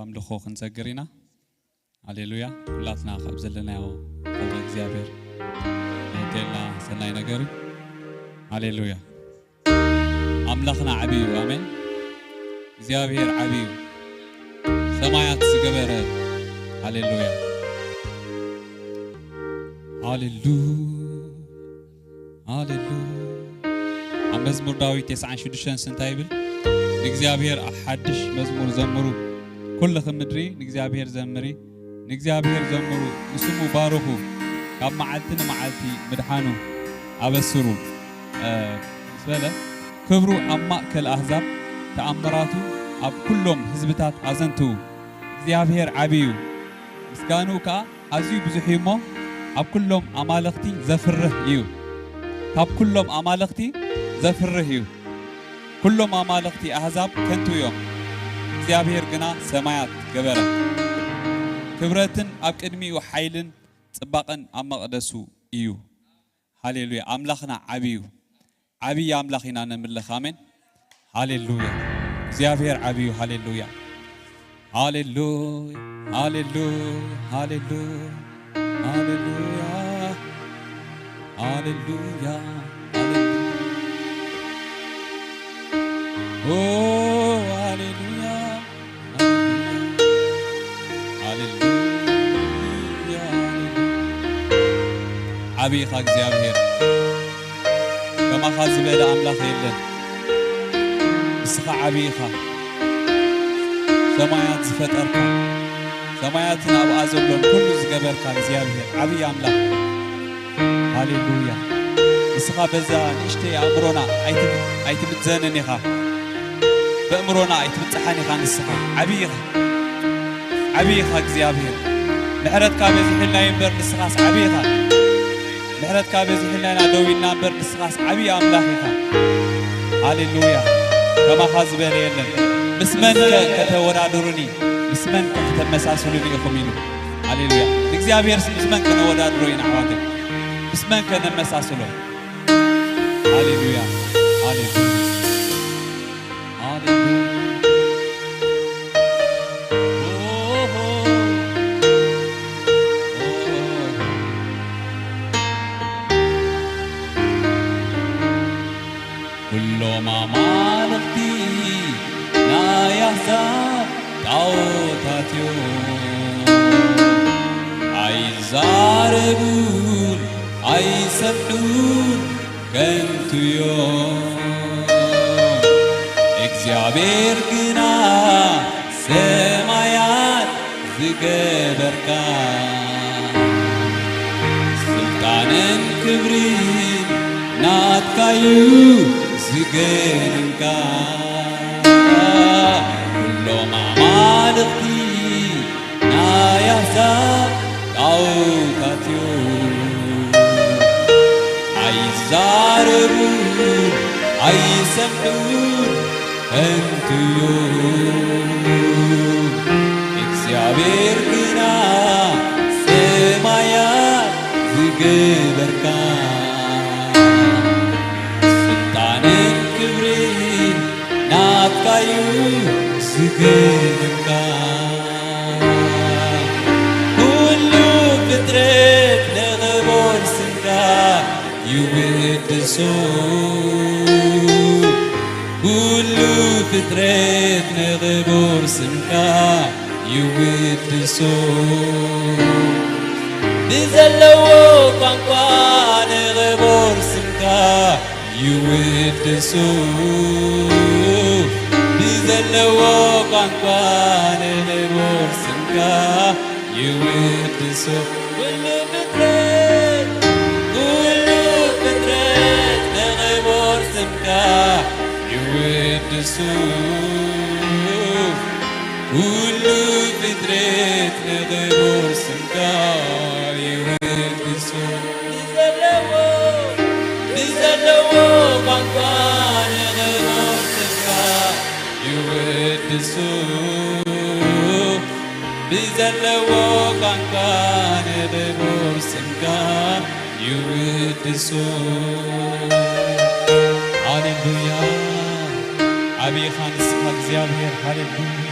ኣምልኾ ክንሰግር ኢና። ሃሌሉያ። ኩላትና ካብ ዘለናዮ ክብሪ እግዚኣብሔር የእትየልና ሰናይ ነገር እዩ። ሃሌሉያ። ኣምላኽና ዓብዪ እዩ። ኣሜን። እግዚኣብሔር ዓብዪ እዩ። ሰማያት ዝገበረ። ሃሌሉያ። ሃሌሉ-፣ ሃሌሉ-፣ ኣብ መዝሙር ዳዊት ተስዓን ሽዱሽተን እንታይ ይብል? ንእግዚኣብሔር ሓድሽ መዝሙር ዘምሩ፣ ኩልኺ ምድሪ ንእግዚኣብሔር ዘምሪ፣ ንእግዚኣብሔር ዘምሩ፣ ንስሙ ባርኹ፣ ካብ መዓልቲ ንመዓልቲ ምድሓኑ ኣበስሩ፣ እ፣ ምስ በለ፣ ክብሩ ኣብ ማእከል ኣህዛብ፣ ተኣምራቱ ኣብ ኩሎም ህዝብታት ኣዘንትዉ። እግዚኣብሔር ዓቢ እዩ፣ ምስጋንኡ ከኣ ኣዝዩ ብዙሕ እዩ እሞ፣ ኣብ ኩሎም ኣማልኽቲ ዘፍርህ እዩ። ካብ ኩሎም ኣማልኽቲ ዘፍርህ እዩ። ኩሎም ኣማልኽቲ ኣህዛብ ከንቱ እዮም፣ እግዚኣብሔር ግና ሰማያት ገበረ። ክብረትን ኣብ ቅድሚኡ ሓይልን ጽባቐን ኣብ መቕደሱ እዩ። ሃሌሉያ! ኣምላኽና ዓቢ እዩ። ዓብዪ ኣምላኽ ኢና ነምልኽ። ኣሜን። ሃሌሉያ! እግዚኣብሔር ዓቢ እዩ። ሃሌሉያ! ሃሌሉያ! ሃሌሉያ! ሃሌሉያ! ሃሌሉያ! ሃሌሉያ! ሃሌሉያ! ኦ፣ ሃሌሉያ! ሃሌሉያ፣ ሃሌሉያ። ዓቢ ኢኻ እግዚኣብሔር፣ ከማኻ ዝበለ ኣምላኽ የለን። ንስኻ ዓቢ ኢኻ፣ ሰማያት ዝፈጠርካ፣ ሰማያትን ኣብኣ ዘሎን ኩሉ ዝገበርካ እግዚኣብሔር፣ ዓቢ ኣምላኽ። ሃሌሉያ። ንስኻ በዛ ንእሽተይ ኣእምሮና ኣይትም-፣ ኣይትምዘንን ኢኻ። በእምሮና ኣይትብጽሓን ኢኻ ንስኻ። ዓብዪ ኢኻ። ዓብዪ ኢኻ እግዚኣብሔር። ምሕረትካ በዚሑልና እዩ እምበር ንስኻስ ዓብዪ ኢኻ። ምሕረትካ በዚሑልና ኢና ደው ኢልና እምበር ንስኻስ ዓብዪ ኣምላኽ ኢኻ። ሃሌሉያ። ከማኻ ዝበለ የለን። ምስ መን ከ ከተወዳድሩኒ? ምስ መን ከ ከተመሳስሉኒ ኢኹም ኢሉ። ሃሌሉያ። ንእግዚኣብሔርስ ምስ መን ከነወዳድሮ ኢና ኣሕዋተይ? ምስ መን ከነመሳስሎ? ሃሌሉያ፣ ሃሌሉያ፣ ሃሌሉያ። ኦሆ፣ ኦሆ። ኩሎም ኣማልኽቲ ናይ ኣሕዛብ ጣዖታት እዮም። ኣይዛረቡን ኣይሰምዑን ከንቱ እዮም። እግዚኣብሔር ግና ሰማያት ዝገበርካ፣ ስልጣንን ክብርን ናትካዩ ዝገነንካ። ኩሎም ኣማልኽቲ ናይ ኣሕዛብ ጣዖታት እዮም። ኣይዛረቡን ኣይሰምዑን ከንቱ እዮም። እግዚኣብሔር ግና ሰማያት ዝገበርካ፣ ስልጣንን ክብርን ናትካዩ ዝገበርካ። ኩሉ ፍጥረት ንኽቡር ስምካ ይውድሶ። ኩሉ ፍጥረት ንኽቡር ስምካ ይውድሶ። ብዘለዎ ቋንቋ ንኽቡር ስምካ ይውድሱ። ብዘለዎ ቋንቋ ንኽቡር ስምካ ይውድሱ። ኩሉ ፍጥረት፣ ኩሉ ፍጥረት ንኽቡር ስምካ ይውድሱ። ኩሉ ፍጥረት ንኽቡር ስምካ ይውድሱ። ብዘለዎ፣ ብዘለዎ ቋንቋ ንኽቡር ስምካ ይውድሱ። ብዘለዎ ቋንቋ ንኽቡር ስምካ ይውድሱ። ሃሌሉያ። ዓብዪ ኢኻ ንስኻ እግዚኣብሔር። ሃሌሉያ።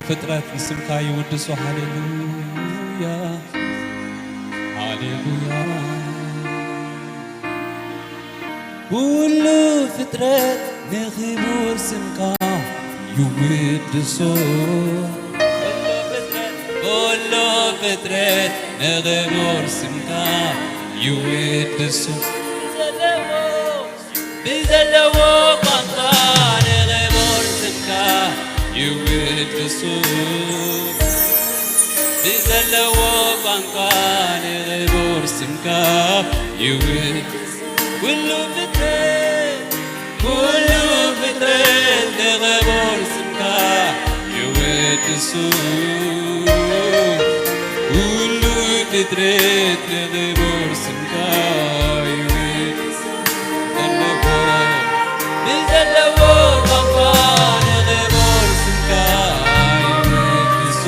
ፍጥረት ንስምካ ይውድሶ። ሃሌሉያ፣ ሃሌሉያ። ኩሉ ፍጥረት ንኽቡር ስምካ ይውድሶ። ኩሉ ፍጥረት፣ ኩሉ ፍጥረት ንኽቡር ስምካ ይውድሶ። ብዘለዎ ቋንቋ ንኽቡር ስምካ ይውድሱ። ብዘለዎ ቋንቋ ንኽቡር ስምካ ይውድሱ። ኩሉ ፍጥረት፣ ኩሉ ፍጥረት ንኽቡር ስምካ ይውድሱ። ኩሉ ፍጥረት ንኽቡር ስምካ ይውድሱ። ብዘለዎ ቋንቋ ንኽቡር ስምካ ይውድሱ።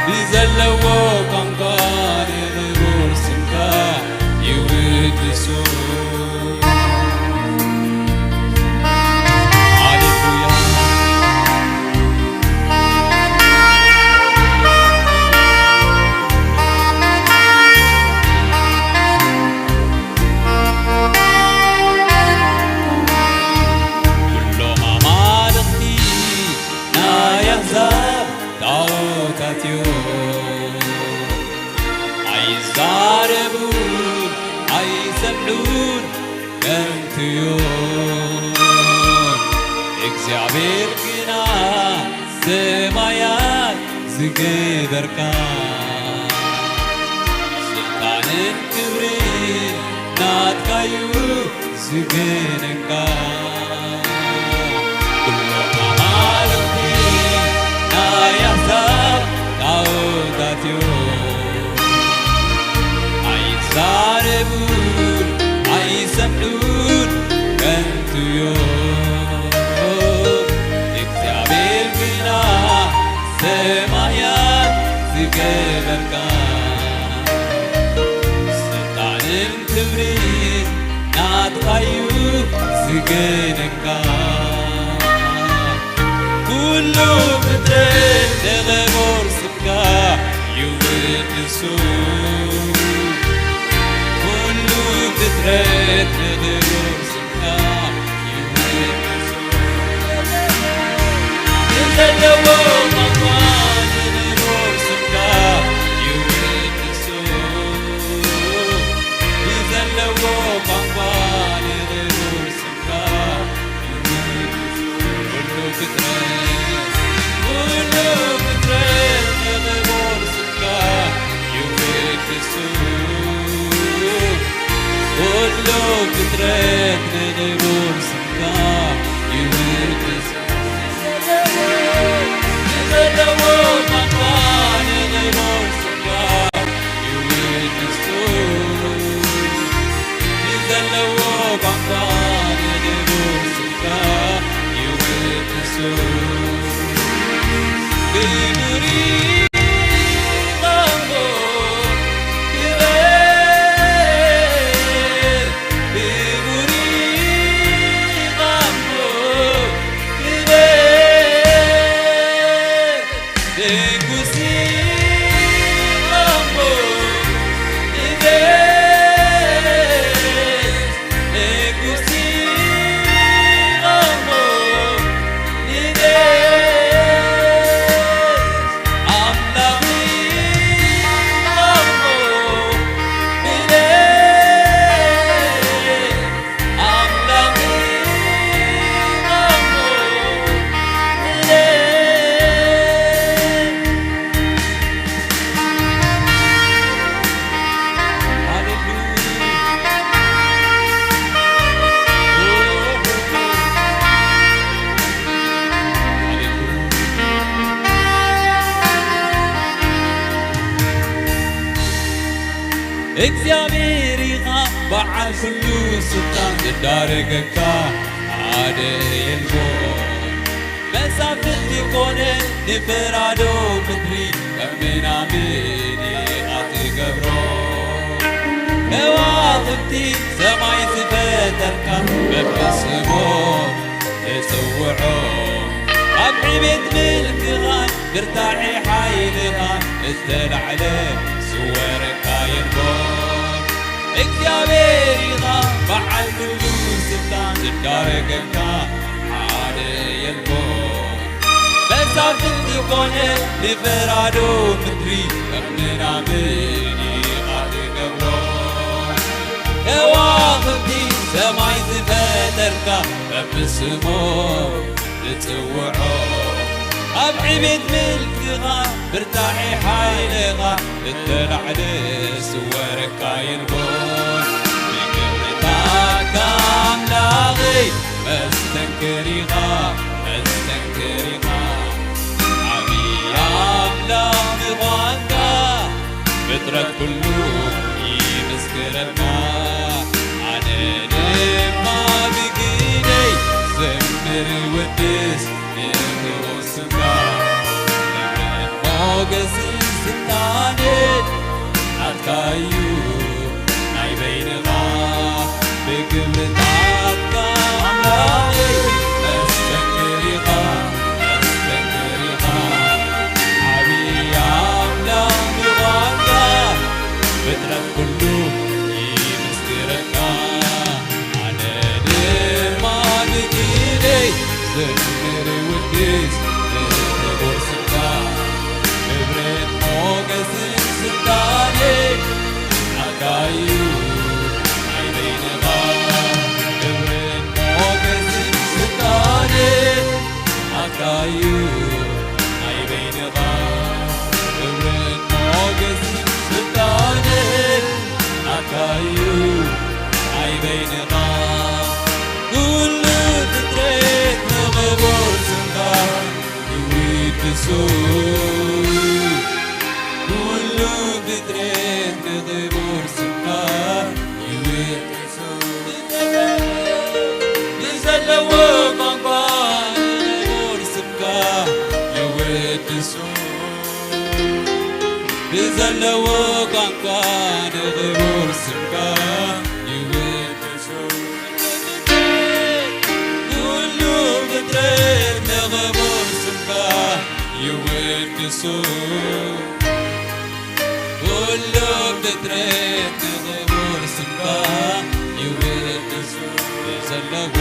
ብዘለዎ ቋንቋ ንኽቡር ስምካ ይውድሱ። ሃሌሉያ። ኩሎም ኣማልኽቲ ናይ ኣህዛብ ጣዖታት እዮም። ኣይዛረቡን ኣይሰምዑን ከንቱ እዮም። እግዚኣብሔር ግና ሰማያት ዝገበርካ፣ ስልጣንን ክብርን ናትካዩ ዝገነንካ። ኩሎም ኣማልኽቲ ናይ ኣሕዛብ ጣዖታት እዮም። ኣይዛረቡን ኣይሰምዑን ከንቱ እዮም። እግዚኣብሔር ግና ሰማያት ዝገበርካ፣ ስልጣንን ክብርን ናትካዩ ዝገነንካ። ኩሉ ፍጥረት ንኽቡር ስምካ ይውድሱ። ኩሉ ፍጥረት ንኽቡር ስምካ ይውድሱ። ብዘለዎ ቋንቋ ንኽቡር ስምካ ይውድሱ። ብዘለዎ ቋንቋ ንኽቡር ስምካ ይውድሱ። ኩሉ ፍጥረት፣ ኩሉ ፍጥረት ንኽቡር ስምካ ይውድሱ። ኩሉ ፍጥረት ንኽቡር ስምካ ይውድሱ። ብዘለዎ ቋንቋ ንኽቡር ስምካ ይውድሱ። ብዘለዎ ቋንቋ ንኽቡር ስምካ ይውድሱ። ክቡር ይኸውን ክብር፣ ክቡር ይኸውን ክብር፣ ንጉስ ይኸውን ክብር። ንጉስ ይቐሞ ንገስ፣ ኣምላኽ ይቐሞ ንገስ፣ ኣምላኽ ይቐሞ ንገስ። እግዚኣብሔር ኢኻ በዓል ኩሉ ስልጣን ዝዳረገካ ሓደ የልቦን። መሳፍንቲ ኮነ ንፈራዶ ምድሪ ከም ምናምን ኢኻ ትገብሮ። ከዋኽብቲ ሰማይ ዝፈጠርካ በብስሞም ትጽውዖም። ኣብ ቤት ምልክኻን ብርታዒ ሓይልኻ እተላዕለ ዝወረካ የልቦ እግዚኣብሔር ኢኻ በዓል ኩሉ ስልጣን ዝዳረገካ ሓደ የልቦ መሳፍንቲ ኮነ ንፈራዶ ምድሪ ከም ምናምን ኢኻ ትገብሮ ከዋኽብቲ ሰማይ ዝፈጠርካ በብስሞ ንጽውዖ ኣብ ዕቤት ምልክኻ ብርታዒ ሓይልኻ እተላዕለ ዝወረካ የልቦን ብግብርታካ ኣምላኸይ መስተንክር ኢኻ መስተንክር ኢኻ ዓብዪ ኣምላኽ ምዃንካ ፍጥረት ኩሉ ይምስክረልካ ኣነ ድማ ብግደይ ዘምር ወድስ ንክቡር ስምካ ክብርን ሞገስን ስልጣንን ናትካ እዩ ናይ በይንኻ ብግብርታትካ ኣምላኸይ መስተንክር ኢኻ መስተንክር ኢኻ ዓብዪ ኣምላኽ ምዃንካ ፍጥረት ኩሉ ይምስክረካ ኣነ ድማ ብግደይ ዘምር ውድስ ንክቡር ስምካ ክብርን ሞገስን ስልጣንን ናትካ እዩ ናይ በይንኻ ክብርን ሞገስን ስልጣንን ናትካ እዩ ናይ በይንኻ ክብርን ሞገስን ስልጣንን ናትካ እዩ ናይ በይንኻ ኩሉ ፍጥረት ንኽቡር ስምካ ይውድሱ ኩሉ ፍጥረት ንኽቡር ስምካ ይውድሱ ብዘለዎ ቋንቋ ንኽቡር ስምካ ይውድሱ ብዘለዎ ቋንቋ ንኽቡር ስምካ ይውድሱ ኩሉ ፍጥረት ንኽቡር ስምካ ይውድሱ ኩሉ ፍጥረት ንኽቡር ስምካ ይውድሱ ብዘለዎ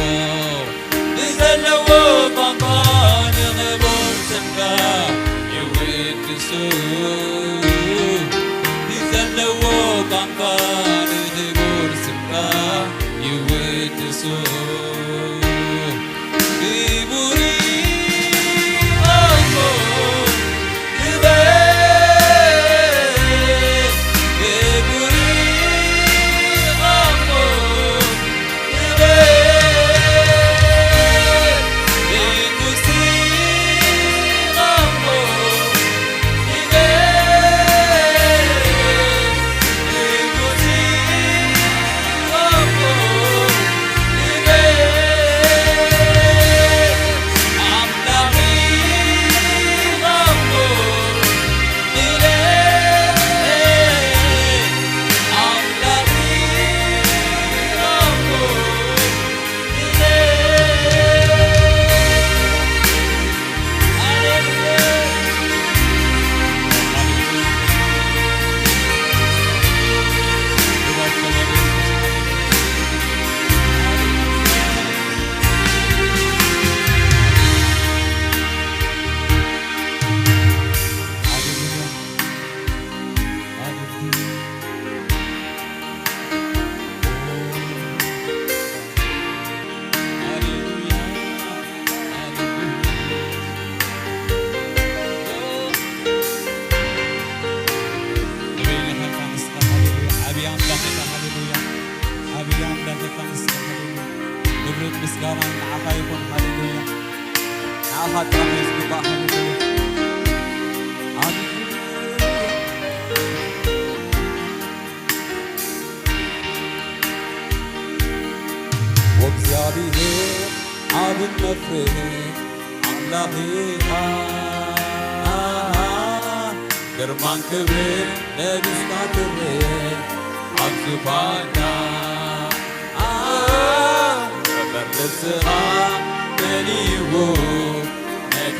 ብዘለዎ ቋንቋ ንኽቡር ስምካ ይውድሱ ብዘለዎ ቋንቋ ንኽቡር ስምካ ይውድሱ ክቡር ኣቦ ንበይንኻ ኢኻ ንስኻ፣ ሃሌሉያ። ዓብዪ ኣምላኽ ኢኻ፣ ሃሌሉያ። ዓብዪ ኣምላኽ ኢኻ ንስኻ፣ ሃሌሉያ። ክብርን ምስጋናን ንዓኻ ይኹን፣ ሃሌሉያ። ንዓኻ ጥራሕ እዩ ዝግባእ፣ ሃሌሉያ። ሃሌሉያ። ወእግዚኣብሔር ዓብን መፍርህን ኣምላኽ ኢኻ። ግርማን ክብርን ለቢስካ ትርእ ኣብ ዙፋንካ። ክብር ልብስኻ መሊእዎ ነቲ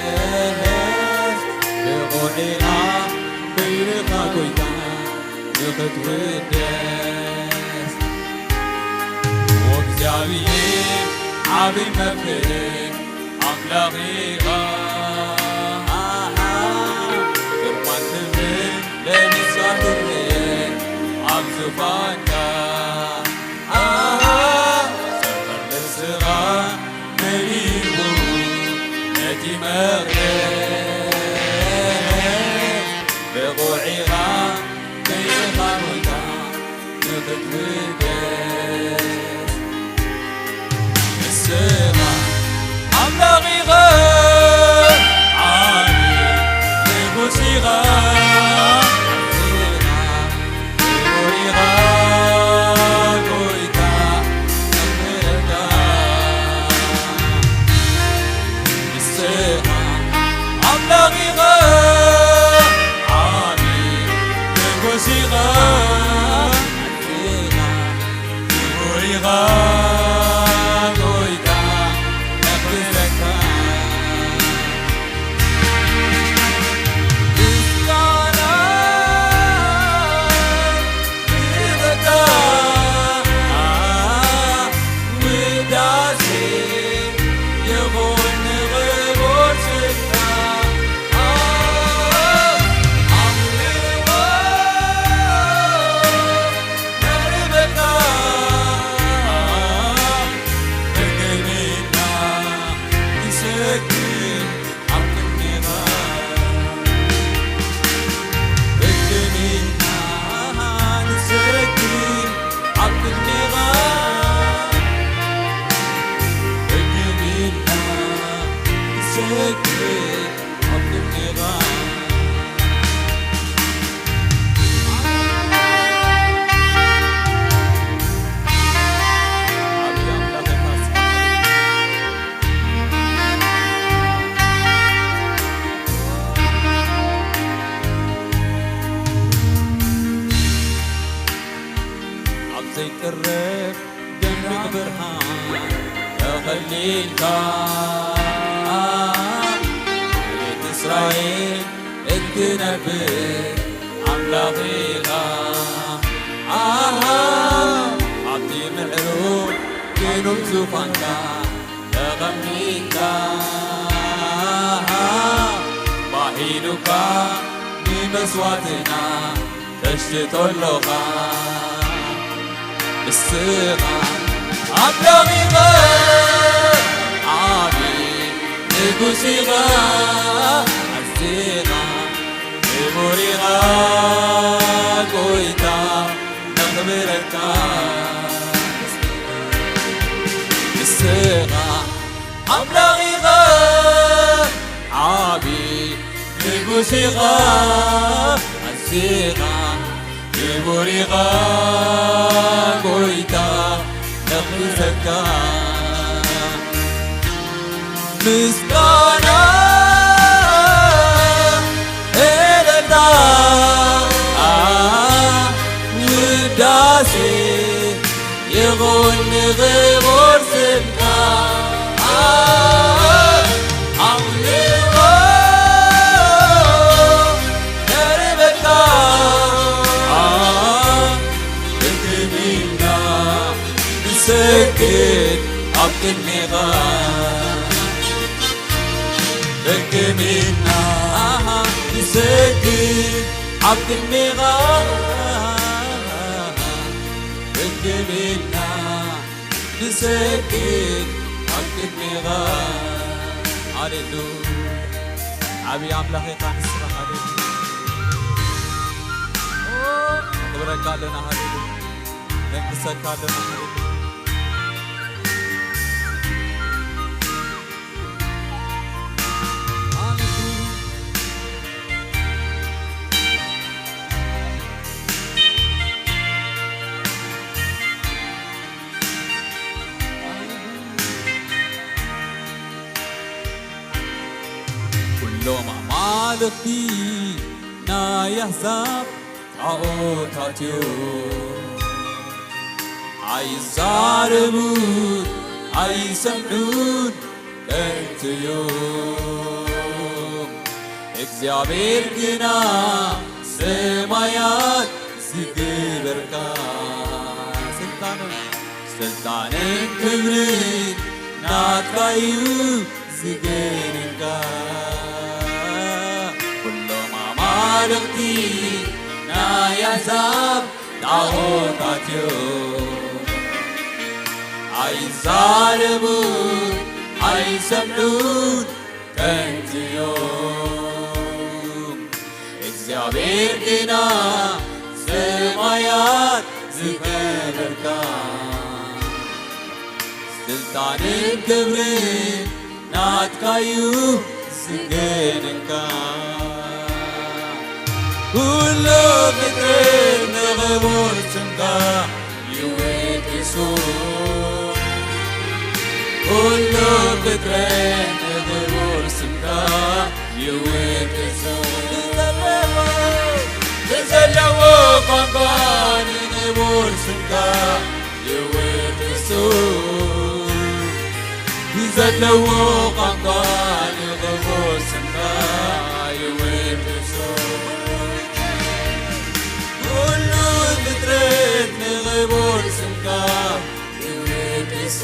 መቕደስ ብቑዕ ኢኻ ክብርኻ ጎይታ ንኽትውደስ። ኦ እግዚኣብሔር ዓቢ መፍትሒ ኣምላኽ ኢኻ። ግርማን ክብርን ለንስኻ ትርኤ ኣብ ዙፋንካ። ኣሃ፣ ሰፈር ልብስኻ መሊኡ ነቲ መቕደስ ብቑዕ ኢኻ፣ ብኢኻ ጎይታ ንኽትውደስ። ንስኻ ኣምላኽ ኢኻ፣ ዓቢ ንጉስ ኢኻ፣ ንስኻ ክቡር ኢኻ፣ ጎይታ ነኽብረካ። ንስኻ ኣምላኽ ኢኻ፣ ዓቢ ንጉስ ኢኻ፣ ንስኻ ክቡር ኢኻ፣ ጎይታ ነኽብረካ። ምስጋና ይበቃ፣ ውዳሴ ይኹን ንኽቡር ስምካ። ኣምልኾ ነርበካ፣ እርግሚና ንሰግድ ኣብ ቅድሜኻ። እርግሚና ንሰግድ ኣብ ቅድሜኻ። እርግሚና ንሰግድ ኣብ ቅድሜኻ። ኣብ ዘይቅረብ ደሚቕ ብርሃን ተኸሊልካ፣ ቤት እስራኤል እትነብር ኣምላኽ ኢኻ። ኣሃ፣ ኣብቲ ምዕሩግ ግኑብ ዙፋንካ ተቐሚጥካ፣ ኣሃ፣ ባሂሉካ ንመስዋእትና ተሽትቶ ኣሎኻ። ንስኻ ኣምላኽ ኢኻ፣ ዓቢ ንጉስ ኢኻ፣ ኣዚኻ ክቡር ኢኻ፣ ጎይታ ነኽብረካ። ንስኻ ኣምላኽ ኢኻ፣ ዓቢ ንጉስ ኢኻ፣ ኣዚኻ ክቡር ኢኻ፣ ጎይታ ነኽብረካ። ምስጋና፣ እልልታ፣ ውዳሴ ይኹን ንኽቡር ስምካ። ኣምልኾ ነርበካ፣ እርግሚና ንሰግድ ኣብ ቅድሜኻ። እርግሚና ንሰግድ ኣብ ቅድሜኻ። እርግሚና ንሰግድ ኣብ ቅድሜኻ። ሃሌሉያ። ዓብዪ ኣምላኽ ኢኻ ንስኻ። ሃሌሉያ። ነኽብረካ ኣለና። ሃሌሉያ። ነንግሰካ ኣለና። ሃሌሉያ። ኩሎም ኣማልኽቲ ናይ ኣሕዛብ ጣዖታት እዮም። ኣይዛረቡን ኣይሰምዑን፣ ከንቱ እዩ። እግዚኣብሔር ግና ሰማያት ዝገበርካ፣ ስልጣንን ስልጣንን ክብርን ናትካ እዩ ዝገነንካ። ኩሎም ኣማልኽቲ ናይ ኣሕዛብ ጣዖታት እዮም። ኣይዛረቡን ኣይሰምዑን ከንቱ እዮም። እግዚኣብሔር ግና ሰማያት ዝገበርካ፣ ስልጣንን ክብርን ናትካ እዩ ዝገነንካ። ኩሉ ፍጥረት ንኽቡር ስምካ ይውድሱ። ኩሉ ፍጥረት ንኽቡር ስምካ ይውድሱ። ብዘለዎ ቋንቋ ንኽቡር ስምካ ይውድሱ። ብዘለዎ ቋንቋ ንኽቡር ስምካ ይውድሱ። ኩሉ ፍጥረት ንኽቡር ስምካ ይውድሱ።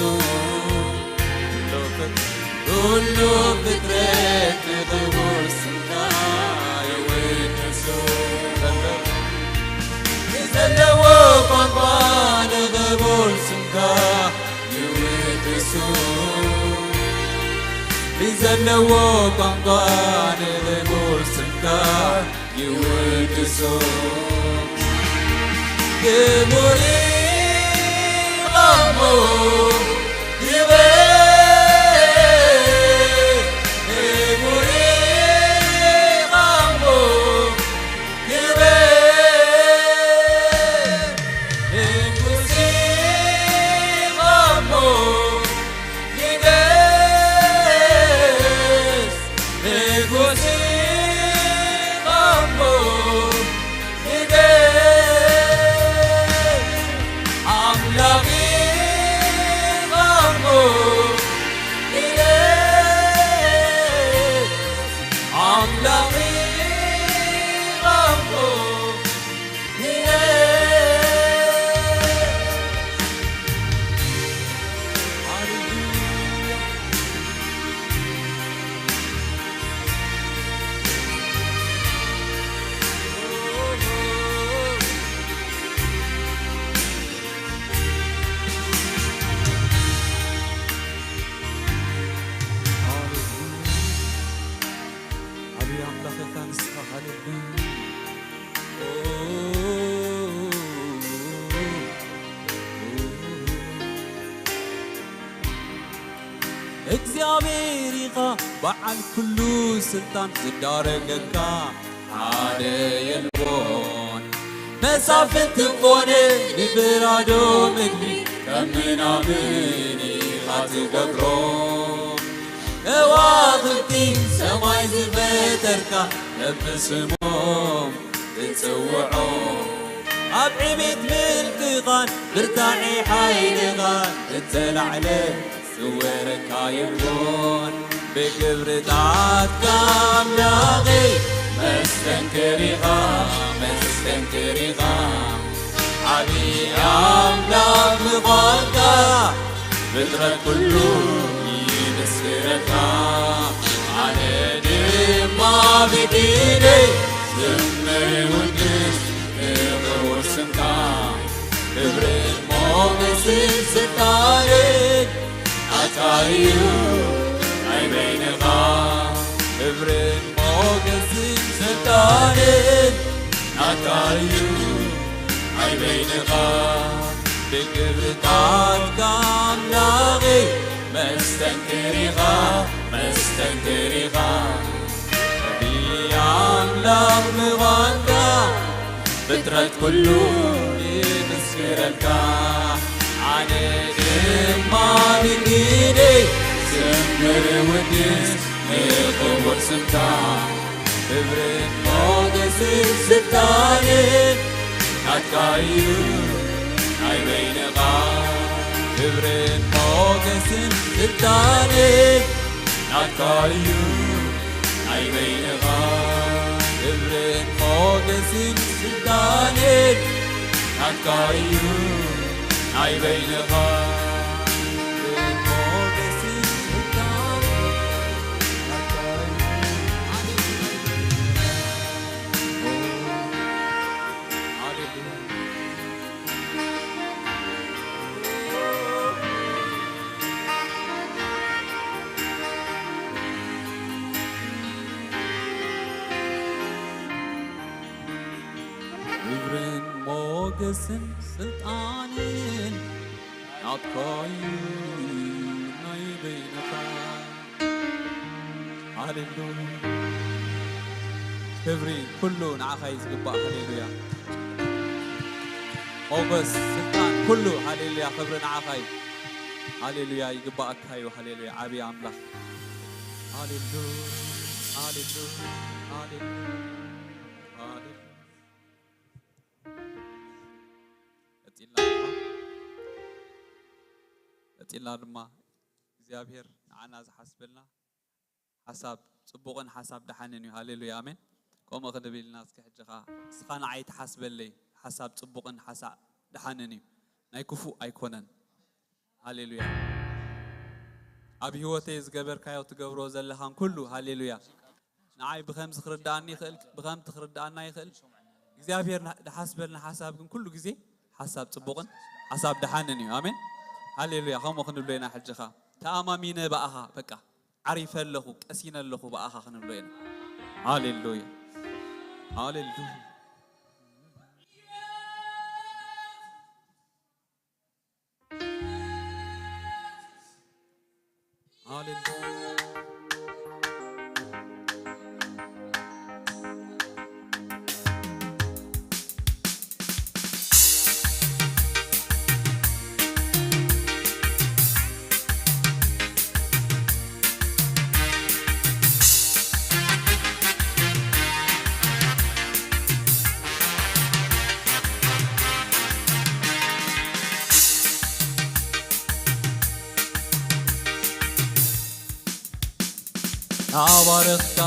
ኩሉ ፍጥረት ንኽቡር ስምካ ይውድሱ። ብዘለዎ ቋንቋ ንኽቡር ስምካ ይውድሱ። ብዘለዎ ቋንቋ ንኽቡር ስምካ ይውድሱ። ክቡር ኢኻ እሞ ይበል፣ ክቡር ኢኻ እሞ ይበል፣ ንጉስ ኢኻ እሞ ንገስ፣ ንጉስ ኢኻ እሞ ንገስ፣ ኣምላኽ ኢኻ እሞ ንገስ፣ ኣምላኽ ኢኻ እሞ ዓብዪ ኣምላኽ ኢኻ ንስኻ። ሃሌሉያ። እግዚኣብሔር ኢኻ በዓል ኩሉ ስልጣን፣ ዝዳረገካ ሓደ የልቦን። መሳፍንቲ ኮነ ንብራዶ ምግቢ ከም ምናምን ኢኻ ትገብሮ። ከዋኽብቲ ሰማይ ዝፈጠርካ በብስሞም ትጽውዖ። ኣብ ዕቤት ምልክኻን ብርታዒ ሓይልኻን እተላዕለ ዝወረካ የልቦን። ብግብርታትካ ኣምላኸይ መስተንክር ኢኻ፣ መስተንክር ኢኻ። ዓብዪ ኣምላኽ ምዃንካ ፍጥረት ኩሉ ይመስክረካ። ኣነ ድማ ብግደይ ዝምር ውድስ ንኽቡር ስምካ። ክብርን ሞገስን ስልጣንን ናትካ እዩ ናይ በይንኻ። ክብርን ሞገስን ስልጣንን ናትካ እዩ ናይ በይንኻ። ብግብርታትካ ኣምላኸይ መስተንክር ኢኻ፣ መስተንክር ኢኻ። ዓብዪ ኣምላኽ ምዃንካ ፍጥረት ኩሉ ይመስክረልካ። ኣነ ድማ ብግደይ ዝምር ውድስ ንኽቡር ስምካ። ክብርን ሞገስን ስልጣንን ናትካ እዩ ናይ በይንኻ። ክብርን ሞገስን ስልጣንን ናትካ እዩ ናይ በይንኻ። ክብርን ሞገስን ስልጣንን ናትካ እዩ ናይ በይንኻ። ክብርን ሞገስን ስልጣንን ናትካ እዩ። ሃሌሉያ። ክብርን ሞገስን ስልጣንን ናትካ እዩ ናይ በይንኻ። ሃሌሉያ። ክብሪ ኩሉ ንዓኻ እዩ ዝግባእ። ሃሌሉያ። ሞገስ፣ ስልጣን፣ ኩሉ። ሃሌሉያ። ክብሪ ንዓኻ እዩ። ሃሌሉያ። ይግባእካ እዩ። ሃሌሉያ። ዓብዪ ኣምላኽ። ሃሌሉያ። ሃሌሉያ። ሃሌሉያ። ሃሌሉያ። ቀጺልና ድማ፣ ቀጺልና ድማ እግዚኣብሔር ንዓና ዝሓስበልና ሓሳብ ጽቡቕን ሓሳብ ደሓንን እዩ። ሃሌሉያ፣ ኣሜን። ከምኡ ክንብል ኢና። እስኪ ሕጂ ኸኣ፣ "ንስኻ ንዓይ ትሓስበለይ ሓሳብ ጽቡቕን ሓሳብ ደሓንን እዩ፣ ናይ ክፉእ ኣይኮነን።" ሃሌሉያ። ኣብ ህይወተይ ዝገበርካዮ ትገብሮ ዘለኻን ኩሉ፣ ሃሌሉያ፣ ንዓይ ብኸምዚ ክርድኣኒ ይኽእል፣ ብኸምቲ ክርድኣና ይኽእል። እግዚኣብሔር ና-፣ ዝሓስበልና ሓሳብ ግን ኩሉ ግዜ ሓሳብ ጽቡቕን ሓሳብ ደሓንን እዩ። ኣሜን። ሃሌሉያ። ከምኡ ክንብሎ ኢና። ሕጂ ኸኣ ተኣማሚነ ብኣኻ፣ በቃ፣ ዓሪፈ ኣለኹ፣ ቀሲነ ኣለኹ ብኣኻ ክንብሎ ኢና። ሃሌሉያ። ሃሌሉያ። ሃሌሉያ። ናባረኽካ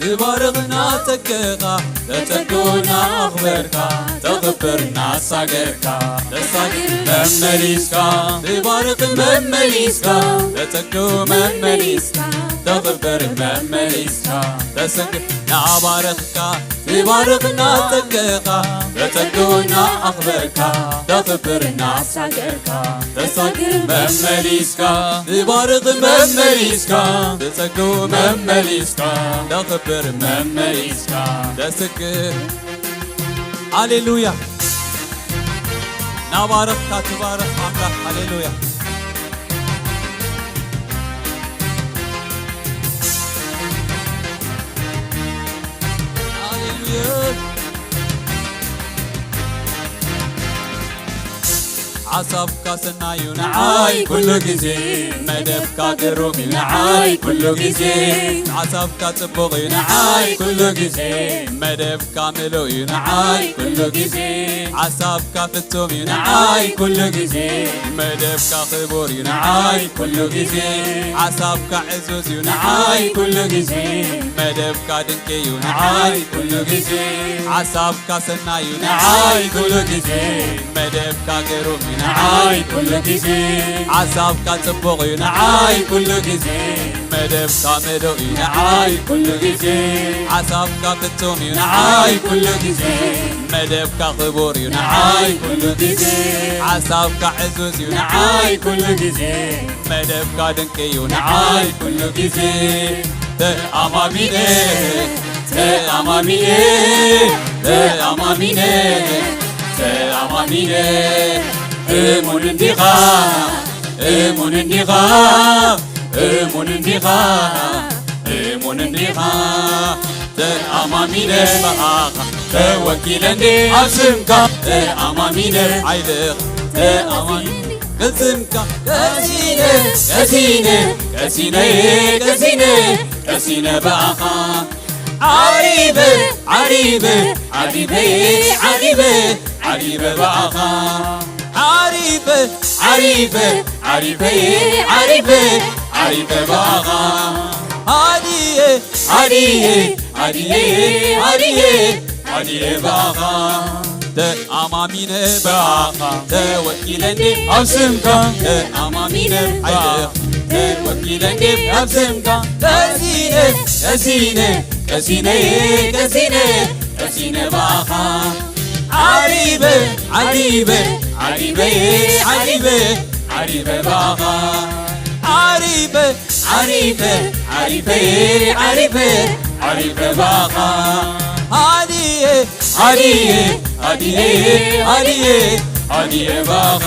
ንባርኽና ጸግኻ፣ ተጸግኡ ናኽበርካ፣ ተኽብር ናሳገርካ፣ ተሳግር መመሊስካ፣ ንባርኽ መመሊስካ፣ ተጸግኡ መመሊስካ፣ ተኽብር መመሊስካ፣ ተሰግር ናባረኽካ፣ ንባርኽና ጸግኻ፣ ተጸግኡ ናኣኽበርካ፣ ተኽብር ናሳገርካ፣ ተሳግር መመሊስካ፣ ንባርኽ መመሊስካ፣ ተጸግኡ መመሊስካ፣ ተኽብር መመሊስካ፣ ተስግር። ሃሌሉያ። ናባረኽካ ትባረኽ ኣምላኽ። ሃሌሉያ። ሃሌሉያ። ሓሳብካ ሰናዩ ንዓይ ኩሉ ግዜ፣ መደብካ ግሩም እዩ ንዓይ ኩሉ ግዜ። ሓሳብካ ጽቡቕ እዩ ንዓይ ኩሉ ግዜ፣ መደብካ ምሉእ እዩ ንዓይ ኩሉ ግዜ። ሓሳብካ ፍጹም እዩ ንዓይ ኩሉ ግዜ፣ መደብካ ክቡር እዩ ንዓይ ኩሉ ግዜ። ሓሳብካ ዕዙዝ እዩ ንዓይ ኩሉ ግዜ፣ መደብካ ድንቂ እዩ ንዓይ ኩሉ ግዜ። ሓሳብካ ሰናይ እዩ ንዓይ ኩሉ ግዜ፣ መደብካ ግሩም እዩ ንዓይ ኩሉ ግዜ። ሓሳብካ ጽቡቕ እዩ ንዓይ ኩሉ ግዜ፣ መደብካ ምሉእ እዩ ንዓይ ኩሉ ግዜ። ሓሳብካ ፍጹም እዩ ንዓይ ኩሉ ግዜ፣ መደብካ ክቡር እዩ ንዓይ ኩሉ ግዜ። ሓሳብካ ዕዙዝ እዩ ንዓይ ኩሉ ግዜ፣ መደብካ ድንቂ እዩ ንዓይ ኩሉ ግዜ። ተኣማሚነ፣ ተኣማሚነ፣ ተኣማሚነ፣ ተኣማሚነ፣ እሙን እንዲኻ፣ እሙን እንዲኻ፣ እሙን እንዲኻ፣ እሙን እንዲኻ። ተኣማሚነ ብኣኻ ተወኪለ እንዴ ኣብ ስምካ፣ ተኣማሚነ ሓይልኻ፣ ተኣማሚነ ቅልጽምካ፣ ቀሲነ፣ ቀሲነ፣ ቀሲነ፣ ቀሲነ፣ ቀሲነ ብኣኻ። ዓሪበ፣ ዓሪበ፣ ዓሪበ፣ ዓሪበ፣ ዓሪበ ብኣኻ። ዓሪበ፣ ዓሪበ፣ ዓሪበ፣ ዓሪበ፣ ዓሪበ ብኣኻ። ኣድየ ኣድየ ኣድየ ኣድየ ባኻ ተኣማሚነ ባኻ ተወኪለ እንዴ ኣብ ስምካ ተኣማሚነ ባኻ ተወኪለ እንዴ ኣብ ስምካ ቀሲነ ቀሲነ ቀሲነ ቀሲነ ቀሲነ ባኻ ዓሪበ ዓሪበ ዓሪበ ዓሪበ ዓሪበ ባኻ ዓሪበ ዓሪፈ ዓሪፈ ዓሪፈ ዓሪፈ ባኻ ኣድየ ኣድየ ኣድየ ኣድየ ኣድየ ባኻ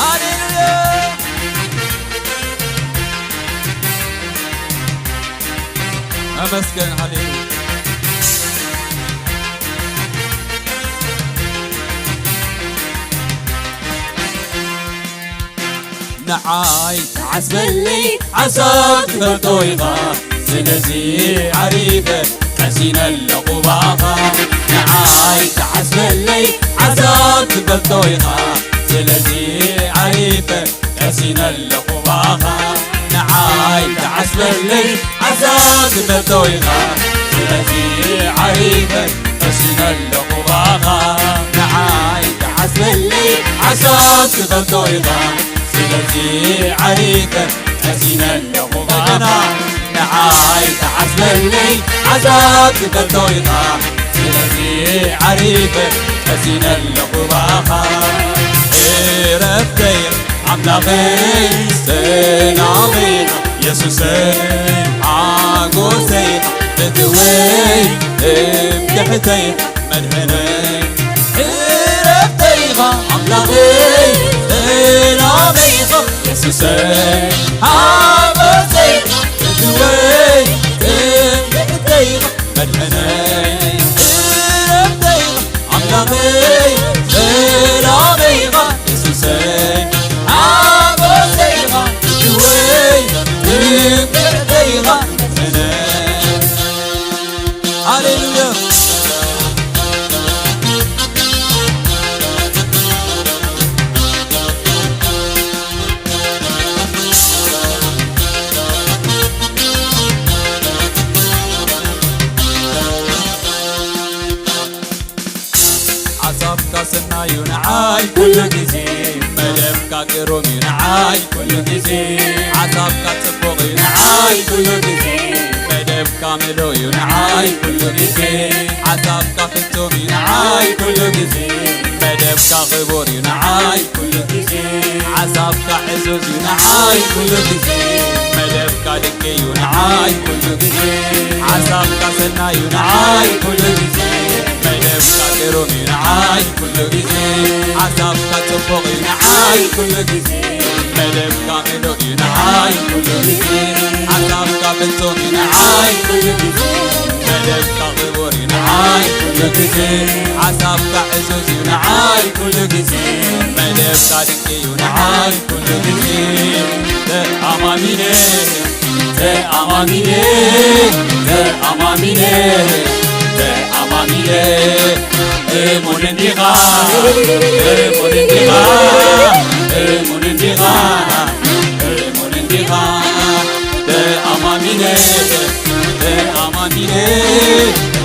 ሃሌሉያ ኣመስገን ሃሌሉያ ንዓይ ተዓስበለይ ሓሳብ ትፈልጦ ኢኻ ስለዚ ዓሪፈ ቀሲነ ኣለኹ ባኻ ንዓይ ተዓስበለይ ሓሳብ ትፈልጦ ኢኻ ስለዚ ዓሪፈ ቀሲነ ኣለኹ ባኻ ንዓይ ተዓስበለይ ሓሳብ ትፈልጦ ኢኻ ስለዚ ዓሪፈ ቀሲነ ኣለኹ ባኻ ንዓይ ተዓስበለይ ሓሳብ ትፈልጦ ኢኻ ስለዚ ዓሪፈ ቀሲነ ኣለኹ ባኻ ንዓይ ተዓስበለይ ሓሳብ ትፈልጦ ኢኻ ስለዚ ዓሪፈ ቀሲነ ኣለኹ ባኻ እረፍተይ ኣምላኸይ ሰላመይ ኢኻ የሱሰይ ሓጎሰይ ኢኻ ፍትወይ እምድሕተይ ኢኻ መድሕነይ እረፍተይ ኢኻ ኣምላኸይ ሰላመይ ኢኻ የሱሰይ ሓጎሰይ ኢኻ ፍትወይ እምድሕተይ ኢኻ መድሕነይ እረፍተይ ኢኻ ኣምላኸይ ሰላመይ ኢኻ የሱሰይ ሓጎሰይ ኢኻ ፍትወይ እምድሕተይ ኢኻ መድሕነይ ሃሌሉያ ሓሳብካ ሰናዩ ንዓይ ኩሉ ግዜ መደብካ ግሩም እዩ ንዓይ ኩሉ ግዜ ሓሳብካ ጽቡቕ እዩ ንዓይ ኩሉ ግዜ መደብካ ምሉእ እዩ ንዓይ ኩሉ ግዜ ሓሳብካ ፍጹም እዩ ንዓይ ኩሉ ግዜ መደብካ ክቡር እዩ ንዓይ ኩሉ ግዜ ሓሳብካ ዕዙዝ እዩ ንዓይ ኩሉ ግዜ መደብካ ድንቂ እዩ ንዓይ ኩሉ ግዜ ሓሳብካ ሰናይ እዩ ንዓይ ኩሉ ግዜ መደብካ ግሩም እዩ ንዓይ ኩሉ ግዜ ሓሳብካ ጽቡቕ እዩ ንዓይ ኩሉ ግዜ መደብካ ምሉእ እዩ ንዓይ ኩሉ ግዜ ሓሳብካ ፍጹም እዩ ንዓይ ኩሉ ግዜ መደብካ ክቡር እዩ ንዓይ ኩሉ ግዜ ሓሳብካ ዕዙዝ እዩ ንዓይ ኩሉ ግዜ መደብካ ድንቂ እዩ ንዓይ ኩሉ ግዜ ተኣማሚነ ተኣማሚነ ተኣማሚነ ተኣማሚነ እሙን እንዲኻ እሙን እንዲኻ እሙን እንዲኻ እሙን እንዲኻ ተኣማሚነ ተኣማሚነ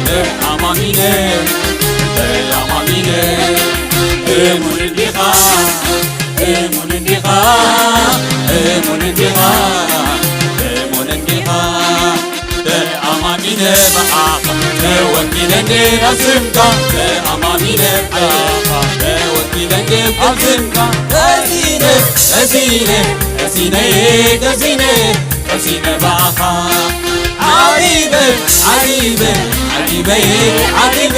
ተኣማሚነ ተኣማሚነ እሙን እንዲኻ እሙን እንዲኻ እሙን እንዲኻ እሙን እንዲኻ ተኣማሚነ ብኣኻ ተወኪለ እንዴ ኣብ ስምካ ተኣማሚነ ብኣኻ ተወኪለ እንዴ ኣብ ስምካ ቀሲነ ቀሲነ ቀሲነ ቀሲነ ቀሲነ ብኣኻ ዓሪበ ዓሪበ ዓሪበ ዓሪበ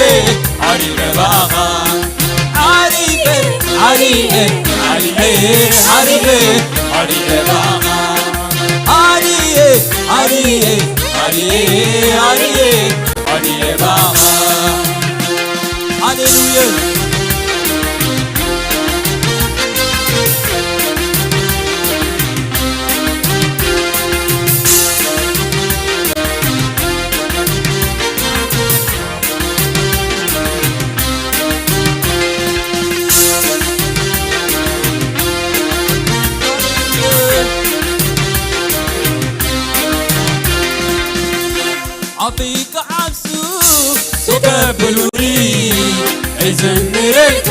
ዓሪበ ብኣኻ ዓሪበ ዓሪበ ዓሪበ ዓሪበ ዓሪበ ባኻ ዓሪየ ዓሪየ ዓሪየ ዓሪየ ዓሪየ ባኻ ሃሌሉያ ኣፍሪቃ ዓብሱ ሱቀ ብሉኒ እዝምረልካ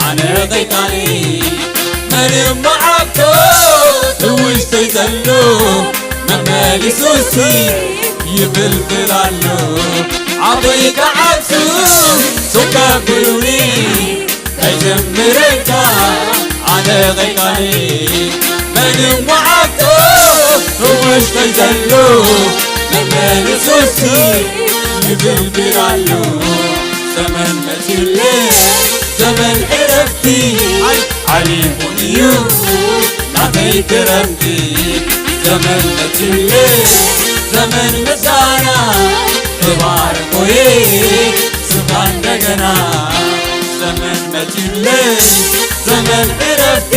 ኣነ ቐይቃኒ መን መዓብቶ ብውሽጠይ ዘሎ መመሊሱሲ ይፍልፍል ኣሎ ኣፍሪቃ ዓብሱ ሱቀ ብሉኒ ከይጀምረካ ኣነ ቐይቃኒ መን እሞ ዓብቶ ብውሽጠይ ዘሎ መመልሱሲ ይብልብል ኣሎ ዘመን መጺኡለ ዘመን ዕረፍቲ ሓሊፉ እዩ ናተይ ክረምቲ ዘመን መጺኡለ ዘመን ምስጋና ተባረኾየ ስኻ እንደገና ዘመን መጺኡለይ ዘመን ዕረፍቲ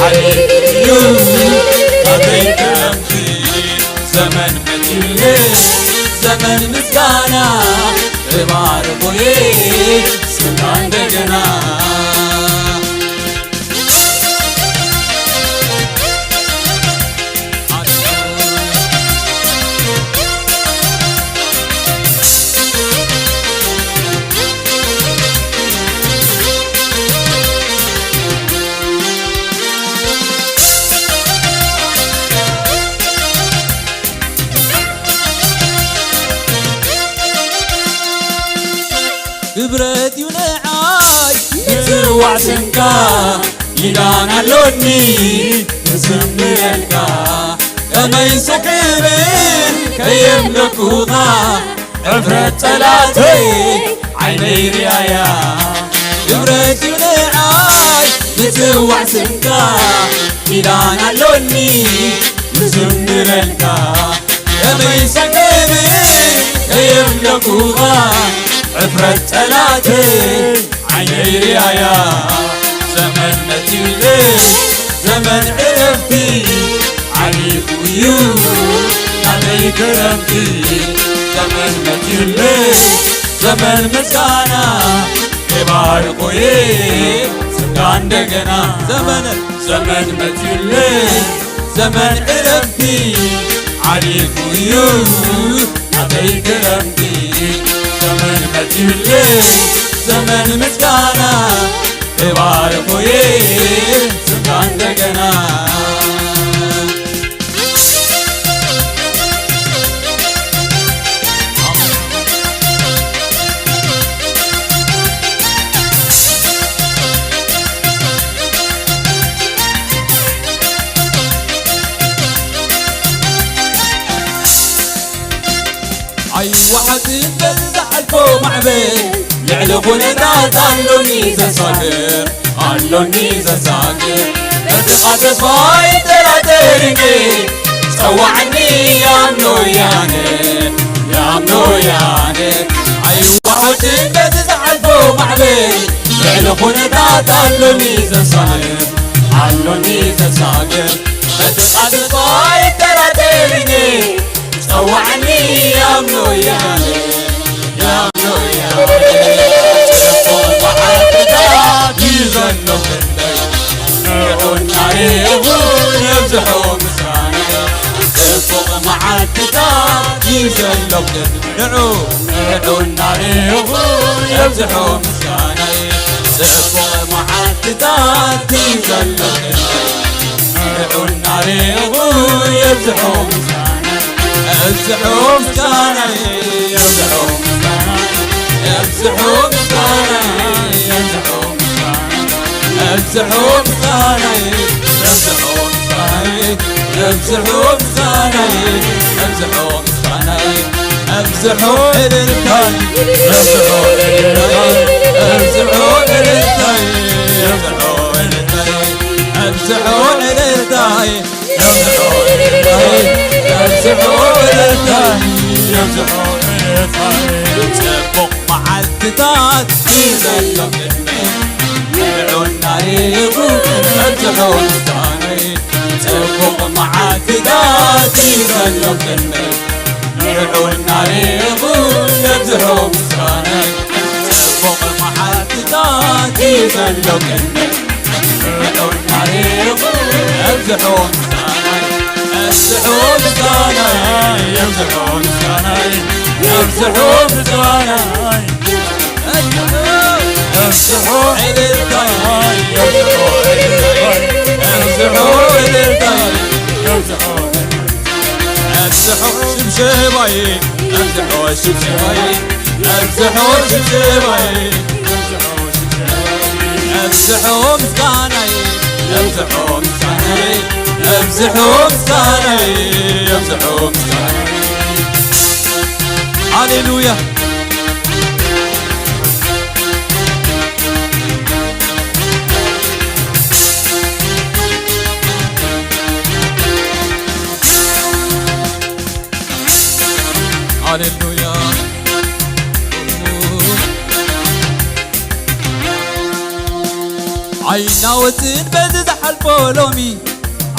ሓሊፉ እዩ ናተይ ክረምቲ ዘመን መጺኡለይ ዘመን ምስጋና ተባረኾየ ስኻ እንደገና ክብረት እዩ ንዓይ ምጽዋዕ ስምካ ኪዳን ኣሎኒ ክዝምረልካ ከመይ ስክብን ከየምለኩኻ ሕፍረት ጸላተይ ዓይነይ ርኣያ ክብረት እዩ ንዓይ ምጽዋዕ ስምካ ኪዳን ኣሎኒ ክዝምረልካ ከመይ ሰገበ ከየምለኩኻ ሕፍረት ጸላተይ ዓይነይ ርኣያ ዘመን መጺኡለይ ዘመን ዕረፍቲ ሓሊፉ እዩ ናተይ ክረምቲ ዘመን መጺኡለይ ዘመን ምስጋና ይባርኮዬ ስጋ እንደገና ዘመን ዘመን መጺኡለይ ዘመን ዕረፍቲ ሓሊፉ እዩ ናተይ ክረምቲ ዘመን መጺኡለይ ዘመን ምስጋና እባርኾዬ ስምካ እንደገና ኣይወሓጥን በዚ ዝሓልፎ ማዕበል ልዕሊ ኩነታት ኣሎኒ ዘሳግር ኣሎኒ ዘሳግር በቲ ቃል ተስፋ ይጠራጠርኒ ጸዋዕኒ ያምኖ ያነ ያምኖ ያነ ኣይወሓጥን በዚ ዝሓልፎ ማዕበል ልዕሊ ኩነታት ኣሎኒ ዘሳግር ኣሎኒ ዘሳግር በቲ ቃል ተስፋ ይጠራጠርኒ ጸዋዕኒ ያምኖ ያለ ያምኖ ያለ ጽቡቕ መዓልትታት እዩ ዘሎ ክንደይ ንዑ እናርኢኹ ነብዝሖ ምስጋና ጽቡቕ መዓልትታት እዩ ዘሎ ክንደይ ንዑ ንዑ እናርኢኹ ነብዝሖ ምስጋና ጽቡቕ መዓልትታት እዩ ዘሎ ክንደይ ንዑ እናርኢኹ የብዝሖ ምስጋና ኣብዝሖ ምስጋናይ ኣብዝሖ ምስጋናይ ኣብዝሖ ምስጋናይ ኣብዝሖ ምስጋናይ ኣብዝሖ ምስጋናይ ኣብዝሖ ምስጋናይ ኣብዝሖ ምስጋናይ ኣብዝሖ ምስጋናይ ኣብዝሖ ዕልልታይ ኣብዝሖ ዕልልታይ ኣብዝሖ ዕልልታይ ኣብዝሖ ዕልልታይ ኣብዝሖ ዕልልታይ ጽቡቕ መዓልትታት እዩ ዘሎ ቅድመይ ንዑ እናርኢኹ ኣብዝሖ ምስጋነይ ጽቡቕ መዓልትታት እዩ ዘሎ ቅድመይ ንዑ እናርኢኹ ኣብዝሖ ምስጋነይ ጽቡቕ መዓልትታት እዩ ዘሎ ቅድመይ ንዑ እናርኢኹ ኣብዝሖ ምስጋነይ ኣብዝሖ ምስጋናይ፣ የብዝሖ ምስጋናይ፣ የብዝሖ ምስጋናይ፣ የብዝሖ ዕልልታይ፣ የብዝሖ ዕልልታይ፣ የብዝሖ ዕልልታይ፣ የብዝሖ ዕልልታይ፣ የብዝሖ ሽብሸባይ፣ የብዝሖ ሽብሸባይ፣ የብዝሖ ሽብሸባይ፣ የብዝሖ ምስጋናይ፣ የብዝሖ ምስጋናይ፣ የብዝሖ ምስጋናይ፣ የብዝሖ ምስጋናይ። ሃሌሉያ። ሃሌሉያ። ዓይናወትን በዚ ዝሓልፎ ሎሚ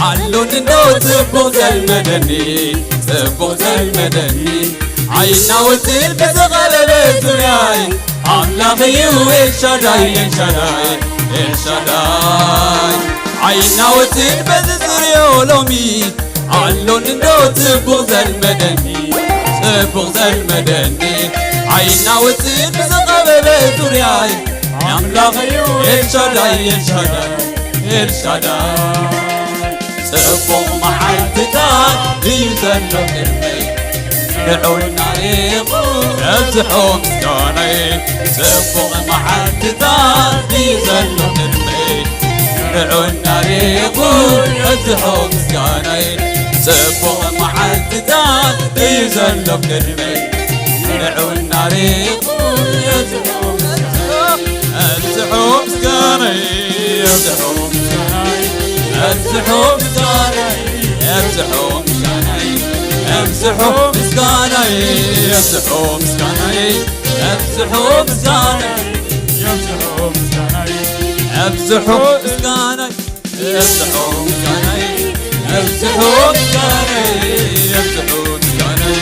ኣሎኒ እንዶ ጽቡቕ ዘልመደኒ፣ ጽቡቕ ዘልመደኒ። ዓይናወትን በዚ ኸበበ ዙርያይ ኣምላኽ እዩ ኤልሻዳይ፣ ኤልሻዳይ፣ ኤልሻዳይ። ዓይናወትን በዚ ዙርዮ ሎሚ ኣሎኒ እንዶ ጽቡቕ ዘልመደኒ፣ ጽቡቕ ዘልመደኒ። ዓይናወትን ብዝኸበበ ዙርያይ ኣምላኽ እዩ ኤልሻዳይ፣ ኤልሻዳይ፣ ኤልሻዳይ። ጽቡቕ መዓልትታት እዩ ዘሎ ቅድመይ፣ ንዑ እናሪቑ ኣብዝሖ ምስጋናይ። ጽቡቕ መዓልትታት እዩ ዘሎ ቅድመይ፣ ንዑ እናሪቑ ኣብዝሖ ምስጋናይ። ጽቡቕ መዓልትታት እዩ ዘሎ ቅድመይ፣ ንዑ እናሪቑ ኣብዝሖ ምስጋናይ። ኣብዝሖ ምስጋናይ፣ ኣብዝሖ ምስጋናይ፣ ኣብዝሖ ምስጋናይ፣ ኣብዝሖ ምስጋናይ፣ ኣብዝሖ ምስጋናይ፣ ኣብዝሖ ምስጋናይ፣ ኣብዝሖ ምስጋናይ፣ ኣብዝሖ ምስጋናይ፣ ኣብዝሖ ምስጋናይ፣ ኣብዝሖ ምስጋናይ፣ ኣብዝሖ ምስጋናይ፣ ኣብዝሖ ምስጋናይ።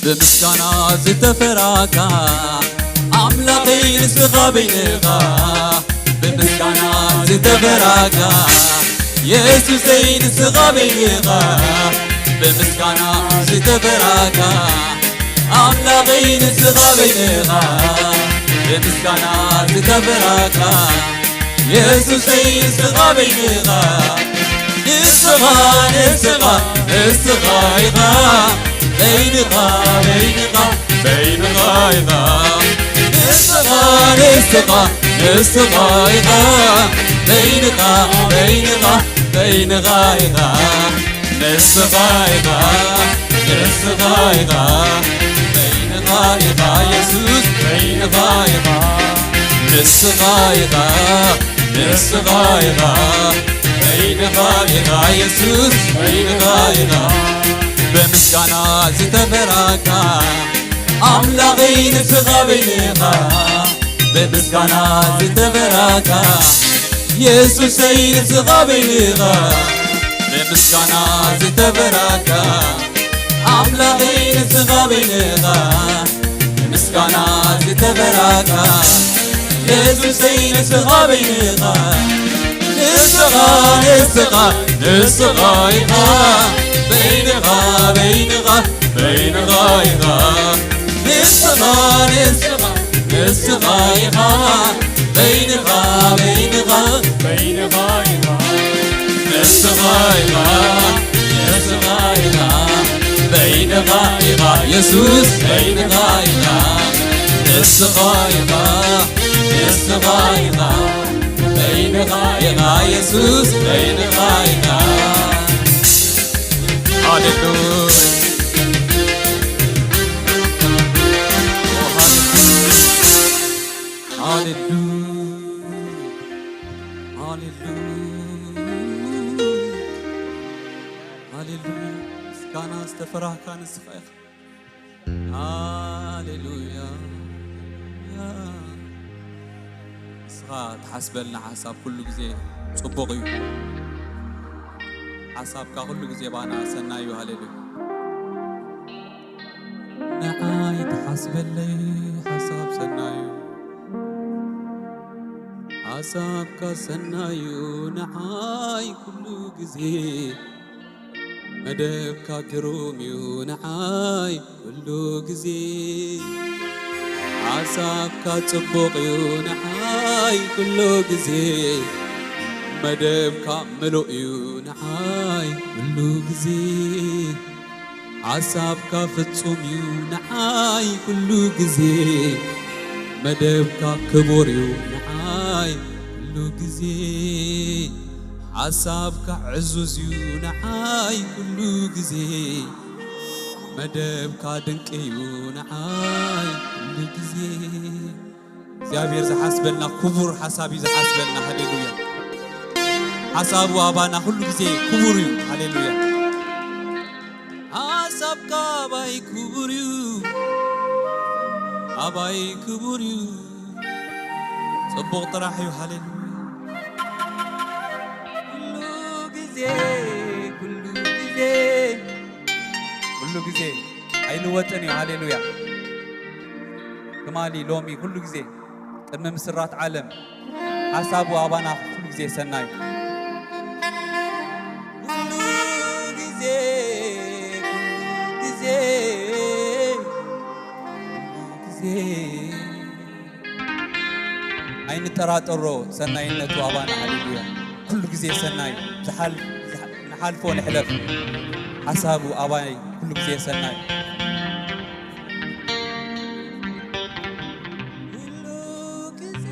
ብምስጋና ዝተፈራካ ኣምላኸይ ንስኻ በይንኻ፣ ብምስጋና ዝተፈራካ የሱሰይ ንስኻ በይንኻ፣ ብምስጋና ዝተፈራካ ኣምላኸይ ንስኻ በይንኻ፣ ብምስጋና ዝተፈራካ የሱሰይ ንስኻ በይንኻ፣ ንስኻ፣ ንስኻ፣ ንስኻ ኢኻ፣ በይንኻ፣ በይንኻ፣ በይንኻ ኢኻ። ንስኻ፣ ንስኻ፣ ንስኻ ኢኻ፣ በይንኻ፣ በይንኻ፣ በይንኻ ኢኻ። ንስኻ ኢኻ፣ ንስኻ ኢኻ፣ በይንኻ ኢኻ የሱስ፣ በይንኻ ኢኻ። ንስኻ ኢኻ፣ ንስኻ ኢኻ፣ በይንኻ ኢኻ የሱስ፣ በይንኻ ኢኻ። ብምስጋና ዝተፈራካ ኣምላኸይ ንስኻ በይንኻ፣ ብምስጋና ዝተፈራካ የሱሰይ ንስኻ በይንኻ፣ ብምስጋና ዝተፈራካ ኣምላኸይ ንስኻ በይንኻ፣ ብምስጋና ዝተፈራካ የሱሰይ ንስኻ በይንኻ፣ ንስኻ፣ ንስኻ፣ ንስኻ ኢኻ፣ በይንኻ፣ በይንኻ፣ በይንኻ ኢኻ። ንስኻ፣ ንስኻ፣ ንስኻ ኢኻ፣ በይንኻ፣ በይንኻ፣ በይንኻ ኢኻ። ንስኻ ኢኻ፣ ንስኻ ኢኻ፣ በይንኻ ኢኻ የሱስ፣ በይንኻ ኢኻ። ንስኻ ኢኻ፣ ንስኻ ኢኻ፣ በይንኻ ኢኻ የሱስ፣ በይንኻ ኢኻ። ሃሌሉያ። ሃሌሉያ። ሃሌሉያ። ሃሌሉያ። ምስጋና ዝተፈራህካ ንስኻ ኢኻ። ሃሌሉያ። ንስኻ ትሓስበልና ሓሳብ ኩሉ ግዜ ጽቡቕ እዩ። ሓሳብካ ኩሉ ግዜ ባና ሰናይ እዩ። ሃሌሉያ። ንዓይ ትሓስበለይ ሓሳብ ሰናይ እዩ። ሓሳብካ ሰናይ እዩ ንዓይ ኩሉ ግዜ። መደብካ ግሩም እዩ ንዓይ ኩሉ ግዜ። ሓሳብካ ጽቡቕ እዩ ንዓይ ኩሉ ግዜ። መደብካ ምሉእ እዩ ንዓይ ኩሉ ግዜ። ሓሳብካ ፍጹም እዩ ንዓይ ኩሉ ግዜ። መደብካ ክቡር እዩ ንዓይ ኩሉ ግዜ። ሓሳብካ ዕዙዝ እዩ ንዓይ ኩሉ ግዜ። መደብካ ድንቂ እዩ ንዓይ ኩሉ ግዜ። እግዚኣብሔር ዝሓስበልና ክቡር ሓሳብ እዩ ዝሓስበልና። ሃሌሉያ። ሓሳቡ ኣባና ኩሉ ግዜ ክቡር እዩ። ሃሌሉያ። ሓሳብካ ኣባይ ክቡር እዩ፣ ኣባይ ክቡር እዩ። ጽቡቕ ጥራሕ እዩ። ሃሌሉያ። ኩሉ ግዜ፣ ኩሉ ግዜ፣ ኩሉ ግዜ ኣይልወጥን እዩ። ሃሌሉያ። ትማሊ፣ ሎሚ፣ ኩሉ ግዜ ቅድሚ ምስራት ዓለም ሓሳቡ ኣባና ኩሉ ግዜ ሰናይ። ኩሉ ግዜ፣ ኩሉ ግዜ፣ ኩሉ ግዜ ኣይንጠራጠሮ ሰናይነቱ ኣባና። ሃሌሉያ። ኩሉ ግዜ ሰናይ። ዝሓል-፣ ዝሓ-፣ ንሓልፎ ንሕለፍ። ሓሳቡ ኣባይ ኩሉ ግዜ ሰናይ። ኩሉ ግዜ፣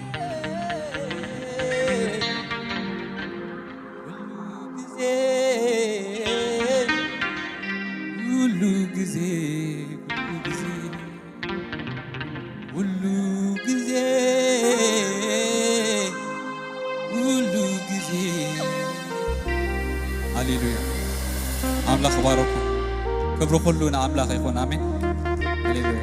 ኩሉ ግዜ፣ ኩሉ ግዜ፣ ኩሉ ግዜ፣ ኩሉ ግዜ፣ ኩሉ ግዜ። ሃሌሉያ። ኣምላኽ ባረኩ። ክብሪ ኩሉ ንኣምላኽ ይኹን። ኣሜን። ሃሌሉያ።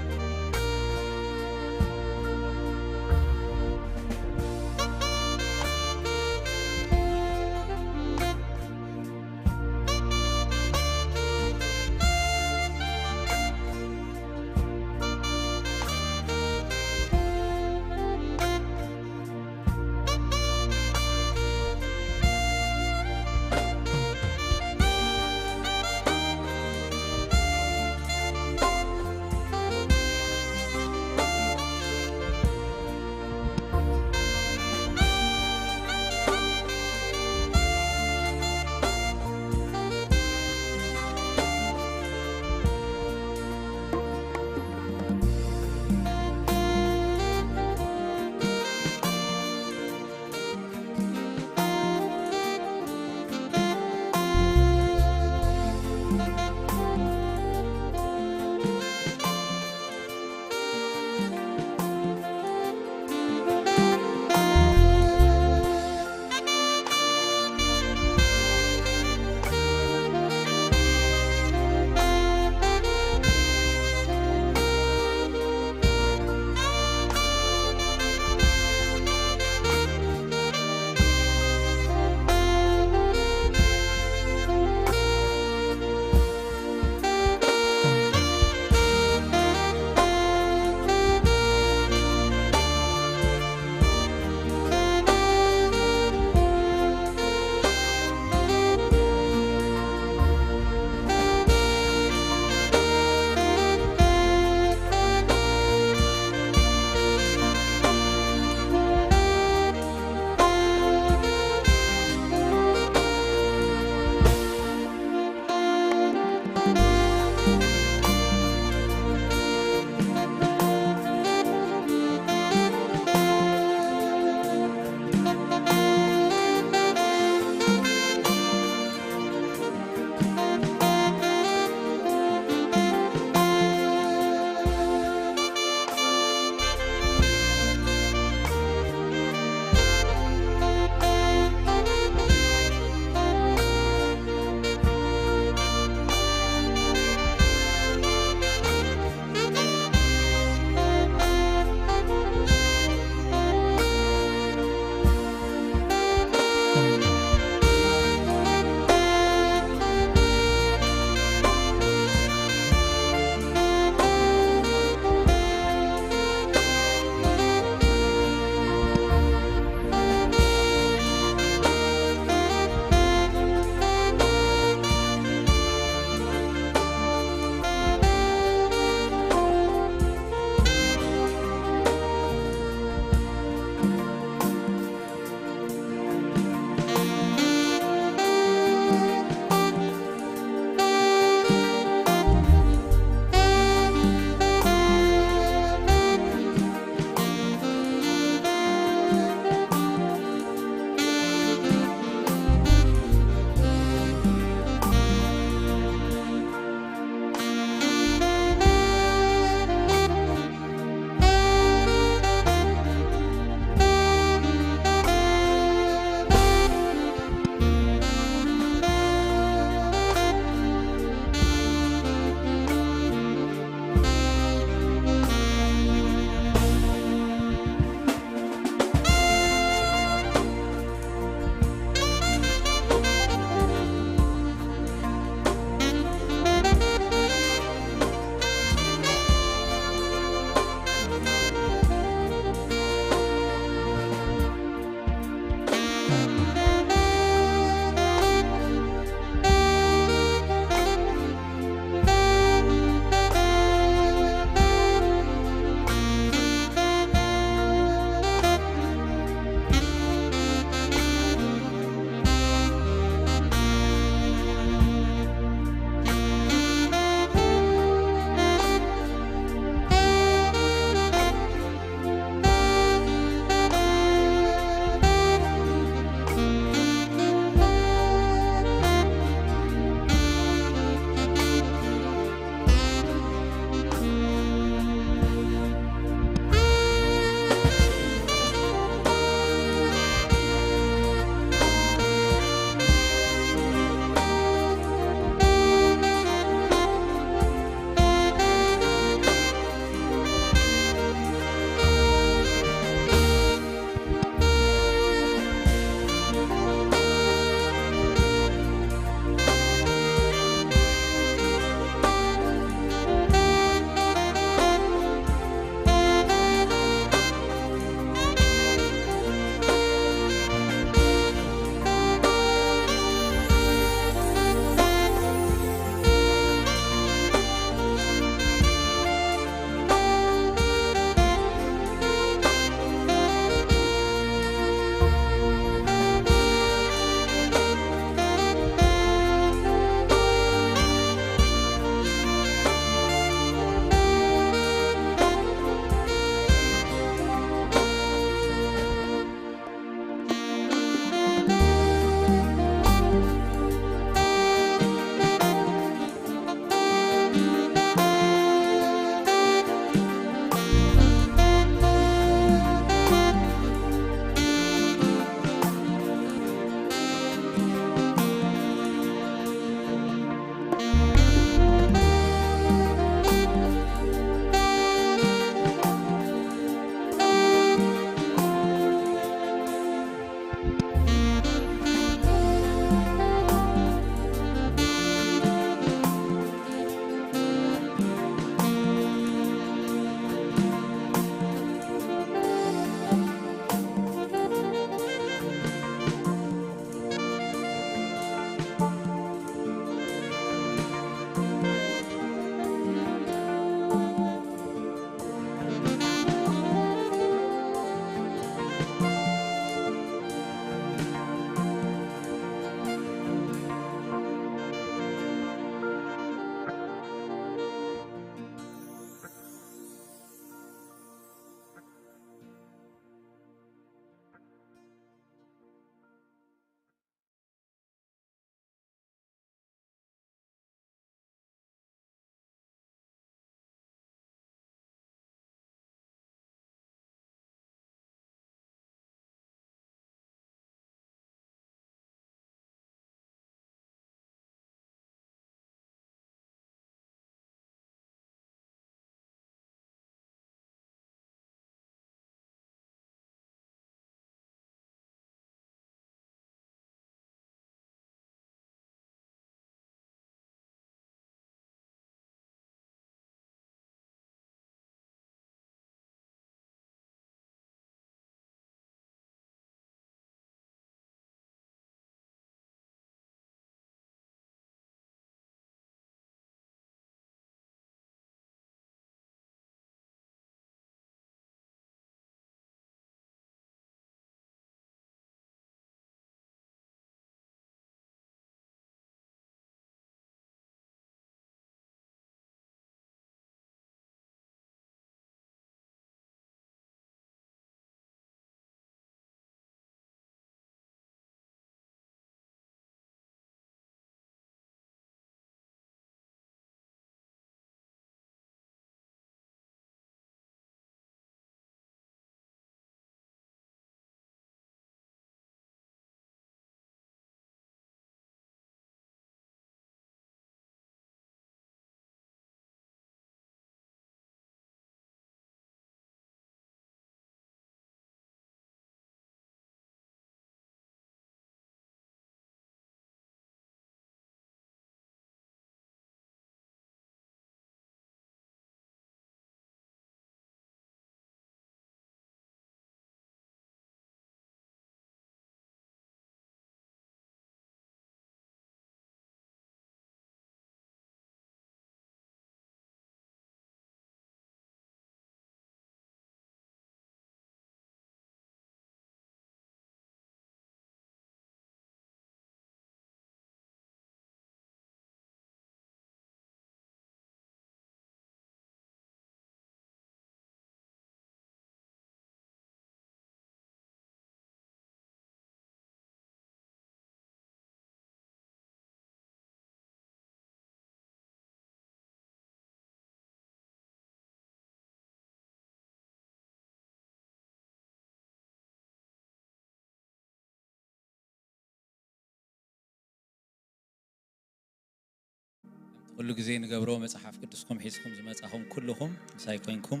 ኩሉ ግዜ ንገብሮ መጽሓፍ ቅዱስኩም ሒዝኩም ዝመጻኹም ኩልኹም ምሳይ ኮንኩም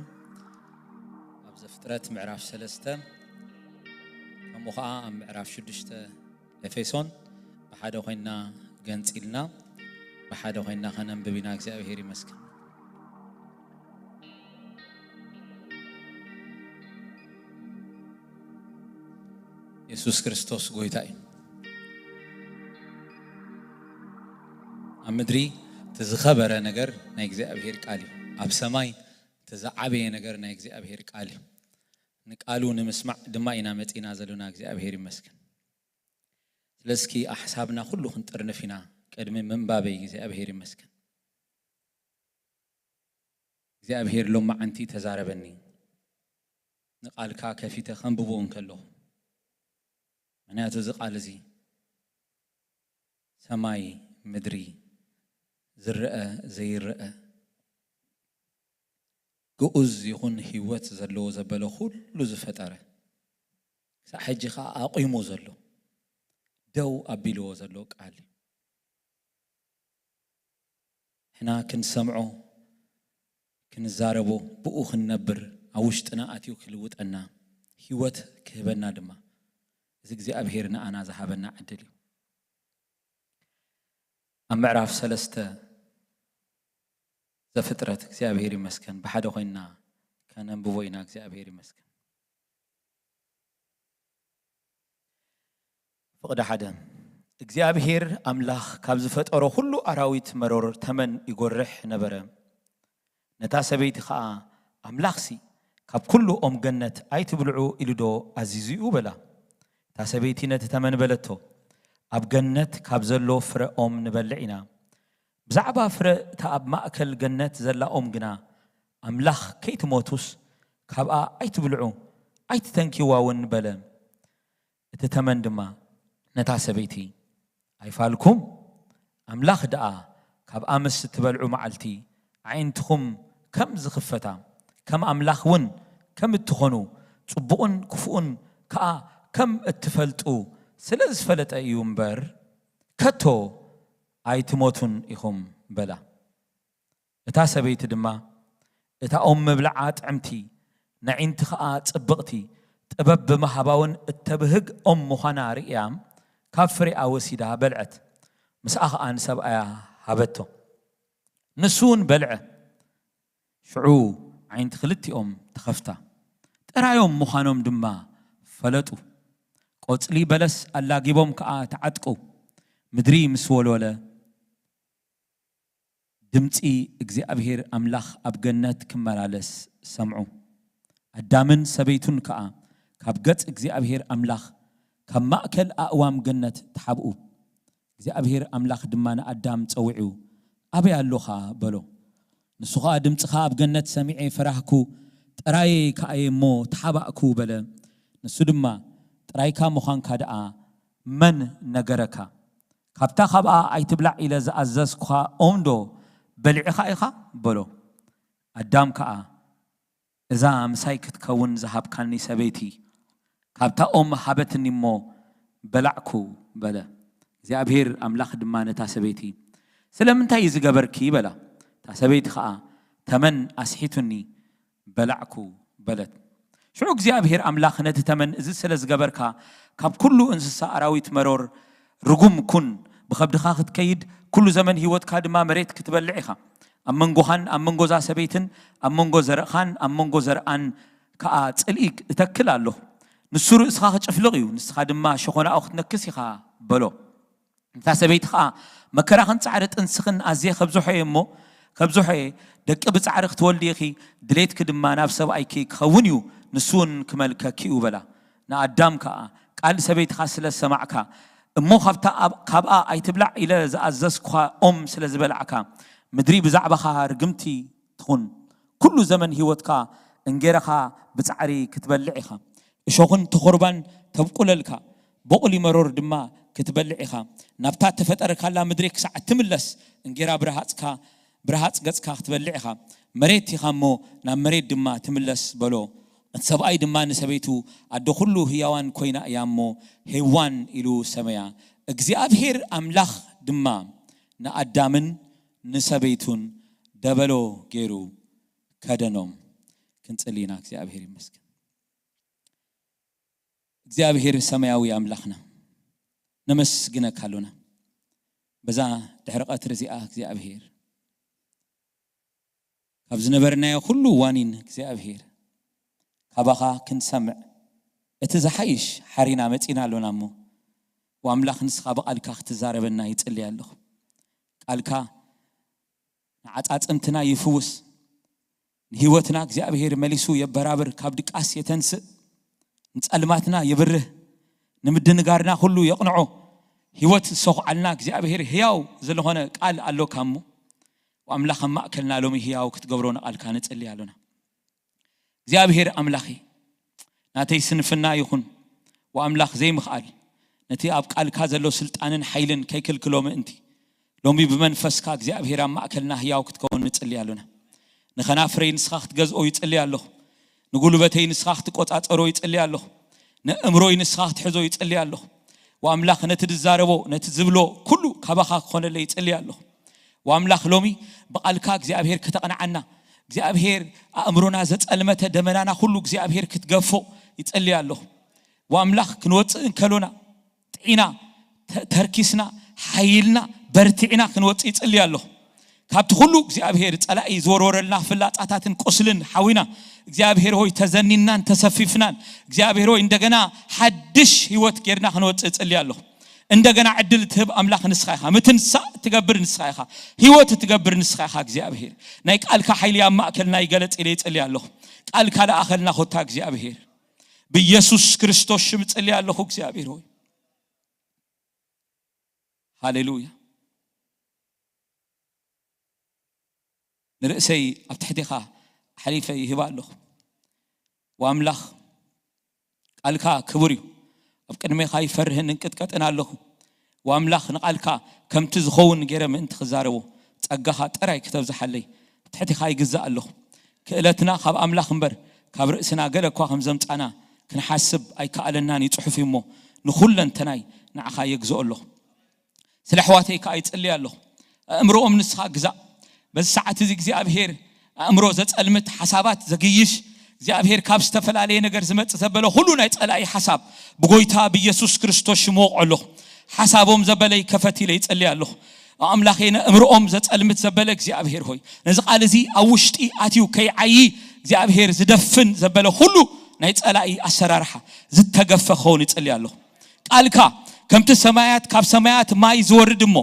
ኣብ ዘፍጥረት ምዕራፍ ሰለስተ ከምኡ ኸዓ ኣብ ምዕራፍ ሽዱሽተ ኤፌሶን ብሓደ ኮይንና ገንጺልና ብሓደ ኮይንና ከነንብብ ኢና። እግዚኣብሔር ይመስገን። የሱስ ክርስቶስ ጎይታ እዩ። ኣብ ምድሪ እቲ ዝኸበረ ነገር ናይ እግዚኣብሔር ቃል እዩ። ኣብ ሰማይ እቲ ዝዓበየ ነገር ናይ እግዚኣብሔር ቃል እዩ። ንቃሉ ንምስማዕ ድማ ኢና መጺና ዘለና። እግዚኣብሔር ይመስገን። ስለዚ እስኪ ኣሕሳብና ኩሉ ክንጥርንፍ ኢና። ቅድሚ ምንባበይ እግዚኣብሔር ይመስገን። እግዚኣብሔር ሎማዓንቲ ተዛረበኒ። ንቃልካ ከፊተ ከንብቦ እንከለኹ፣ ምኽንያቱ እዚ ቃል እዚ ሰማይ ምድሪ ዝረአ ዘይረአ ግኡዝ ይኹን ህይወት ዘለዎ ዘበለ ኩሉ ዝፈጠረ ክሳዕ ሕጂ ኸዓ ኣቑሙ ዘሎ ደው ኣቢልዎ ዘሎ ቃል እዩ። ንሕና ክንሰምዖ ክንዛረቦ ብኡ ክንነብር ኣብ ውሽጥና ኣትዩ ክልውጠና ህይወት ክህበና ድማ እዚ እግዚኣብሔር ንኣና ዝሃበና ዕድል እዩ። ኣብ ምዕራፍ ሰለስተ ዘፍጥረት እግዚኣብሔር ይመስገን ብሓደ ኮይንና ከነንብቦ ኢና። እግዚኣብሔር ይመስገን። ፍቕዲ ሓደ እግዚኣብሔር ኣምላኽ ካብ ዝፈጠሮ ኩሉ ኣራዊት መሮር ተመን ይጎርሕ ነበረ። ነታ ሰበይቲ ኸዓ ኣምላኽሲ ካብ ኩሉ ኦም ገነት ኣይትብልዑ ኢሉዶ ኣዚዙ እዩ በላ። እታ ሰበይቲ ነቲ ተመን በለቶ፣ ኣብ ገነት ካብ ዘሎ ፍረ ኦም ንበልዕ ኢና። ብዛዕባ ፍረ እታ ኣብ ማእከል ገነት ዘላ ኦም ግና ኣምላኽ ከይትሞቱስ ካብኣ ኣይትብልዑ ኣይትተንኪዋ እውን በለ። እቲ ተመን ድማ ነታ ሰበይቲ ኣይፋልኩም፣ ኣምላኽ ደኣ ካብኣ ምስ እትበልዑ መዓልቲ ኣዒንትኹም ከም ዝኽፈታ ከም ኣምላኽ እውን ከም እትኾኑ ጽቡቕን ክፉእን ከኣ ከም እትፈልጡ ስለ ዝፈለጠ እዩ እምበር ከቶ ኣይትሞቱን ኢኹም በላ። እታ ሰበይቲ ድማ እታ ኦም ምብልዓ ጥዕምቲ፣ ነዒንቲ ኸኣ ጽብቕቲ፣ ጥበብ ብምሃባውን እተብህግ ኦም ምዃና ርእያ፣ ካብ ፍሬኣ ወሲዳ በልዐት። ምስኣ ኸኣ ንሰብኣያ ሃበቶ። ንሱ እውን በልዐ። ሽዑ ዓይንቲ ክልቲኦም ተኸፍታ። ጥራዮም ምዃኖም ድማ ፈለጡ። ቆጽሊ በለስ ኣላጊቦም ከኣ ተዓጥቁ። ምድሪ ምስ ወልወለ፣ ድምጺ እግዚኣብሔር ኣምላኽ ኣብ ገነት ክመላለስ ሰምዑ። ኣዳምን ሰበይቱን ከኣ ካብ ገጽ እግዚኣብሔር ኣምላኽ፣ ካብ ማእከል ኣእዋም ገነት ተሓብኡ። እግዚኣብሔር ኣምላኽ ድማ ንኣዳም ጸዊዑ፣ "ኣበይ ኣሎኻ?" በሎ። ንሱ ኸኣ፣ "ድምጽኻ ኣብ ገነት ሰሚዐ ፈራህኩ፣ ጥራየይ ከኣ እየ እሞ ተሓባእኩ" በለ። ንሱ ድማ፣ "ጥራይካ ምዃንካ ደኣ መን ነገረካ? ካብታ ካብኣ ኣይትብላዕ ኢለ ዝኣዘዝኩኻ ኦም ዶ በሊዕኻ ኢኻ?" በሎ። ኣዳም ከኣ፣ "እዛ ምሳይ ክትከውን ዝሃብካኒ ሰበይቲ ካብታ ኦም ሃበትኒ እሞ በላዕኩ" በለ። እግዚኣብሔር ኣምላኽ ድማ ነታ ሰበይቲ፣ "ስለምንታይ እዚ ገበርኪ?" በላ። እታ ሰበይቲ ኸኣ፣ "ተመን ኣስሒቱኒ በላዕኩ" በለት። ሽዑ እግዚኣብሔር ኣምላኽ ነቲ ተመን፣ "እዚ ስለ ዝገበርካ ካብ ኩሉ እንስሳ ኣራዊት መሮር ርጉም ኩን፣ ብኸብድኻ ክትከይድ ኩሉ ዘመን ህይወትካ ድማ መሬት ክትበልዕ ኢኻ። ኣብ መንጎኻን ኣብ መንጎ እዛ ሰበይትን ኣብ መንጎ ዘርእኻን ኣብ መንጎ ዘርኣን ከኣ ጽልኢ እተክል ኣለኹ። ንሱ ርእስኻ ክጭፍልቕ እዩ፣ ንስኻ ድማ ሸኾናኡ ክትነክስ ኢኻ" በሎ። እታ ሰበይቲ ኸኣ፣ "መከራኽን ጻዕሪ ጥንስኽን ኣዝየ ከብዝሖ እየ እሞ፣ ከብዝሖ እየ፣ ደቂ ብጻዕሪ ክትወልዲ ኢኺ፣ ድሌትኪ ድማ ናብ ሰብኣይኪ ክኸውን እዩ፣ ንሱ እውን ክመልከኪ እዩ" በላ። ንኣዳም ከኣ፣ "ቃል ሰበይትኻ ስለ ዝሰማዕካ፣ እሞ ካብታ ኣብ-፣ ካብኣ ኣይትብላዕ ኢለ ዝኣዘዝኩኻ ኦም ስለ ዝበላዕካ፣ ምድሪ ብዛዕባኻ ርግምቲ ትኹን። ኩሉ ዘመን ህይወትካ እንጌራኻ ብጻዕሪ ክትበልዕ ኢኻ። እሾኽን ተኾርባን ተብቁለልካ፣ ቦቕሊ መሮር ድማ ክትበልዕ ኢኻ። ናብታ እተፈጠርካላ ምድሪ ክሳዕ እትምለስ፣ እንጌራ ብረሃጽካ፣ ብረሃጽ ገጽካ ክትበልዕ ኢኻ። መሬት ኢኻ እሞ፣ ናብ መሬት ድማ ትምለስ" በሎ። እቲ ሰብኣይ ድማ ንሰበይቱ፣ "ኣደ ኩሉ ህያዋን ኮይና እያ እሞ፣ ሄዋን ኢሉ ሰመያ። እግዚኣብሄር ኣምላኽ ድማ ንኣዳምን ንሰበይቱን ደበሎ ገይሩ ከደኖም። ክንጽሊ ኢና። እግዚኣብሔር ይመስገን። እግዚኣብሔር ሰማያዊ ኣምላኽና፣ ነመስግነካ ኣሎና። በዛ ድሕሪ ቀትሪ እዚኣ እግዚኣብሔር፣ ካብ ዝነበርናዮ ኩሉ ዋኒን እግዚኣብሔር፣ ካባኻ ክንሰምዕ እቲ ዝሓይሽ ሓሪና መጺና ኣሎና እሞ፣ ወኣምላኽ ንስኻ ብቓልካ ክትዛረበና ይጽሊ ኣለኹ። ቃልካ ንዓጻጽምትና ይፍውስ፣ ንህይወትና እግዚኣብሔር መሊሱ የበራብር፣ ካብ ድቃስ የተንስእ፣ ንጸልማትና የብርህ፣ ንምድንጋርና ኩሉ የቕንዖ። ህይወት ዝሰኹዓልና እግዚኣብሔር ህያው ዝኾነ ቃል ኣሎካ እሞ፣ ወኣምላኽ ኣብ ማእከልና ሎሚ ህያው ክትገብሮ ንቓልካ ንጽሊ ኣሎና። እግዚኣብሔር ኣምላኸይ፣ ናተይ ስንፍና ይኹን፣ ወኣምላኽ ዘይምኽኣል፣ ነቲ ኣብ ቃልካ ዘሎ ስልጣንን ሓይልን ከይክልክሎ ምእንቲ፣ ሎሚ ብመንፈስካ እግዚኣብሔር ኣብ ማእከልና ህያው ክትከውን ንጽሊ ኣሎና። ንኸናፍረይ ንስኻ ክትገዝኦ ይጽሊ ኣለኹ። ንጉልበተይ ንስኻ ክትቆጻጸሮ ይጽሊ ኣለኹ። ንእምሮይ ንስኻ ክትሕዞ ይጽሊ ኣለኹ። ወኣምላኽ ነቲ ዝዛረቦ፣ ነቲ ዝብሎ ኩሉ ካባኻ ክኾነለይ ይጽሊ ኣለኹ። ወኣምላኽ ሎሚ ብቓልካ እግዚኣብሔር ከተቕንዓና፣ እግዚኣብሔር ኣእምሮና ዘጸልመተ ደመናና ኩሉ እግዚኣብሔር ክትገፎ ይጽሊ ኣለኹ። ወኣምላኽ ክንወጽእ እንከሎና ጥዒና፣ ተ-፣ ተርኪስና፣ ሓይልና፣ በርቲዕና ክንወጽእ ይጽሊ ኣለኹ። ካብቲ ኩሉ እግዚኣብሔር ጸላኢ ዝወርወረልና ፍላጻታትን ቁስልን ሓዊና፣ እግዚኣብሔር ሆይ ተዘኒናን ተሰፊፍናን፣ እግዚኣብሔር ሆይ እንደገና ሓድሽ ህይወት ጌርና ክንወጽእ እጽሊ ኣለኹ። እንደገና ዕድል ትህብ ኣምላኽ ንስኻ ኢኻ። ምትንሳእ ትገብር ንስኻ ኢኻ። ህይወት ትገብር ንስኻ ኢኻ እግዚኣብሔር። ናይ ቃልካ ሓይሊ ኣብ ማእከልና ይገለጽ ኢለ ይጽሊ ኣለኹ። ቃልካ ለኣኸልና ኮታ እግዚኣብሔር። ብኢየሱስ ክርስቶስ ሽም እጽሊ ኣለኹ እግዚኣብሔር ሆይ። ሃሌሉያ። ንርእሰይ ኣብ ትሕቴኻ ኣሕሊፈ ይህባ ኣለኹ። ወኣምላኽ ቃልካ ክቡር እዩ። ኣብ ቅድሜኻ ይፈርህን እንቅጥቀጥን ኣለኹ። ወኣምላኽ ንቓልካ ከምቲ ዝኸውን ገይረ ምእንቲ ክዛረቦ ጸጋኻ ጥራይ ክተብዝሓለይ ኣብ ትሕቴኻ ይግዛእ ኣለኹ። ክእለትና ካብ ኣምላኽ እምበር ካብ ርእስና ገለ እኳ ከም ዘምጻና ክንሓስብ ኣይከኣለናን እዩ፣ ጽሑፍ እዩ እሞ ንኹለንተናይ ንዓኻ የግዝኦ ኣለኹ። ስለ ኣሕዋተይ ከኣ ይጽሊ ኣለኹ። ኣእምሮኦም ንስኻ ግዛእ። በዚ ሰዓት እዚ እግዚኣብሔር ኣእምሮ ዘጸልምት ሓሳባት ዘግይሽ እግዚኣብሔር ካብ ዝተፈላለየ ነገር ዝመጽእ ዘበለ ኩሉ ናይ ጸላኢ ሓሳብ ብጎይታ ብኢየሱስ ክርስቶስ ሽም ወቕዖ ኣለኹ። ሓሳቦም ዘበለ ይከፈት ኢለ ይጸሊ ኣለኹ። ኣምላኸይ ነእምሮኦም ዘጸልምት ዘበለ እግዚኣብሔር ሆይ ነዚ ቃል እዚ ኣብ ውሽጢ ኣትዩ ከይዓዪ እግዚኣብሔር ዝደፍን ዘበለ ኩሉ ናይ ጸላኢ ኣሰራርሓ ዝተገፈ ክኸውን ይጸሊ ኣለኹ። ቃልካ ከምቲ ሰማያት ካብ ሰማያት ማይ ዝወርድ እሞ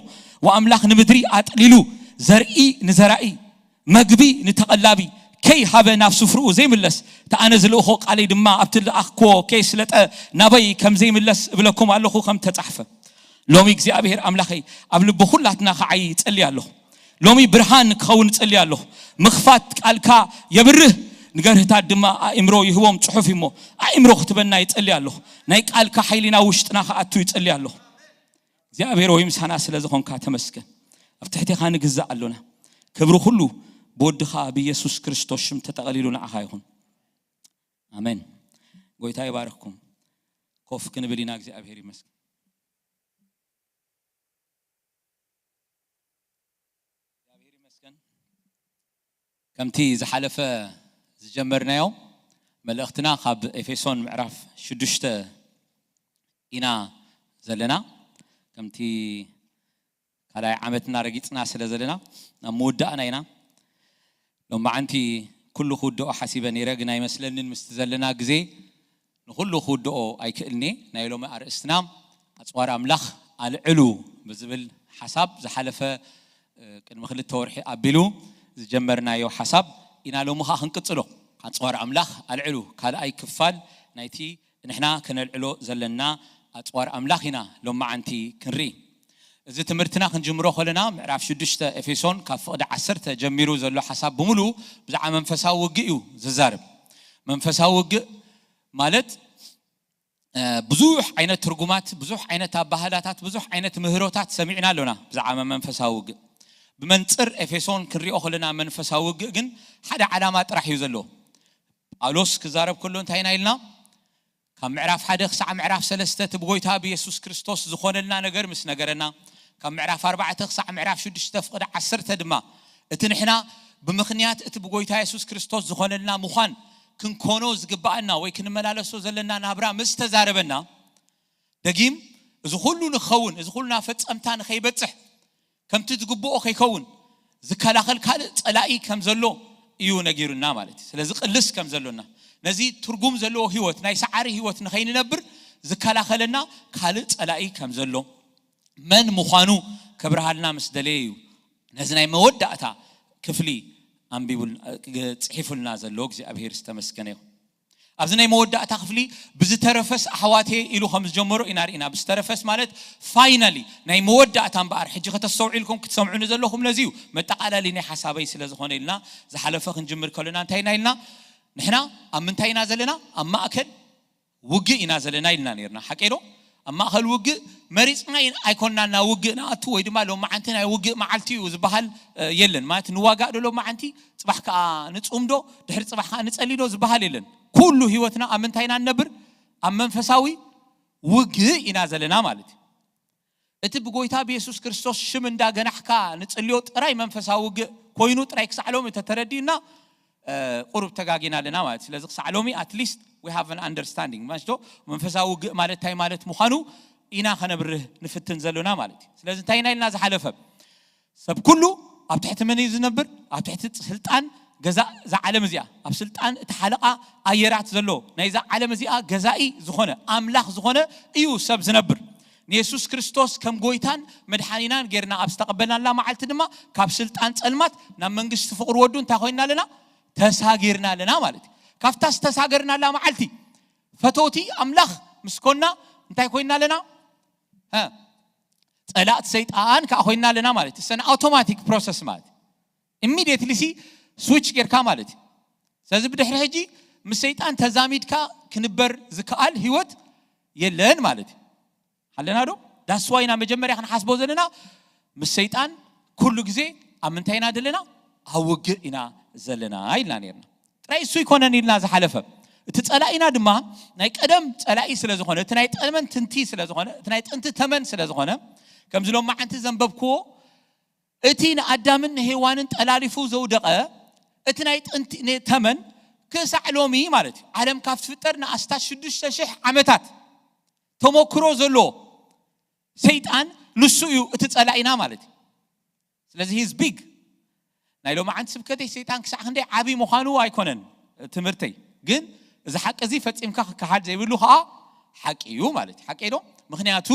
ወኣምላኽ ንምድሪ ኣጥሊሉ ዘርኢ ንዘራኢ መግቢ ንተቐላቢ ከይሃበ ናብ ስፍርኡ ዘይምለስ እቲ ኣነ ዝልእኾ ቃለይ ድማ ኣብቲ ልኣኽኮ ከይስለጠ ናበይ ከም ዘይምለስ እብለኩም ኣለኹ ከም ተጻሕፈ። ሎሚ እግዚኣብሔር ኣምላኸይ ኣብ ልቢ ኩላትና ከዓይ ይጸሊ ኣለኹ። ሎሚ ብርሃን ክኸውን እጽሊ ኣለኹ። ምኽፋት ቃልካ የብርህ፣ ንገርህታት ድማ ኣእምሮ ይህቦም ጽሑፍ እሞ ኣእምሮ ክትበና ይጸሊ ኣለኹ። ናይ ቃልካ ሓይሊ ናብ ውሽጥና ክኣቱ ይጸሊ ኣለኹ። እግዚኣብሔር ወይ ምሳና ስለ ዝኾንካ ተመስገን። ኣብ ትሕቴኻ ንግዛእ ኣሎና። ክብሪ ኩሉ ብወድኻ ብኢየሱስ ክርስቶስ ሽም ተጠቐሊሉ ንዓኻ ይኹን። ኣሜን። ጎይታ ይባርኽኩም። ኮፍ ክንብል ኢና። እግዚኣብሔር ይመስገን። እግዚኣብሔር ይመስገን። ከምቲ ዝሓለፈ ዝጀመርናዮ መልእኽትና ካብ ኤፌሶን ምዕራፍ ሽዱሽተ ኢና ዘለና። ከምቲ ካልኣይ ዓመትና ረጊጽና ስለ ዘለና ናብ ምውዳእና ኢና። ሎማዓንቲ ኩሉ ክውድኦ ሓሲበ ነይረ፣ ግን ኣይመስለንን ምስቲ ዘለና ግዜ ንኹሉ ክውድኦ ኣይክእልኒ። ናይ ሎሚ ኣርእስትና ኣጽዋር ኣምላኽ ኣልዕሉ ብዝብል ሓሳብ ዝሓለፈ፣ እ፣ ቅድሚ ክልተ ወርሒ ኣቢሉ ዝጀመርናዮ ሓሳብ ኢና ሎሚ ኸኣ ክንቅጽሎ። ኣጽዋር ኣምላኽ ኣልዕሉ ካልኣይ ክፋል ናይቲ ንሕና ከነልዕሎ ዘለና ኣጽዋር ኣምላኽ ኢና ሎማዓንቲ ክንርኢ። እዚ ትምህርትና ክንጅምሮ ከለና ምዕራፍ ሽዱሽተ ኤፌሶን ካብ ፍቕዲ ዓሰርተ ጀሚሩ ዘሎ ሓሳብ ብምሉኡ ብዛዕባ መንፈሳዊ ውግእ እዩ ዝዛረብ። መንፈሳዊ ውግእ ማለት፣ እ፣ ብዙሕ ዓይነት ትርጉማት፣ ብዙሕ ዓይነት ኣባህላታት፣ ብዙሕ ዓይነት ምህሮታት ሰሚዕና ኣሎና ብዛዕባ መንፈሳዊ ውግእ። ብመንጽር ኤፌሶን ክንሪኦ ከለና መንፈሳዊ ውግእ ግን ሓደ ዓላማ ጥራሕ እዩ ዘለዎ። ጳውሎስ ክዛረብ ከሎ እንታይ ኢና ኢልና? ካብ ምዕራፍ ሓደ ክሳዕ ምዕራፍ ሰለስተ እቲ ብጎይታ ብየሱስ ክርስቶስ ዝኾነልና ነገር ምስ ነገረና፣ ካብ ምዕራፍ ኣርባዕተ ክሳዕ ምዕራፍ ሽዱሽተ ፍቕዲ ዓሰርተ ድማ፣ እቲ ንሕና ብምኽንያት እቲ ብጎይታ የሱስ ክርስቶስ ዝኾነልና ምዃን ክንኮኖ ዝግባኣና ወይ ክንመላለሶ ዘለና ናብራ ምስ ተዛረበና፣ ደጊም እዚ ኩሉ ንኸውን፣ እዚ ኩሉ ናብ ፈጸምታ ንኸይበጽሕ፣ ከምቲ ዝግብኦ ከይከውን ዝከላኸል ካልእ ጸላኢ ከም ዘሎ እዩ ነጊሩና ማለት እዩ። ስለዚ ቅልስ ከም ዘሎና፣ ነዚ ትርጉም ዘለዎ ህይወት፣ ናይ ሰዓሪ ህይወት ንኸይንነብር ዝከላኸለና ካልእ ጸላኢ ከም ዘሎ፣ መን ምዃኑ ከብርሃልና ምስ ደለየ እዩ ነዚ ናይ መወዳእታ ክፍሊ ኣንቢቡል-፣ ጽሒፉልና ዘሎ። እግዚኣብሔር ዝተመስገነ ይኹን። ኣብዚ ናይ መወዳእታ ክፍሊ ብዝተረፈስ ኣሕዋተየ ኢሉ ከም ዝጀመሮ ኢና ርኢና። ብዝተረፈስ ማለት ፋይናሊ ናይ መወዳእታ እምበኣር፣ ሕጂ ከተስተውዒልኩም ክትሰምዑኒ ዘለኹም ነዚ እዩ፣ መጠቓላሊ ናይ ሓሳበይ ስለ ዝኾነ ኢልና ዝሓለፈ ክንጅምር ከለና እንታይ ኢና ኢልና? ንሕና ኣብ ምንታይ ኢና ዘለና? ኣብ ማእከል ውግእ ኢና ዘለና ኢልና ነርና። ሓቀይ ዶ? ኣብ ማእከል ውግእ መሪጽና ኣይኮንና ናብ ውግእ ንኣቱ፣ ወይ ድማ ሎማዓንቲ ናይ ውግእ መዓልቲ እዩ ዝበሃል የለን። ማለት ንዋጋእ ዶ ሎማዓንቲ፣ ጽባሕ ከኣ ንጹም ዶ፣ ድሕሪ ጽባሕ ከኣ ንጸሊ ዶ ዝበሃል የለን። ኩሉ ህይወትና ኣብ ምንታይ ኢና ንነብር? ኣብ መንፈሳዊ ውግእ ኢና ዘለና ማለት እዩ። እቲ ብጎይታ ብየሱስ ክርስቶስ ሽም እንዳገናሕካ ንጽልዮ ጥራይ መንፈሳዊ ውግእ ኮይኑ ጥራይ ክሳዕ ሎሚ ተተረዲእና፣ ቁሩብ ተጋጊና ኣለና ማለት። ስለዚ ክሳዕ ሎሚ at least we have an understanding ማለት ዶ? መንፈሳዊ ውግእ ማለት እንታይ ማለት ምዃኑ ኢና ከነብርህ ንፍትን ዘሎና ማለት እዩ። ስለዚ እንታይ ኢና ኢልና ዝሓለፈ? ሰብ ኩሉ ኣብ ትሕቲ መን እዩ ዝነብር? ኣብ ትሕቲ ስልጣን ገዛ እዛ ዓለም እዚኣ፣ ኣብ ስልጣን እቲ ሓለቓ ኣየራት ዘሎ ናይዛ ዓለም እዚኣ ገዛኢ ዝኾነ ኣምላኽ ዝኾነ እዩ ሰብ ዝነብር። ንየሱስ ክርስቶስ ከም ጎይታን መድሓኒናን ጌርና ኣብ ዝተቐበልናላ መዓልቲ ድማ ካብ ስልጣን ጸልማት ናብ መንግስቲ ፍቕሪ ወዱ እንታይ ኮይና ኣለና? ተሳጊርና ኣለና ማለት እዩ። ካብታ ዝተሳገርናላ መዓልቲ ፈተውቲ ኣምላኽ ምስ ኮና እንታይ ኮይና ኣለና? ጸላእቲ ሰይጣን ከዓ ኮይና ኣለና ማለት እዩ። ሰን ኣውቶማቲክ ፕሮሰስ ማለት ኢሚድየትሊ ሲ ስዊች ጌርካ ማለት እዩ። ስለዚ ብድሕሪ ሕጂ ምስ ሰይጣን ተዛሚድካ ክንበር ዝከኣል ህይወት የለን ማለት እዩ። ኣለና ዶ? ዳስዋይና መጀመርያ ክንሓስቦ ዘለና ምስ ሰይጣን ኩሉ ግዜ ኣብ ምንታይ ኢና ዘለና? ኣብ ውግእ ኢና ዘለና ኢልና ነርና። ጥራይ እሱ ይኮነን ኢልና ዝሓለፈ፣ እቲ ጸላኢና ድማ ናይ ቀደም ጸላኢ ስለ ዝኾነ፣ እቲ ናይ ጠመን ትንቲ ስለ ዝኾነ፣ እቲ ናይ ጥንቲ ተመን ስለ ዝኾነ፣ ከምዚ ሎም መዓንቲ ዘንበብክዎ፣ እቲ ንኣዳምን ንሄዋንን ጠላሊፉ ዘውደቐ እቲ ናይ ጥንቲ ተመን ክሳዕ ሎሚ ማለት እዩ፣ ዓለም ካብ ትፍጠር ንኣስታት ሽዱሽተ ሽሕ ዓመታት ተመክሮ ዘለዎ ሰይጣን ንሱ እዩ እቲ ጸላኢና ማለት እዩ። ስለዚ ሂዝ ቢግ ናይ ሎማዓንቲ ስብከተይ ሰይጣን ክሳዕ ክንደይ ዓብዪ ምዃኑ ኣይኮነን ትምህርተይ፣ ግን እዚ ሓቂ እዚ ፈጺምካ ክከሓድ ዘይብሉ ከዓ ሓቂ እዩ ማለት እዩ። ሓቂ ዶ? ምክንያቱ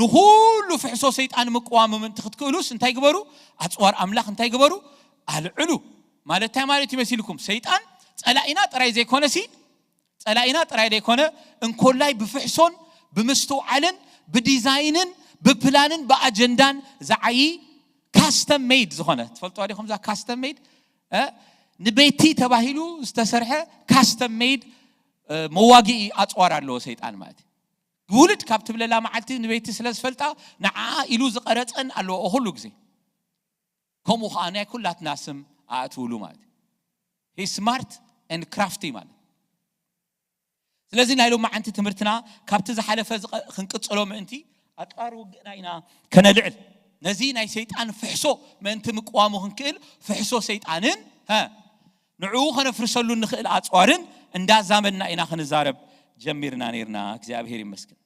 ንኩሉ ፍሕሶ ሰይጣን ምቅዋም ምእንቲ ክትክእሉስ እንታይ ግበሩ? ኣፅዋር ኣምላኽ እንታይ ግበሩ? ኣልዕሉ። ማለት እንታይ ማለት ይመሲልኩም? ሰይጣን ፀላኢና ጥራይ ዘይኮነሲ፣ ፀላኢና ጥራይ ዘይኮነ፣ እንኮላይ ብፍሕሶን ብምስትውዓልን ብዲዛይንን ብፕላንን ብኣጀንዳን ዝዓዪ ካስተም ሜድ ዝኾነ፣ ትፈልጥዋ ዲኹም እዛ ካስተም ሜድ? ንቤቲ ተባሂሉ ዝተሰርሐ ካስተም ሜድ መዋግኢ ኣፅዋር ኣለዎ ሰይጣን ማለት እዩ። ውልድ ካብ ትብለላ መዓልቲ ንቤቲ ስለ ዝፈልጣ ንዓ ኢሉ ዝቐረፀን ኣለዎ ኩሉ ግዜ። ከምኡ ከዓ ናይ ኩላትና ስም ኣእትውሉ ማለት እዩ። He's smart and crafty ማለት። ስለዚ ናይ ሎማዓንቲ ትምህርትና ካብቲ ዝሓለፈ ዝቐ-፣ ክንቅጽሎ ምእንቲ ኣጽዋር ውግእና ኢና ከነልዕል። ነዚ ናይ ሰይጣን ፍሕሶ ምእንቲ ምቅዋሙ ክንክእል ፍሕሶ ሰይጣንን፣ ሀ፣ ንዕኡ ከነፍርሰሉ እንኽእል ኣጽዋርን እንዳዛመድና ኢና ክንዛረብ ጀሚርና ነይርና። እግዚኣብሔር ይመስገን።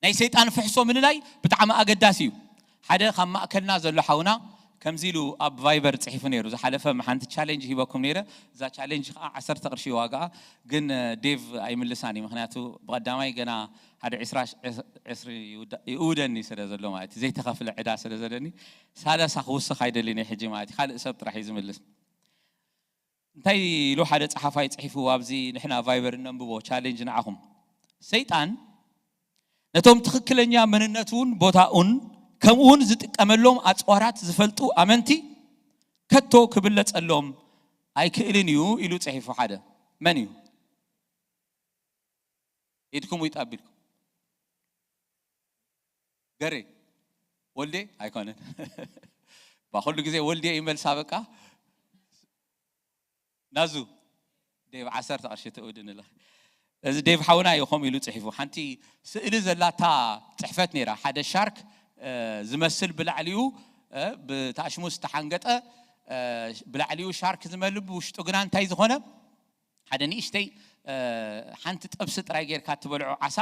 ናይ ሰይጣን ፍሕሶ ምልላይ ብጣዕሚ ኣገዳሲ እዩ። ሓደ ካብ ማእከልና ዘሎ ሓውና ከምዚ ኢሉ ኣብ ቫይበር ጽሒፉ ነይሩ። ዝሓለፈ ሓንቲ ቻሌንጅ ሂበኩም ነይረ። እዛ ቻሌንጅ ከዓ ዓሰርተ ቅርሺ ዋጋኣ፣ ግን ዴቭ ኣይምልሳን እዩ። ምክንያቱ ብቐዳማይ ገና ሓደ ዕስራ፣ ዕስሪ ይውዳ-፣ ይእውደኒ ስለ ዘሎ ማለት እዩ። ዘይተኸፍለ ዕዳ ስለ ዘለኒ ሰላሳ ክውስኽ ኣይደልን እየ ሕጂ ማለት እዩ። ካልእ ሰብ ጥራሕ እዩ ዝምልስ። እንታይ ኢሉ ሓደ ጸሓፋይ ጽሒፉ ኣብዚ ንሕና ቫይበር እነንብቦ ቻሌንጅ ንዓኹም። ሰይጣን ነቶም ትኽክለኛ መንነቱን ቦታኡን ከምኡውን ዝጥቀመሎም ኣጽዋራት ዝፈልጡ ኣመንቲ ከቶ ክብለጸሎም ኣይክእልን እዩ ኢሉ ጽሒፉ። ሓደ መን እዩ? ኢድኩም ይጣቢልኩም። ገሬ ወልዴ ኣይኮነን። ባ ኩሉ ግዜ ወልዴ ይመልሳ በቃ። ናዙ ዴቭ ዓሰርተ ቅርሺ ትእውድን ኣለኺ። እዚ ዴቭ ሓውና እዩ ከምኡ ኢሉ ጽሒፉ። ሓንቲ ስእሊ ዘላታ ጽሕፈት ነይራ። ሓደ ሻርክ ዝመስል ብላዕሊኡ ብታሽሙ ዝተሓንገጠ ብላዕሊኡ ሻርክ ዝመልብ ውሽጡ ግና እንታይ ዝኾነ ሓደ ንእሽተይ ሓንቲ ጥብሲ ጥራይ ጌርካ ትበልዖ ዓሳ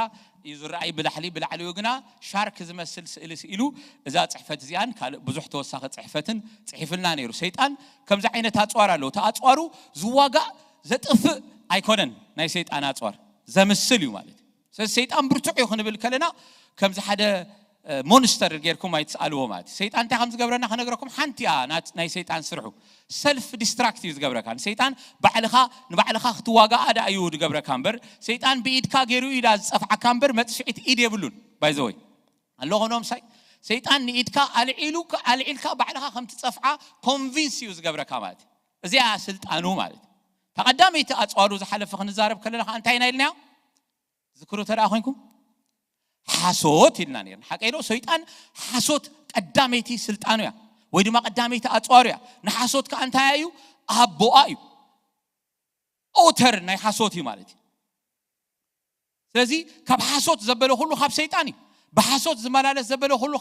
እዩ ዝረኣይ ብላሕሊ ብላዕሊኡ ግና ሻርክ ዝመስል ስእሊ ስኢሉ እዛ ፅሕፈት እዚኣን ካልእ ብዙሕ ተወሳኺ ፅሕፈትን ፅሒፍልና ነይሩ። ሰይጣን ከምዚ ዓይነት ኣፅዋር ኣለዎ። እቲ ኣፅዋሩ ዝዋጋእ ዘጥፍእ ኣይኮነን። ናይ ሰይጣን ኣፅዋር ዘምስል እዩ ማለት እዩ። ስለዚ ሰይጣን ብርቱዕ እዩ ክንብል ከለና ከምዚ ሓደ ሞንስተር ጌርኩም ኣይትስኣልዎ ማለት እዩ። ሰይጣን እንታይ ከም ዝገብረና ክነግረኩም ሓንቲ እያ ናይ ሰይጣን ስርሑ። ሰልፍ ዲስትራክት እዩ ዝገብረካ። ንሰይጣን ባዕልኻ ንባዕልኻ ክትዋጋኣ ደኣ እዩ ዝገብረካ እምበር ሰይጣን ብኢድካ ገይሩ ኢዳ ዝፀፍዓካ እምበር መጥፍዒት ኢድ የብሉን። ባይዘወይ ኣሎ ኾኖም ሳይ ሰይጣን ንኢድካ ኣልዒሉ ኣልዒልካ ባዕልኻ ከም ትፀፍዓ ኮንቪንስ እዩ ዝገብረካ ማለት እዩ። እዚኣ ስልጣኑ ማለት እዩ። ተቐዳመይቲ ኣፅዋሩ ዝሓለፈ ክንዛረብ ከለና ከዓ እንታይ ኢና ኢልናዮ? ዝክሩ ተደኣ ኮይንኩም ሓሶት ኢልና ነርና። ሓቀይ ዶ? ሰይጣን ሓሶት ቀዳመይቲ ስልጣኑ እያ ወይ ድማ ቀዳመይቲ ኣፅዋሩ እያ። ንሓሶት ከዓ እንታይ እዩ? ኣቦኣ እዩ። ኦተር ናይ ሓሶት እዩ ማለት እዩ። ስለዚ ካብ ሓሶት ዘበለ ኩሉ ካብ ሰይጣን እዩ። ብሓሶት ዝመላለስ ዘበለ ኩሉ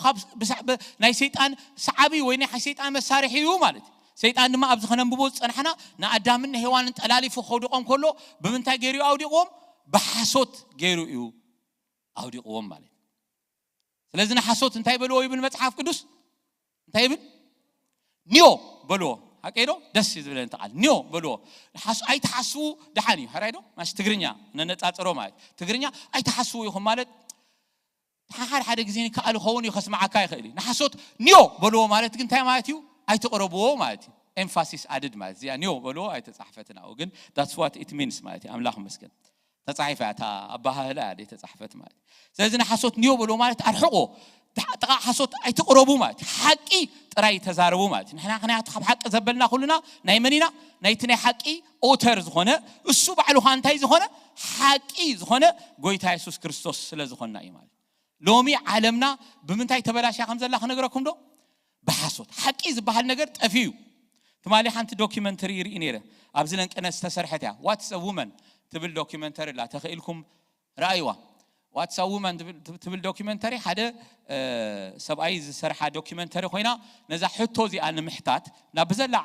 ናይ ሰይጣን ሰዓቢ ወይ ናይ ሰይጣን መሳርሒ እዩ ማለት እዩ። ሰይጣን ድማ ኣብዚ ከነንብቦ ዝፀናሕና ንኣዳምን ንሄዋንን ጠላሊፉ ከውድቖም ከሎ ብምንታይ ገይሩ ኣውዲቕዎም? ብሓሶት ገይሩ እዩ ኣውዲቕዎም ማለት እዩ። ስለዚ ንሓሶት እንታይ በልዎ ይብል መፅሓፍ ቅዱስ? እንታይ ይብል? ኒዮ በልዎ። ሓቀይ ዶ? ደስ እዩ ዝብለኒ እቲ ቃል ኒዮ በልዎ። ኣይትሓስቡ። ደሓን እዩ። ሕራይ ዶ? ማሽ ትግርኛ ነነፃፅሮ ማለት ትግርኛ ኣይትሓስቡ ኢኹም ማለት ሓደ ሓደ ግዜ ከኣ ዝኸውን እዩ ከስምዓካ ይኽእል እዩ። ንሓሶት ኒዮ በልዎ ማለት ግን እንታይ ማለት እዩ? ኣይትቕረብዎ ማለት እዩ። ኤምፋሲስ ኣድድ ማለት እዚኣ ኒዮ በልዎ ኣይተፃሕፈትን ኣብኡ ግን that's what it means ማለት እዩ። ኣምላኽ ይመስገን። ተፃሒፋ እያ እታ ኣባሃህላ እያ ዘይተፃሕፈት ማለት እዩ። ስለዚ ንሓሶት ኒዮ በልዎ ማለት ኣርሕቆ ጥቓ ሓሶት ኣይትቕረቡ ማለት እዩ። ሓቂ ጥራይ ተዛረቡ ማለት እዩ። ንሕና ክንያቱ ካብ ሓቂ ዘበልና ኩልና ናይ መን ኢና? ናይቲ ናይ ሓቂ ኦተር ዝኾነ እሱ ባዕሉ ካ እንታይ ዝኾነ ሓቂ ዝኾነ ጎይታ የሱስ ክርስቶስ ስለ ዝኾንና እዩ ማለት እዩ። ሎሚ ዓለምና ብምንታይ ተበላሽያ ከም ዘላ ክነግረኩም ዶ? ብሓሶት። ሓቂ ዝበሃል ነገር ጠፊኡ እዩ። ትማሊ ሓንቲ ዶኪመንተሪ ይርኢ ነይረ። ኣብዚ ለንቅነት ዝተሰርሐት እያ። ዋትስ አ ውመን ትብል ዶኪመንተሪ ኣላ። ተኽኢልኩም ረኣይዋ። ዋትስ አ ውመን ትብል ዶኪመንተሪ ሓደ ሰብኣይ ዝሰርሓ ዶኪመንተሪ ኮይና ነዛ ሕቶ እዚኣ ንምሕታት ናብ ብዘላ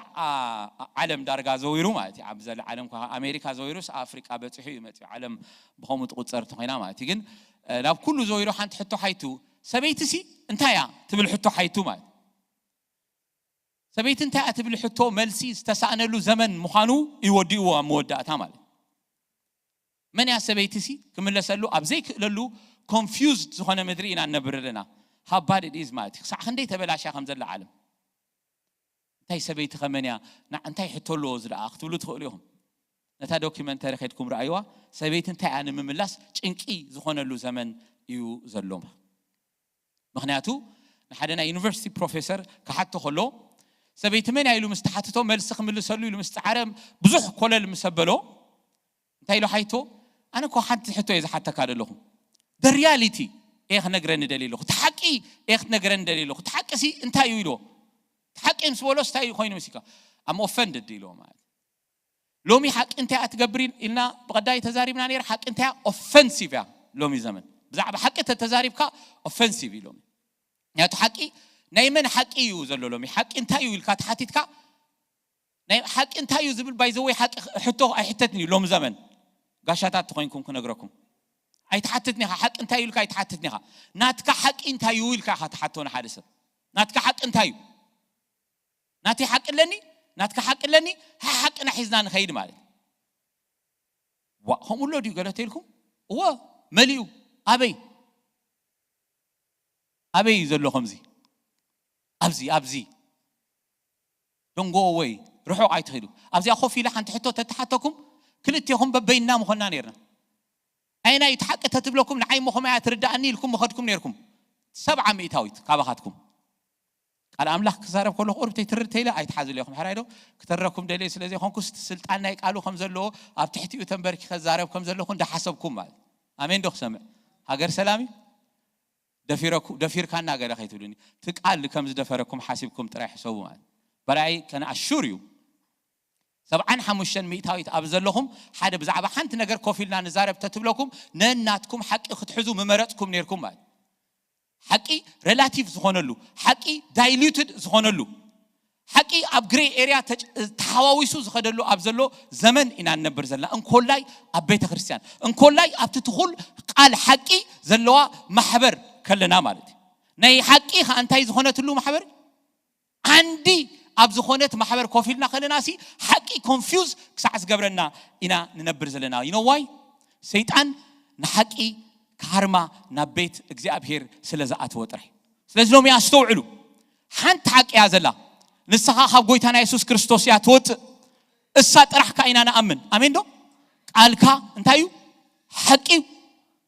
ዓለም ዳርጋ ዘዊሩ ማለት እዩ። ብዘላ ዓለም ኣሜሪካ ዘዊሩስ ኣፍሪቃ በፂሑ እዩ መፅኡ ዓለም ብኸምኡ ትቁፀር እንተኾይና ማለት እዩ። ግን ናብ ኩሉ ዘዊሩ ሓንቲ ሕቶ ሓይቱ ሰበይቲ ሲ እንታይ እያ ትብል ሕቶ ሓይቱ ማለት ሰበይቲ እንታይ እያ ትብል ሕቶ መልሲ ዝተሳእነሉ ዘመን ምዃኑ ይወዲእዎ ኣብ መወዳእታ ማለት መን እያ ሰበይቲ ሲ ክምለሰሉ ኣብ ዘይክእለሉ ኮንፊውዝድ ዝኾነ ምድሪ ኢና እነብር ኣለና። ሃባድ ኢዝ ማለት ክሳዕ ክንደይ ተበላሽያ ከም ዘላ ዓለም እንታይ ሰበይቲ ከመን እያ እንታይ ሕቶ ኣለዎ ዝደኣ ክትብሉ ትኽእሉ ኢኹም። ነታ ዶኪመንተሪ ከድኩም ረኣይዋ። ሰበይቲ እንታይ እያ ንምምላስ ጭንቂ ዝኾነሉ ዘመን እዩ ዘሎ። ምክንያቱ ንሓደ ናይ ዩኒቨርሲቲ ፕሮፌሰር ክሓቶ ከሎ ሰበይቲ መን እያ ኢሉ ምስ ተሓትቶ መልሲ ክምልሰሉ ኢሉ ምስ ፃዓረ ብዙሕ ኮለል ምስ ኣበሎ እንታይ ኢሉ ሓይቶ ኣነ እኮ ሓንቲ ሕቶ እየ ዝሓተካ ዘለኹ ሪያሊቲ እየ ክነግረኒ ደሊ ኣለኹ እቲ ሓቂ እየ ክትነግረኒ ደሊ ኣለኹ እቲ ሓቂ ሲ እንታይ እዩ ኢልዎ እቲ ሓቂ ምስ በሎስ እንታይ እዩ ኮይኑ መሲልካ I'm offended ኢልዎ ማለት ሎሚ ሓቂ እንታይ እያ ትገብር ኢልና ብቐዳይ ተዛሪብና ነይር ሓቂ እንታይ እያ ኦፈንሲቭ እያ ሎሚ ዘመን ብዛዕባ ሓቂ ተተዛሪብካ ኦፈንሲቭ እዩ ሎሚ ምክንያቱ ሓቂ ናይ መን ሓቂ እዩ ዘሎ ሎሚ ሓቂ እንታይ እዩ ኢልካ ተሓቲትካ ናይ ሓቂ እንታይ እዩ ዝብል ባይዘወይ ሓቂ ሕቶ ኣይሕተትን እዩ ሎሚ ዘመን ጋሻታት ተኮይንኩም ክነግረኩም ኣይትሓትትን ኢኻ ሓቂ እንታይ እዩ ኢልካ ኣይትሓትትን ኢኻ ናትካ ሓቂ እንታይ እዩ ኢልካ ኢኻ ትሓቶ ንሓደ ሰብ ናትካ ሓቂ እንታይ እዩ ናተይ ሓቂ ኣለኒ ናትካ ሓቂ ኣለኒ ሓሓቅና ሒዝና ንኸይድ ማለት ዋ ከምኡ ኣሎ ድዩ ገለ ተልኩም እወ መሊኡ ኣበይ ኣበይ እዩ ዘሎ ከምዚ ኣብዚ ኣብዚ ደንጎ ወይ ርሑቕ ኣይትኸዱ ኣብዚኣ ኮፍ ኢለ ሓንቲ ሕቶ ተተሓተኩም ክልቴኹም በበይና ምኾንና ነርና ኣይና እዩ ትሓቂ ተትብለኩም ንዓይ መኾመያ ትርዳእኒ ኢልኩም መኸድኩም ነርኩም ሰብዓ ሚእታዊት ካባኻትኩም ቃል ኣምላኽ ክዛረብ ከለኹ ቁርብ ተይትርር ተይለ ኣይትሓዝሉ ኢኹም ሕራይ ዶ ክተረኩም ደልየ ስለ ዘይኮንኩስ እቲ ስልጣን ናይ ቃሉ ከም ዘለዎ ኣብ ትሕቲኡ ተንበርኪ ከዛረብ ከም ዘለኹ እንዳሓሰብኩም ማለት ኣሜን ዶ ክሰምዕ ሃገር ሰላም እዩ ደፊርካና ገለ ከይትብሉኒ እቲ ቃል ከም ዝደፈረኩም ሓሲብኩም ጥራይ ሕሰቡ ማለት በራይ ከነኣሹር እዩ ሰብዓን ሓሙሽተን ሚእታዊት ኣብ ዘለኹም ሓደ ብዛዕባ ሓንቲ ነገር ኮፍ ኢልና ንዛረብ ተትብለኩም ነናትኩም ሓቂ ክትሕዙ ምመረፅኩም ነርኩም ማለት ሓቂ ሬላቲቭ ዝኾነሉ፣ ሓቂ ዳይሉትድ ዝኾነሉ፣ ሓቂ ኣብ ግሬ ኤርያ ተሓዋዊሱ ዝኸደሉ ኣብ ዘሎ ዘመን ኢና ንነብር ዘለና። እንኮላይ ኣብ ቤተ ክርስቲያን፣ እንኮላይ ኣብቲ ትኹል ቃል ሓቂ ዘለዋ ማሕበር ከለና ማለት እዩ። ናይ ሓቂ ከኣ እንታይ ዝኾነትሉ ማሕበር? ዓንዲ ኣብ ዝኾነት ማሕበር ኮፍ ኢልና ከለና ሲ ሓቂ ኮንፊውዝ ክሳዕ ዝገብረና ኢና ንነብር ዘለና። ይነዋይ ሰይጣን ንሓቂ ክሃርማ ናብ ቤት እግዚኣብሔር ስለ ዝኣተወ ጥራይ። ስለዚ ሎሚ ኣስተውዕሉ። ሓንቲ ሓቂ እያ ዘላ፣ ንስኻ ካብ ጎይታና የሱስ ክርስቶስ እያ ትወፅእ። እሳ ጥራሕ ከኣ ኢና ንኣምን። ኣሜን ዶ? ቃልካ እንታይ እዩ? ሓቂ እዩ።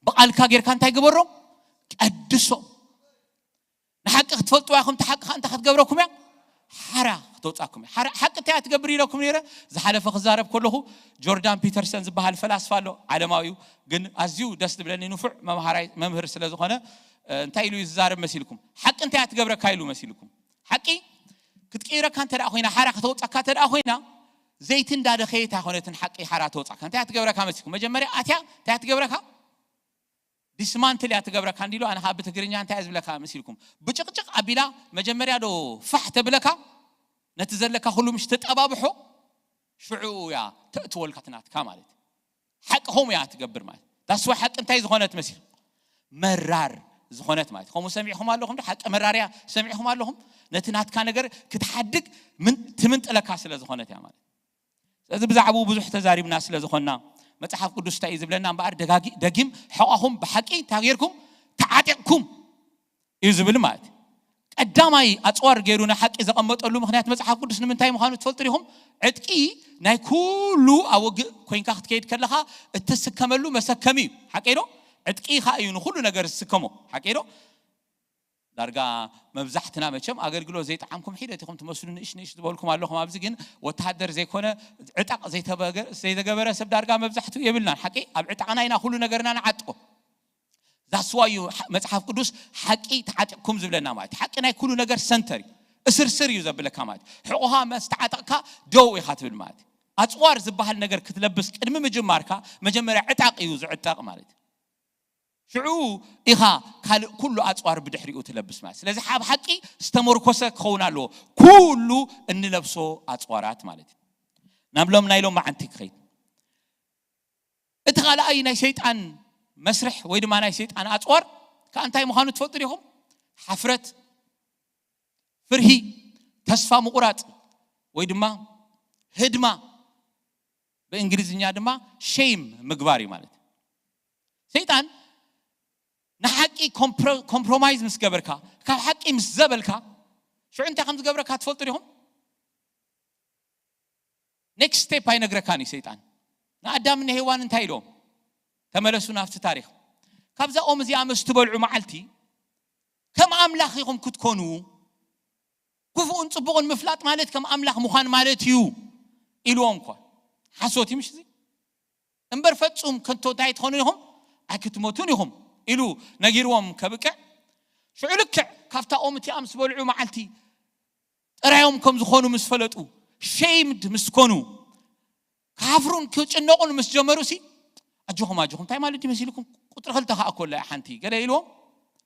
ብቃልካ ጌርካ እንታይ ግበሮ? ቀድሶ። ንሓቂ ክትፈልጥዋ ኢኹም። እቲ ሓቂ ከኣ እንታይ ክትገብረኩም እያ? ሓራ ክተውፃኩም እያ። ሓራ- ሓቂ እንታይ እያ ትገብር ኢለኩም ነይረ። ዝሓለፈ ክዛረብ ከለኹ ጆርዳን ፒተርሰን ዝበሃል ፈላስፋ ኣሎ፣ ዓለማዊ እዩ፣ ግን ኣዝዩ ደስ ዝብለኒ ንፉዕ መምሃራይ መምህር ስለ ዝኾነ፣ እ፣ እንታይ ኢሉ እዩ ዝዛረብ መሲልኩም? ሓቂ እንታይ እያ ትገብረካ ኢሉ መሲልኩም? ሓቂ ክትቅይረካ እንተ ደኣ ኮይና፣ ሓራ ከተውፃካ እንተ ደኣ ኮይና፣ ዘይቲ እንዳደኸየት ኣይኮነትን ሓቂ ሓራ ተውፃካ። እንታይ እያ ትገብረካ መሲልኩም? መጀመርያ ኣትያ እንታይ እያ ትገብረካ? ዲስማንትል እያ ትገብረካ እንዲሉ። ኣነ ካብ ብትግርኛ እንታይ እየ ዝብለካ መሲልኩም? ብጭቕጭቕ ኣቢላ መጀመርያ ዶ ፋሕ ተብለካ፣ ነቲ ዘለካ ኩሉ ምሽ ተጠባብሖ፣ ሽዑ እያ ተእትወልካ ትናትካ ማለት እዩ። ሓቂ ከምኡ እያ ትገብር ማለት። ዳስዋ ሓቂ እንታይ ዝኾነት መሲል? መራር ዝኾነት ማለት። ከምኡ ሰሚዕኹም ኣለኹም ዶ? ሓቂ መራርያ ሰሚዕኹም ኣለኹም? ነቲ ናትካ ነገር ክትሓድግ ምን- ትምንጥለካ ስለ ዝኾነት እያ ማለት። ስለዚ ብዛዕባኡ ብዙሕ ተዛሪብና ስለ ዝኾንና፣ መጽሓፍ ቅዱስ እንታይ እዩ ዝብለና እምበኣር? ደጋጊ- ደጊም ሕቋኹም ብሓቂ እንታይ ጌርኩም? ተዓጢቕኩም እዩ ዝብል ማለት እዩ። ቀዳማይ ኣጽዋር ገይሩ ንሓቂ ዘቐመጠሉ ምኽንያት መጽሓፍ ቅዱስ ንምንታይ ምዃኑ ትፈልጡ ዲኹም? ዕጥቂ ናይ ኩሉ ኣብ ወግእ ኮይንካ ክትከይድ ከለኻ እትስከመሉ መሰከሚ እዩ። ሓቂ ዶ? ዕጥቂ ኸኣ እዩ ንኹሉ ነገር ዝስከሞ። ሓቂ ዶ? ዳርጋ መብዛሕትና መቸም ኣገልግሎት ዘይጠዓምኩም ሒደት ኢኹም ትመስሉ፣ ንእሽ ንእሽ ዝበልኩም ኣለኹም። ኣብዚ ግን ወተሃደር ዘይኮነ፣ ዕጣቕ ዘይተበገ- ዘይተገበረ ሰብ ዳርጋ መብዛሕትኡ የብልናን። ሓቂ ኣብ ዕጣቕና ኢና ኩሉ ነገርና ንዓጥቆ። ዛስዋ እዩ ሓ- መጽሓፍ ቅዱስ ሓቂ ተዓጢቕኩም ዝብለና ማለት። ሓቂ ናይ ኩሉ ነገር ሰንተር እዩ፣ እስርስር እዩ ዘብለካ ማለት። ሕቑኻ መስተዓጠቕካ ደው ኢኻ ትብል ማለት። ኣጽዋር ዝበሃል ነገር ክትለብስ ቅድሚ ምጅማርካ መጀመርያ ዕጣቕ እዩ ዝዕጠቕ ማለት። ሽዑ ኢኻ ካልእ ኩሉ ኣጽዋር ብድሕሪኡ ትለብስ ማለት። ስለዚ ኣብ ሓቂ ዝተመርኮሰ ክኸውን ኣለዎ ኩሉ እንለብሶ ኣጽዋራት ማለት እዩ። ናብ ሎም ናይ ሎም መዓንቲ ክኸይድ፣ እቲ ካልኣይ ናይ ሰይጣን መስርሕ ወይ ድማ ናይ ሰይጣን ኣጽዋር ከኣ እንታይ ምዃኑ ትፈልጡ ዲኹም? ሓፍረት፣ ፍርሂ፣ ተስፋ ምቑራጽ ወይ ድማ ህድማ፣ ብእንግሊዝኛ ድማ ሼም ምግባር እዩ ማለት። ሰይጣን ንሓቂ ኮምፕሮ- ኮምፕሮማይዝ ምስ ገበርካ፣ ካብ ሓቂ ምስ ዘበልካ፣ ሽዑ እንታይ ከም ዝገብረካ ትፈልጡ ዲኹም? ኔክስት ስቴፕ ኣይነግረካን እዩ ሰይጣን። ንኣዳም ንሄዋን እንታይ ኢሎም? ተመለሱ ናብቲ ታሪኽ። ካብዛ ኦም እዚኣ ምስ ትበልዑ መዓልቲ ከም ኣምላኽ ኢኹም ክትኮኑ፣ ክፉእን ጽቡቕን ምፍላጥ ማለት ከም ኣምላኽ ምዃን ማለት እዩ ኢልዎም እኳ። ሓሶት እዩ ምሽ እዚ? እምበር ፈጹም ከንቶ እንታይ ትኾኑ ኢኹም? ኣይክትሞቱን ኢኹም ኢሉ ነጊርዎም ከብቅዕ፣ ሽዑ ልክዕ ካብታ ኦም እቲኣ ምስ በልዑ መዓልቲ ጥራዮም ከም ዝኾኑ ምስ ፈለጡ፣ ሼይምድ ምስ ኮኑ፣ ክሓፍሩን ክጭነቑን ምስ ጀመሩ ሲ፣ ኣጆኹም ኣጆኹም፣ እንታይ ማለት ድዩ መሲልኩም? ቁጥሪ ክልተ ከኣ ኮላ እያ ሓንቲ ገለ ኢልዎም።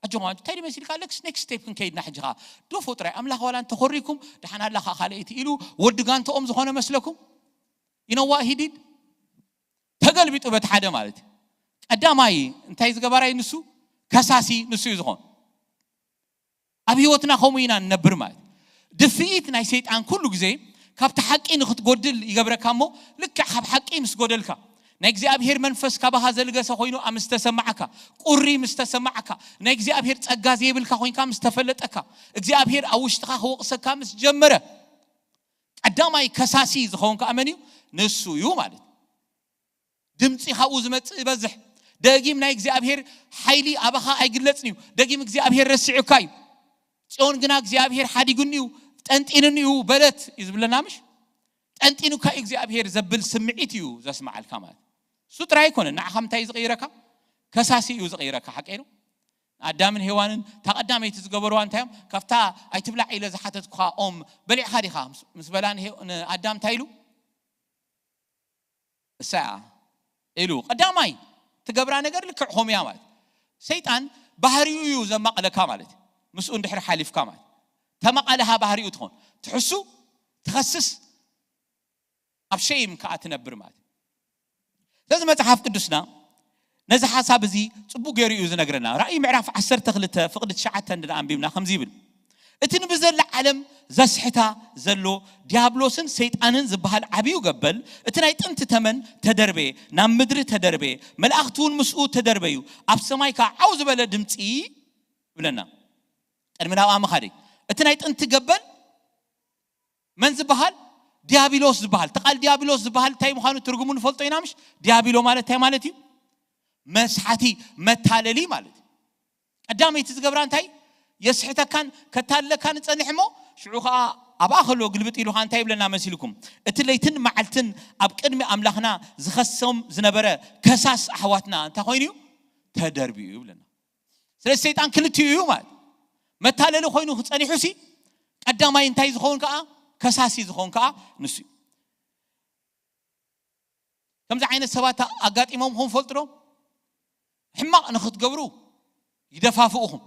ኣጆኹም ኣጆ እንታይ ድዩ መሲልካ ኣለክስ? ኔክስት ስቴፕ ክንከይድና ሕጂ ኸኣ ዶፎ ጥራይ ኣምላኽ ዋላ እንተኾሪኩም ደሓን ኣላ ኸኣ ካልኣይቲ ኢሉ ወዲ ጋንተኦም ዝኾነ መስለኩም? You know what he did? ተገልቢጡ በቲ ሓደ ማለት እዩ። ቀዳማይ እንታይ ዝገበራይ ንሱ? ከሳሲ ንሱ እዩ ዝኾን። ኣብ ህይወትና ከምኡ ኢና ንነብር ማለት እዩ። ድፍኢት ናይ ሰይጣን ኩሉ ግዜ ካብቲ ሓቂ ንክትጎድል ይገብረካ እሞ ልክዕ ካብ ሓቂ ምስ ጎደልካ ናይ እግዚኣብሔር መንፈስ ካባኻ ዘልገሰ ኮይኑ ኣብ ምስ ተሰማዓካ፣ ቁሪ ምስ ተሰማዓካ፣ ናይ እግዚኣብሔር ጸጋ ዘይብልካ ኮይንካ ምስ ተፈለጠካ፣ እግዚኣብሔር ኣብ ውሽጥኻ ክወቕሰካ ምስ ጀመረ፣ ቀዳማይ ከሳሲ ዝኸውን ከኣ መን እዩ? ንሱ እዩ ማለት እዩ። ድምፂ ካብኡ ዝመፅእ ይበዝሕ። ደጊም ናይ እግዚኣብሔር ሓይሊ ኣባኻ ኣይግለፅን እዩ። ደጊም እግዚኣብሔር ረሲዑካ እዩ። ጽዮን ግና እግዚኣብሔር ሓዲጉኒ እዩ፣ ጠንጢኑኒ እዩ በለት እዩ ዝብለና ምሽ? ጠንጢኑካ እዩ እግዚኣብሔር ዘብል ስምዒት እዩ ዘስምዓልካ ማለት። እሱ ጥራይ ኣይኮነን፣ ንዓኻ ምንታይ እዩ ዝቕይረካ? ከሳሲ እዩ ዝቕይረካ። ሓቀይ ነው። ኣዳምን ሄዋንን እታ ቀዳመይቲ ዝገበርዋ እንታይ እዮም? ካብታ ኣይትብላዕ ኢለ ዝሓተትኩኻ ኦም በሊዕኻ ዲኻ? ምስ- ምስ በላ ንሄ- ንኣዳም እንታይ ኢሉ? እሳ ኢሉ ቀዳማይ ትገብራ ነገር ልክዕ ኾምያ ማለት። ሰይጣን ባህሪኡ እዩ ዘማቕለካ ማለት እዩ። ምስኡ እንድሕር ሓሊፍካ ማለት እዩ። ተመቓልሃ ባህሪኡ ትኾን። ትሕሱ፣ ትኸስስ፣ ኣብ ሸይም ከኣ ትነብር ማለት እዩ። ስለዚ መጽሓፍ ቅዱስና ነዚ ሓሳብ እዚ ጽቡቕ ገይሩ እዩ ዝነግረና። ራእይ ምዕራፍ ዓሰርተ ክልተ ፍቕዲ ትሽዓተ እንድና ኣንቢብና ከምዚ ይብል፣ እቲ ንብዘላ ዓለም ዘስሕታ ዘሎ ዲያብሎስን ሰይጣንን ዝበሃል ዓብዩ ገበል፣ እቲ ናይ ጥንቲ ተመን ተደርበየ፣ ናብ ምድሪ ተደርበየ፣ መላእኽቲ እውን ምስኡ ተደርበዩ፣ ኣብ ሰማይ ከዓ ዓው ዝበለ ድምፂ ይብለና። ቅድሚ ናብኣ ምኻደይ፣ እቲ ናይ ጥንቲ ገበል መን ዝበሃል? ዲያብሎስ ዝበሃል። እቲ ቃል ዲያብሎስ ዝበሃል እንታይ ምዃኑ ትርጉሙ ንፈልጦ ኢና ምሽ? ዲያብሎ ማለት እንታይ ማለት እዩ? መስሓቲ፣ መታለሊ ማለት እዩ። ቀዳመይቲ ዝገብራ እንታይ? የስሕተካን ከታልለካን ጸንሕ እሞ ሽዑ ኸዓ ኣብኣ ከሎ ግልብጥ ኢሉኻ እንታይ ይብለና መሲልኩም? እቲ ለይትን መዓልትን ኣብ ቅድሚ ኣምላኽና ዝኸሶም ዝነበረ ከሳስ ኣሕዋትና እንታይ ኮይኑ እዩ? ተደርቢዩ ይብለና። ስለዚ ሰይጣን ክልቲኡ እዩ ማለት። መታለሊ ኮይኑ ክጸኒሑ ሲ ቀዳማይ እንታይ ዝኸውን ከኣ? ከሳሲ ዝኸውን ከኣ ንሱ እዩ። ከምዚ ዓይነት ሰባት ኣጋጢሞምኹም ፈልጡ ዶ? ሕማቕ ንኽትገብሩ ይደፋፍኡኹም።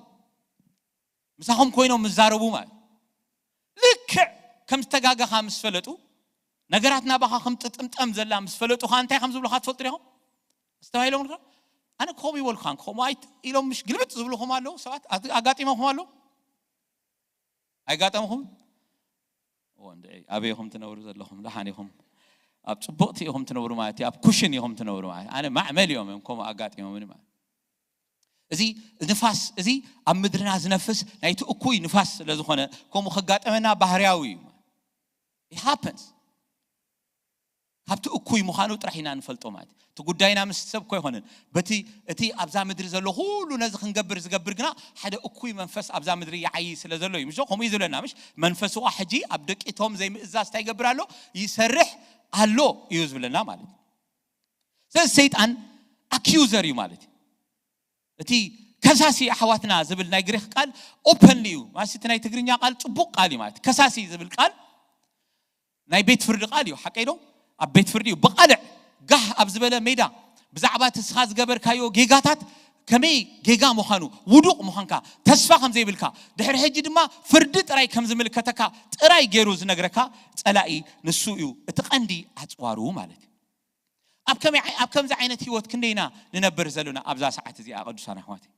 ምሳኹም ኮይኖም ምዛረቡ ማለት። ልክዕ ከም ዝተጋገኻ ምስ ፈለጡ፣ ነገራት ናባኻ ከም ጥጥምጠም ዘላ ምስ ፈለጡ ኸዓ እንታይ ከም ዝብሉኻ ትፈልጡ ዲኹም? ኣስተባሂሎም ኢልካ? ኣነ ከምኡ ይበልኩኻ፣ ከምኡ ኣይት-፣ ኢሎም ምሽ ግልብጥ ዝብሉኹም ኣለዉ ሰባት? ኣት-፣ ኣጋጢሞኹም ኣለዉ? ኣይጋጠምኹም? እዎ፣ እንድዒ፣ ኣበይ ኢኹም ትነብሩ ዘለኹም? ደሓን ኢኹም? ኣብ ጽቡቕቲ ኢኹም ትነብሩ ማለት እዩ፣ ኣብ ኩሽን ኢኹም ትነብሩ ማለት እዩ። ኣነ ማዕበል እዮም፣ እዮም ከምኡ ኣጋጢሞምኒ ማለት። እዚ ንፋስ፣ እዚ ኣብ ምድርና ዝነፍስ ናይቲ እኩይ ንፋስ ስለ ዝኾነ፣ ከምኡ ከጋጠመና ባህርያዊ እዩ። It happens። ካብቲ እኩይ ምዃኑ ጥራሕ ኢና ንፈልጦ ማለት እዩ። እቲ ጉዳይና ምስ ሰብ እኮ ኣይኮነን። በቲ፣ እቲ ኣብዛ ምድሪ ዘሎ ኩሉ ነዚ ክንገብር ዝገብር ግና ሓደ እኩይ መንፈስ ኣብዛ ምድሪ ይዓዪ ስለ ዘሎ እዩ። ምሽ ከምኡ እዩ ዝብለና፣ ምሽ? መንፈሱ ኸዓ ሕጂ ኣብ ደቂቶም ዘይምእዛዝ እንታይ ይገብር ኣሎ? ይሰርሕ ኣሎ እዩ ዝብለና ማለት እዩ። ስለዚ ሰይጣን ኣኪዩዘር እዩ ማለት እዩ። እቲ ከሳሲ ኣሕዋትና ዝብል ናይ ግሪኽ ቃል ኦፐንሊ እዩ። ማለት እቲ ናይ ትግርኛ ቃል ጽቡቕ ቃል እዩ ማለት። ከሳሲ ዝብል ቃል ናይ ቤት ፍርዲ ቃል እዩ። ሓቀይ ዶ? ኣብ ቤት ፍርዲ እዩ። ብቓልዕ ጋህ ኣብ ዝበለ ሜዳ ብዛዕባ እቲ ንስኻ ዝገበርካዮ ጌጋታት ከመይ ጌጋ ምዃኑ፣ ውዱቕ ምዃንካ፣ ተስፋ ከም ዘይብልካ፣ ድሕሪ ሕጂ ድማ ፍርዲ ጥራይ ከም ዝምልከተካ ጥራይ ገይሩ ዝነግረካ ጸላኢ ንሱ እዩ። እቲ ቀንዲ ኣጽዋሩ ማለት እዩ። ኣብ ከመይ ዓይ-፣ ኣብ ከምዚ ዓይነት ህይወት ክንደይና ንነብር ዘለና ኣብዛ ሰዓት እዚኣ ቅዱሳን ኣሕዋተይ?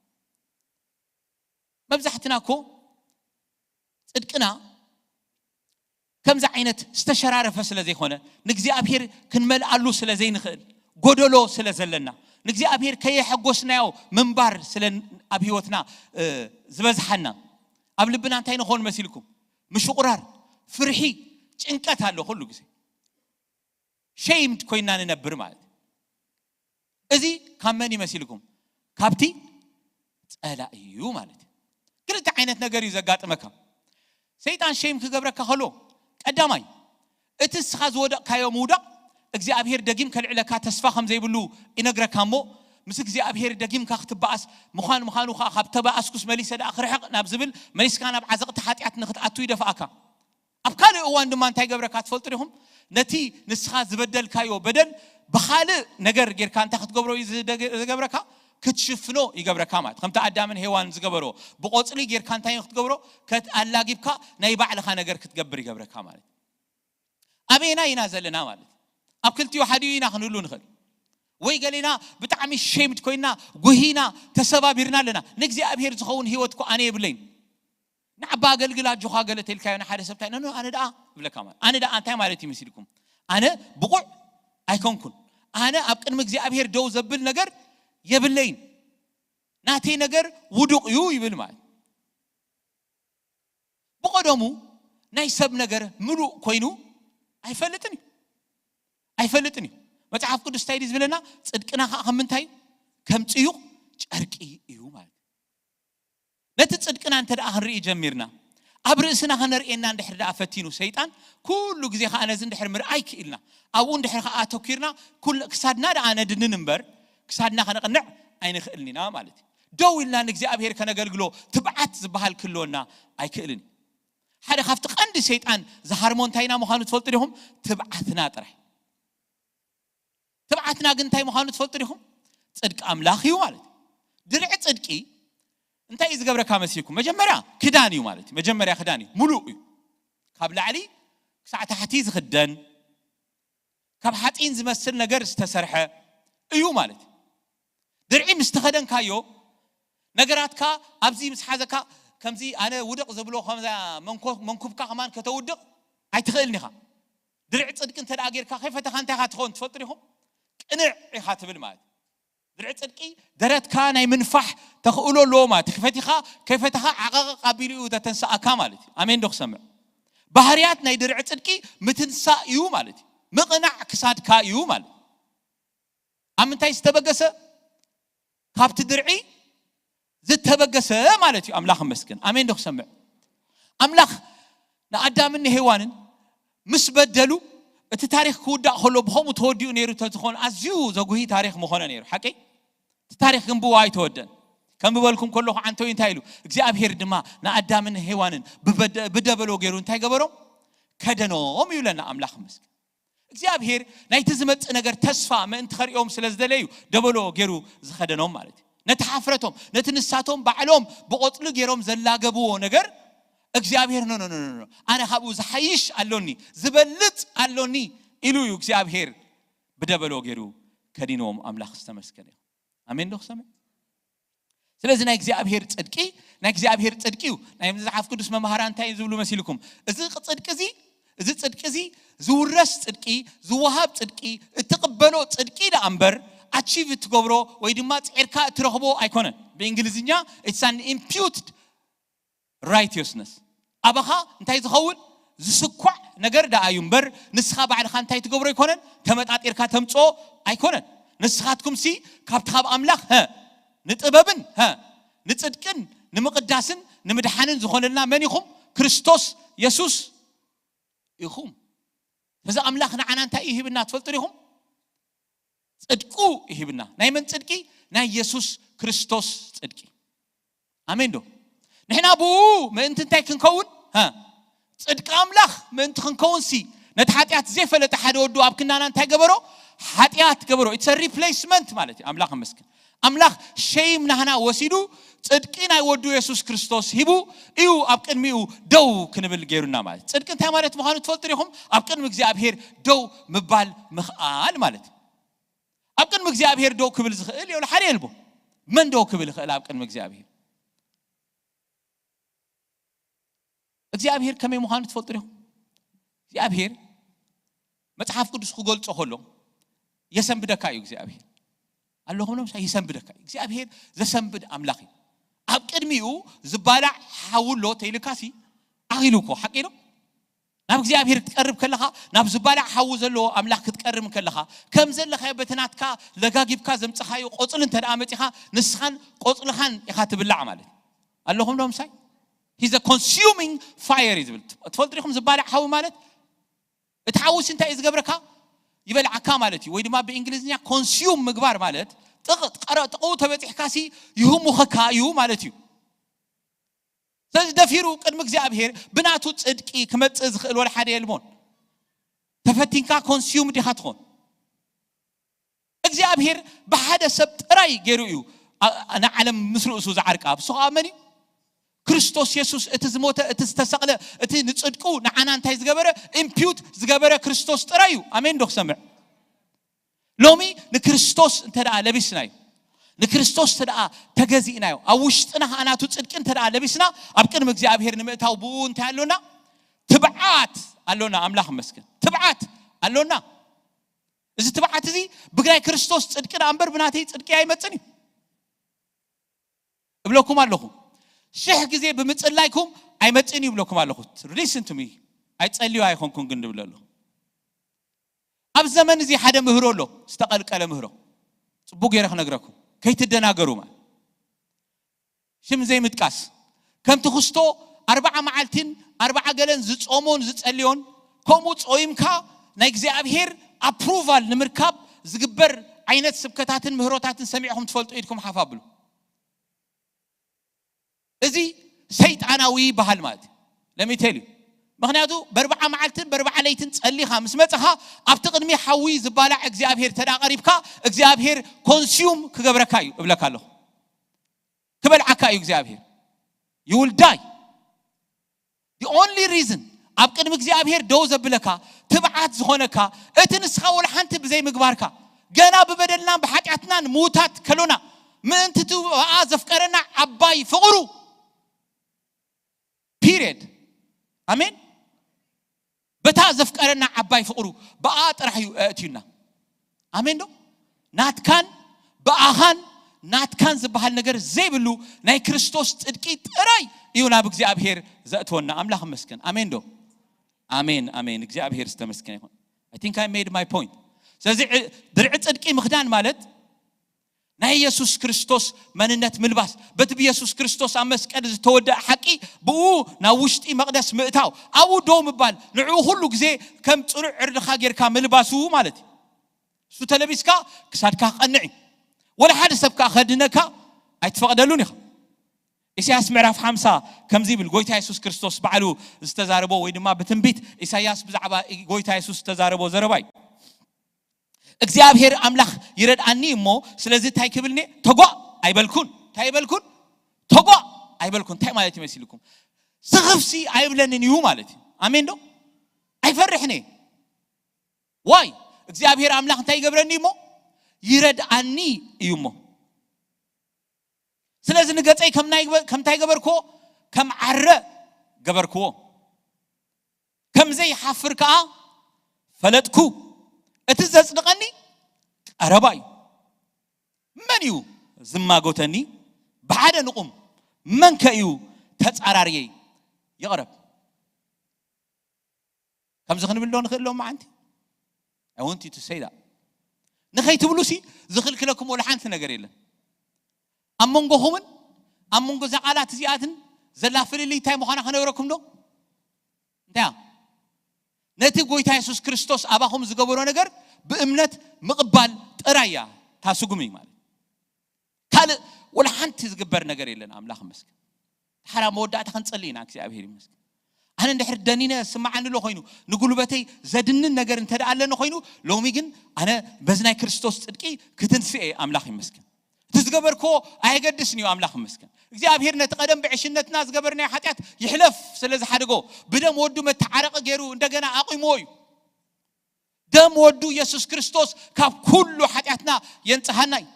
መብዛሕትና እኮ ጽድቅና ከምዚ ዓይነት ዝተሸራረፈ ስለ ዘይኮነ፣ ንእግዚኣብሔር ክንመልኣሉ ስለ ዘይንኽእል፣ ጎደሎ ስለ ዘለና፣ ንእግዚኣብሔር ከየሐጎስናዮ ምንባር ስለ ኣብ ህይወትና፣ እ፣ ዝበዝሓና፣ ኣብ ልብና እንታይ ንኾን መሲልኩም? ምሽቑራር፣ ፍርሒ፣ ጭንቀት ኣሎ ኩሉ ግዜ። ሼይምድ ኮይና ንነብር ማለት እዩ። እዚ ካብ መን ይመሲልኩም? ካብቲ ጸላኢ እዩ ማለት እዩ። ክልተ ዓይነት ነገር እዩ ዘጋጥመካ። ሰይጣን ሼም ክገብረካ ከሎ፣ ቀዳማይ፣ እቲ ንስኻ ዝወደቕካዮ ምውዳቕ እግዚኣብሔር ደጊም ከልዕለካ ተስፋ ከም ዘይብሉ ይነግረካ እሞ፣ ምስ እግዚኣብሔር ደጊምካ ክትበኣስ ምዃን ምዃኑ ኸዓ፣ ካብ ተበኣስኩስ መሊሰ ደኣ ክርሕቕ ናብ ዝብል፣ መሊስካ ናብ ዓዘቕቲ ሓጢኣት ንክትኣቱ ይደፍኣካ። ኣብ ካልእ እዋን ድማ እንታይ ገብረካ ትፈልጡ ዲኹም? ነቲ ንስኻ ዝበደልካዮ በደል ብኻልእ ነገር ጌርካ እንታይ ክትገብሮ እዩ ዝደገ-፣ ዝገብረካ? ክትሽፍኖ ይገብረካ ማለት። ከምቲ ኣዳምን ሄዋን ዝገበሮ፣ ብቆጽሊ ጌርካ እንታይ ክትገብሮ? ከት-፣ ኣላጊብካ ናይ ባዕልኻ ነገር ክትገብር ይገብረካ ማለት። ኣበየና ኢና ዘለና ማለት? ኣብ ክልቲኡ ሓዲኡ ኢና ክንህሉ ንኽእል። ወይ ገሌና ብጣዕሚ ሼምድ ኮይና፣ ጉሂና፣ ተሰባቢርና ኣለና። ንእግዚኣብሔር ዝኸውን ህይወት እኮ ኣነ የብለይን። ንዓባ ኣገልግል ኣጆኻ ገለ ተልካዮ ንሓደ ሰብ እንታይ፣ ኖ፣ ኖ፣ ኣነ ደኣ እብለካ ማለት። ኣነ ደኣ እንታይ ማለት እዩ መሲልኩም? ኣነ ብቑዕ ኣይኮንኩን። ኣነ ኣብ ቅድሚ እግዚኣብሔር ደው ዘብል ነገር የብለይን። ናተይ ነገር ውዱቕ እዩ ይብል ማለት። ብቐደሙ ናይ ሰብ ነገር ምሉእ ኮይኑ ኣይፈልጥን እዩ። ኣይፈልጥን እዩ። መጽሓፍ ቅዱስ እንታይ ድዩ ዝብለና? ጽድቅና ኸዓ ከም ምንታይ እዩ? ከም ጽዩቕ ጨርቂ እዩ ማለት። ነቲ ጽድቅና እንተ ደኣ ክንርኢ ጀሚርና፣ ኣብ ርእስና ከነርእየና እንድሕር ደኣ ፈቲኑ ሰይጣን፣ ኩሉ ግዜ ከኣ ነዚ እንድሕር ምርኣይ ክኢልና፣ ኣብኡ እንድሕር ከኣ ኣተኲርና፣ ኩል-፣ ክሳድና ደኣ ነድንን እምበር፣ ክሳድና ከነቕንዕ ኣይንኽእልን ኢና ማለት እዩ። ደው ኢልና ንእግዚኣብሔር ከነገልግሎ ትብዓት ዝበሃል ክህልወና ኣይክእልን እዩ። ሓደ ካብቲ ቀንዲ ሰይጣን ዝሃርሞ እንታይ ኢና ምዃኑ ትፈልጡ ዲኹም? ትብዓትና ጥራይ። ትብዓትና ግን እንታይ ምዃኑ ትፈልጡ ዲኹም? ጽድቂ ኣምላኽ እዩ ማለት እዩ። ድርዒ ጽድቂ እንታይ እዩ ዝገብረካ መሲልኩም? መጀመርያ ክዳን እዩ ማለት እዩ። መጀመርያ ክዳን እዩ፣ ሙሉእ እዩ። ካብ ላዕሊ ክሳዕ ታሕቲ ዝኽደን፣ ካብ ሓፂን ዝመስል ነገር ዝተሰርሐ እዩ ማለት እዩ። ድርዒ ምስ ተኸደንካዮ፣ ነገራትካ ኣብዚ ምስ ሓዘካ፣ ከምዚ ኣነ ውድቕ ዝብሎ፣ ከምዛ መንኮ-፣ መንኩብካ ከማን ከተውድቕ ኣይትኽእልን ኢኻ። ድርዒ ጽድቂ እንተ ደኣ ጌርካ፣ ከይፈተኻ እንታይ ኢኻ ትኸውን ትፈልጡ ዲኹም? ቅንዕ ኢኻ ትብል ማለት እዩ። ድርዒ ጽድቂ ደረትካ ናይ ምንፋሕ ተኽእሎ ኣለዎ ማለት እዩ። ከይፈቲኻ፣ ከይፈተኻ ዓቐቕ ኣቢሉ እዩ ዘተንስኣካ ማለት እዩ። ኣሜን ዶ ክሰምዕ? ባህርያት ናይ ድርዒ ጽድቂ ምትንሳእ እዩ ማለት እዩ። ምቕናዕ ክሳድካ እዩ ማለት እዩ። ኣብ ምንታይ ዝተበገሰ? ካብቲ ድርዒ ዝተበገሰ ማለት እዩ። ኣምላኽ ይመስገን። ኣሜን ዶ ክሰምዕ? ኣምላኽ ንኣዳምን ንሄዋንን ምስ በደሉ፣ እቲ ታሪኽ ክውዳእ ከሎ ብኸምኡ ተወዲኡ ነይሩ እንተዝኾን፣ ኣዝዩ ዘጉሂ ታሪኽ ምኾነ ነይሩ። ሓቀይ? እቲ ታሪኽ ግን ብኡ ኣይተወደን። ከም ብበልኩም ከለኹ ዓንተዊ እንታይ ኢሉ? እግዚኣብሄር ድማ ንኣዳምን ሄዋንን ብበደ-፣ ብደበሎ ገይሩ እንታይ ገበሮም? ከደኖም እዩ ኢለና ኣምላኽ ይመስገን። እግዚኣብሄር ናይቲ ዝመጽእ ነገር ተስፋ ምእንቲ ኸርእዮም ስለ ዝደለዩ ደበሎ ገይሩ ዝኸደኖም ማለት እዩ። ነቲ ሓፍረቶም፣ ነቲ ንሳቶም ባዕሎም ብቖጽሊ ገይሮም ዘላገብዎ ነገር እግዚኣብሄር፣ "ኖ፣ ኖ፣ ኖ፣ ኖ፣ ኖ፣ ኣነ ካብኡ ዝሓይሽ ኣሎኒ፣ ዝበልጽ ኣሎኒ" ኢሉ እዩ እግዚኣብሄር ብደበሎ ገይሩ ከዲንዎም። ኣምላኽ ዝተመስገነ ይኹን። ኣሜን ዶ ክሰምዕ? ስለዚ ናይ እግዚኣብሄር ጽድቂ፣ ናይ እግዚኣብሄር ጽድቂ እዩ። ናይ መጽሓፍ ቅዱስ መምሃራን እንታይ እዮም ዝብሉ መሲልኩም? እዚ ጽድቂ እዚ፣ እዚ ጽድቂ እዚ ዝውረስ ጽድቂ፣ ዝወሃብ ጽድቂ፣ እትቕበሎ ጽድቂ ደኣ እምበር፣ ኣቺቭ እትገብሮ ወይ ድማ ጽዒርካ እትረኽቦ ኣይኮነን። ብእንግሊዝኛ it's an imputed righteousness። ኣባኻ እንታይ ዝኸውን? ዝስኳዕ ነገር ደኣ እዩ እምበር፣ ንስኻ ባዕልኻ እንታይ ትገብሮ ኣይኮነን፣ ተመጣጢርካ ተምጽኦ ኣይኮነን። ንስኻትኩምሲ ካብቲ ካብ ኣምላኽ፣ ሀ፣ ንጥበብን፣ ሀ፣ ንጽድቅን ንምቕዳስን ንምድሓንን ዝኾነልና መን ኢኹም? ክርስቶስ የሱስ ኢኹም። ስለዚ ኣምላኽ ንዓና እንታይ እዩ ሂብና ትፈልጡ ዲኹም? ጽድቁ ይሂብና። ናይ መን ጽድቂ? ናይ የሱስ ክርስቶስ ጽድቂ። ኣሜን ዶ? ንሕና ብኡ ምእንቲ እንታይ ክንከውን? ሀ? ጽድቂ ኣምላኽ ምእንቲ ክንከውን ሲ፣ ነቲ ሓጢኣት ዘይፈለጠ ሓደ ወዱ ኣብ ክንዳና እንታይ ገበሮ? ሓጢኣት ገበሮ። It's a replacement ማለት እዩ። ኣምላኽ ይመስገን። ኣምላኽ ሸይም ናህና ወሲዱ፣ ጽድቂ ናይ ወዱ የሱስ ክርስቶስ ሂቡ እዩ ኣብ ቅድሚኡ ደው ክንብል ገይሩና ማለት። ጽድቂ እንታይ ማለት ምዃኑ ትፈልጡ ዲኹም? ኣብ ቅድሚ እግዚኣብሄር ደው ምባል ምኽኣል ማለት እዩ። ኣብ ቅድሚ እግዚኣብሄር ደው ክብል ዝኽእል የብሉ፣ ሓደ የልቦ። መን ደው ክብል ይኽእል ኣብ ቅድሚ እግዚኣብሄር? እግዚኣብሄር ከመይ ምዃኑ ትፈልጡ ዲኹም? እግዚኣብሄር መጽሓፍ ቅዱስ ክገልጾ ከሎ የሰንብደካ እዩ እግዚኣብሄር። ኣለኹም ዶ ምሳይ? የሰንብደካ እዩ። እግዚኣብሄር ዘሰንብድ ኣምላኽ እዩ። ኣብ ቅድሚኡ ዝባላዕ ሓዊ ኣሎ ተይልካሲ ኣኺሉ እኮ፣ ሓቂ ዶ? ናብ እግዚኣብሄር ክትቀርብ ከለኻ፣ ናብ ዝባላዕ ሓዊ ዘለዎ ኣምላኽ ክትቀርብ ከለኻ፣ ከም ዘለኻዮ በቲ ናትካ ለጋጊብካ ዘምጽኻዮ ቆጽሊ እንተ ደኣ መጺኻ፣ ንስኻን ቆጽልኻን ኢኻ ትብላዕ ማለት እዩ። ኣለኹም ዶ ምሳይ? He's a consuming fire እዩ ዝብል። ትፈልጡ ዲኹም ዝባላዕ ሓዊ ማለት? እቲ ሓዊሲ እንታይ እዩ ዝገብረካ? ይበልዓካ ማለት እዩ። ወይ ድማ ብእንግሊዝኛ ኮንሱም ምግባር ማለት ጥቕ-፣ ጥቕኡ ተበጺሕካሲ ይህሙኸካ እዩ ማለት እዩ። ስለዚ ደፊሩ ቅድሚ እግዚኣብሄር ብናቱ ጽድቂ ክመጽእ ዝኽእል ወላ ሓደ የልቦን። ተፈቲንካ ኮንሱም ዲኻ ትኾን? እግዚኣብሄር ብሓደ ሰብ ጥራይ ገይሩ እዩ ኣ-፣ ንዓለም ምስ ርእሱ ዝዓርቃ። እሱ ኸኣ መን እዩ? ክርስቶስ የሱስ፣ እቲ ዝሞተ፣ እቲ ዝተሰቕለ፣ እቲ ንጽድቁ ንዓና እንታይ ዝገበረ? ኢምፒዩት ዝገበረ ክርስቶስ ጥራይ እዩ። ኣሜን ዶ ክሰምዕ? ሎሚ ንክርስቶስ እንተ ደኣ ለቢስናዮ፣ ንክርስቶስ እንተ ደኣ ተገዚእናዮ፣ ኣብ ውሽጥና ኸኣ ናቱ ጽድቂ እንተ ደኣ ለቢስና፣ ኣብ ቅድሚ እግዚኣብሄር ንምእታው ብኡ እንታይ ኣሎና? ትብዓት ኣሎና። ኣምላኽ ይመስገን። ትብዓት ኣሎና። እዚ ትብዓት እዚ ብናይ ክርስቶስ ጽድቂ ደኣ እምበር ብናተይ ጽድቂ ኣይመጽን እዩ እብለኩም ኣለኹ። ሽሕ ግዜ ብምጽላይኩም ኣይመጽን እዩ እብለኩም ኣለኹ። Listen to me። ኣይጸልዩ ኣይኾንኩን ግን ዝብል ኣለኹ። ኣብ ዘመን እዚ ሓደ ምህሮ ኣሎ፣ ዝተቐልቀለ ምህሮ። ጽቡቕ ገይረ ክነግረኩም፣ ከይትደናገሩ ማለት። ሽም ዘይምጥቃስ። ከምቲ ክስቶ ኣርብዓ መዓልትን ኣርብዓ ገለን ዝጾሞን ዝጸልዮን፣ ከምኡ ጾይምካ ናይ እግዚኣብሄር ኣፕሩቫል ንምርካብ ዝግበር ዓይነት ስብከታትን ምህሮታትን ሰሚዕኹም ትፈልጡ ኢድኩም ሓፍ ኣብሉ። እዚ ሰይጣናዊ ባህል ማለት እዩ። ለሚቴል እዩ። ምኽንያቱ በርብዓ መዓልትን በርብዓ ለይትን ጸሊኻ ምስ መጸኻ ኣብቲ ቅድሚ ሓዊ ዝባላዕ እግዚኣብሄር ተዳ ቀሪብካ እግዚኣብሄር ኮንሱም ክገብረካ እዩ እብለካ ኣለኹ። ክበልዓካ እዩ እግዚኣብሔር። You will die. The only reason ኣብ ቅድሚ እግዚኣብሔር ደው ዘብለካ፣ ትብዓት ዝኾነካ፣ እቲ ንስኻ ወላ ሓንቲ ብዘይምግባርካ፣ ገና ብበደልናን ብሓጢኣትናን ምዉታት ከሎና፣ ምእንቲ እቲ ብኣ ዘፍቀረና ዓባይ ፍቕሩ፣ ፒሪየድ። ኣሜን። በታ ዘፍቀረና ዓባይ ፍቕሩ፣ ብኣ ጥራሕ እዩ ኣእትዩና። ኣሜን ዶ? ናትካን ብኣኻን ናትካን ዝበሃል ነገር ዘይብሉ ናይ ክርስቶስ ጽድቂ ጥራይ እዩ ናብ እግዚኣብሔር ዘእትወና። ኣምላኽ ይመስገን። ኣሜን ዶ? ኣሜን፣ ኣሜን። እግዚኣብሔር ዝተመስገነ ይኹን። I think I made my point. ስለዚ ዕ- ድርዒ ጽድቂ ምኽዳን ማለት ናይ ኢየሱስ ክርስቶስ መንነት ምልባስ፣ በቲ ብኢየሱስ ክርስቶስ ኣብ መስቀል ዝተወደአ ሓቂ ብኡ ናብ ውሽጢ መቕደስ ምእታው፣ ኣብኡ ደው ምባል፣ ንዕኡ ኩሉ ግዜ ከም ጽኑዕ ዕርድኻ ጌርካ ምልባሱ ማለት እዩ። እሱ ተለቢስካ ክሳድካ ክቐንዕ እዩ። ወላ ሓደ ሰብ ከኣ ከድነካ ኣይትፈቕደሉን ኢኻ። ኢሳያስ ምዕራፍ ሓምሳ ከምዚ ይብል፣ ጎይታ የሱስ ክርስቶስ ባዕሉ ዝተዛረቦ ወይ ድማ ብትንቢት ኢሳያስ ብዛዕባ ጎይታ የሱስ ዝተዛረቦ ዘረባ እዩ። እግዚኣብሔር ኣምላኽ ይረድኣኒ እሞ፣ ስለዚ እንታይ ክብልኒ? ተጓእ ኣይበልኩን። እንታይ ኣይበልኩን? ተጓእ ኣይበልኩን። እንታይ ማለት ይመስልኩም? ስኽፍሲ ኣይብለንን እዩ ማለት እዩ። ኣሜን ዶ? ኣይፈርሕን እየ። ዋይ እግዚኣብሔር ኣምላኽ እንታይ ይገብረኒ እሞ? ይረድኣኒ እዩ እሞ። ስለዚ ንገጸይ ከም ናይ- ከምታይ ገበርክዎ? ከም ዓረ ገበርክዎ። ከም ዘይሓፍር ከኣ ፈለጥኩ። እቲ ዘጽድቐኒ ቀረባ እዩ። መን እዩ ዝማጎተኒ? ብሓደ ንቑም። መን ከ እዩ ተጻራርየይ? ይቕረብ። ከምዚ ክንብል ዶ ንኽእል ሎም መዓንቲ? I want you to say that. ንኸይትብሉ ሲ ዝኽልክለኩም ወላ ሓንቲ ነገር የለን። ኣብ መንጎኹምን ኣብ መንጎ እዛ ቃላት እዚኣትን ዘላ ፍልልይ እንታይ ምዃና ከነብረኩም ዶ? እንታይ እያ? ነቲ ጎይታ የሱስ ክርስቶስ ኣባኹም ዝገበሮ ነገር ብእምነት ምቕባል ጥራይ እያ ታስጉም እዩ ማለት። ካልእ ወላ ሓንቲ ዝግበር ነገር የለን። ኣምላኽ ይመስገን። ሓራ መወዳእታ ክንጸሊ ኢና። እግዚኣብሔር ይመስገን። ኣነ እንድሕር ደኒነ ስምዓኒ ኣሎ ኮይኑ፣ ንጉልበተይ ዘድንን ነገር እንተ ደኣ ኣለኒ ኮይኑ፣ ሎሚ ግን ኣነ በዚ ናይ ክርስቶስ ጽድቂ ክትንስኤ ኣምላኽ ይመስገን። እቲ ዝገበርክዎ ኣየገድስን እዩ። ኣምላኽ ይመስገን። እግዚኣብሔር ነቲ ቀደም ብዕሽነትና ዝገበርናዮ ሓጢኣት ይሕለፍ ስለ ዝሓደጎ፣ ብደም ወዱ መተዓረቂ ገይሩ እንደገና ኣቑምዎ እዩ። ደም ወዱ ኢየሱስ ክርስቶስ ካብ ኩሉ ሓጢኣትና የንጽሃና እዩ።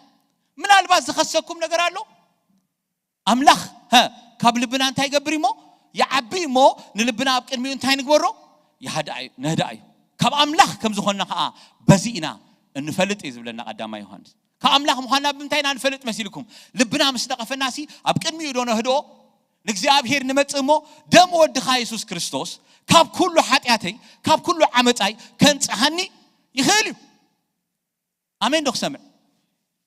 ምናልባት ዝኸሰኩም ነገር ኣሎ። ኣምላኽ ሀ ካብ ልብና እንታይ ይገብር እሞ? ይዓቢ እሞ፣ ንልብና ኣብ ቅድሚኡ እንታይ ንግበሮ? ይሃድኣ እዩ፣ ነህድኣ እዩ። ካብ ኣምላኽ ከም ዝኾንና ኸዓ በዚ ኢና እንፈልጥ እዩ ዝብለና ቀዳማይ ዮሃንስ። ካብ ኣምላኽ ምዃንና ብምንታይ ኢና ንፈልጥ መሲልኩም? ልብና ምስ ነቐፈናሲ ኣብ ቅድሚኡ ዶ ነህድኦ? ንእግዚኣብሔር ንመጽእ እሞ ደም ወድኻ የሱስ ክርስቶስ ካብ ኩሉ ሓጢኣተይ ካብ ኩሉ ዓመጻይ ከንጽሃኒ ይኽእል እዩ። ኣሜን ዶ ክሰምዕ?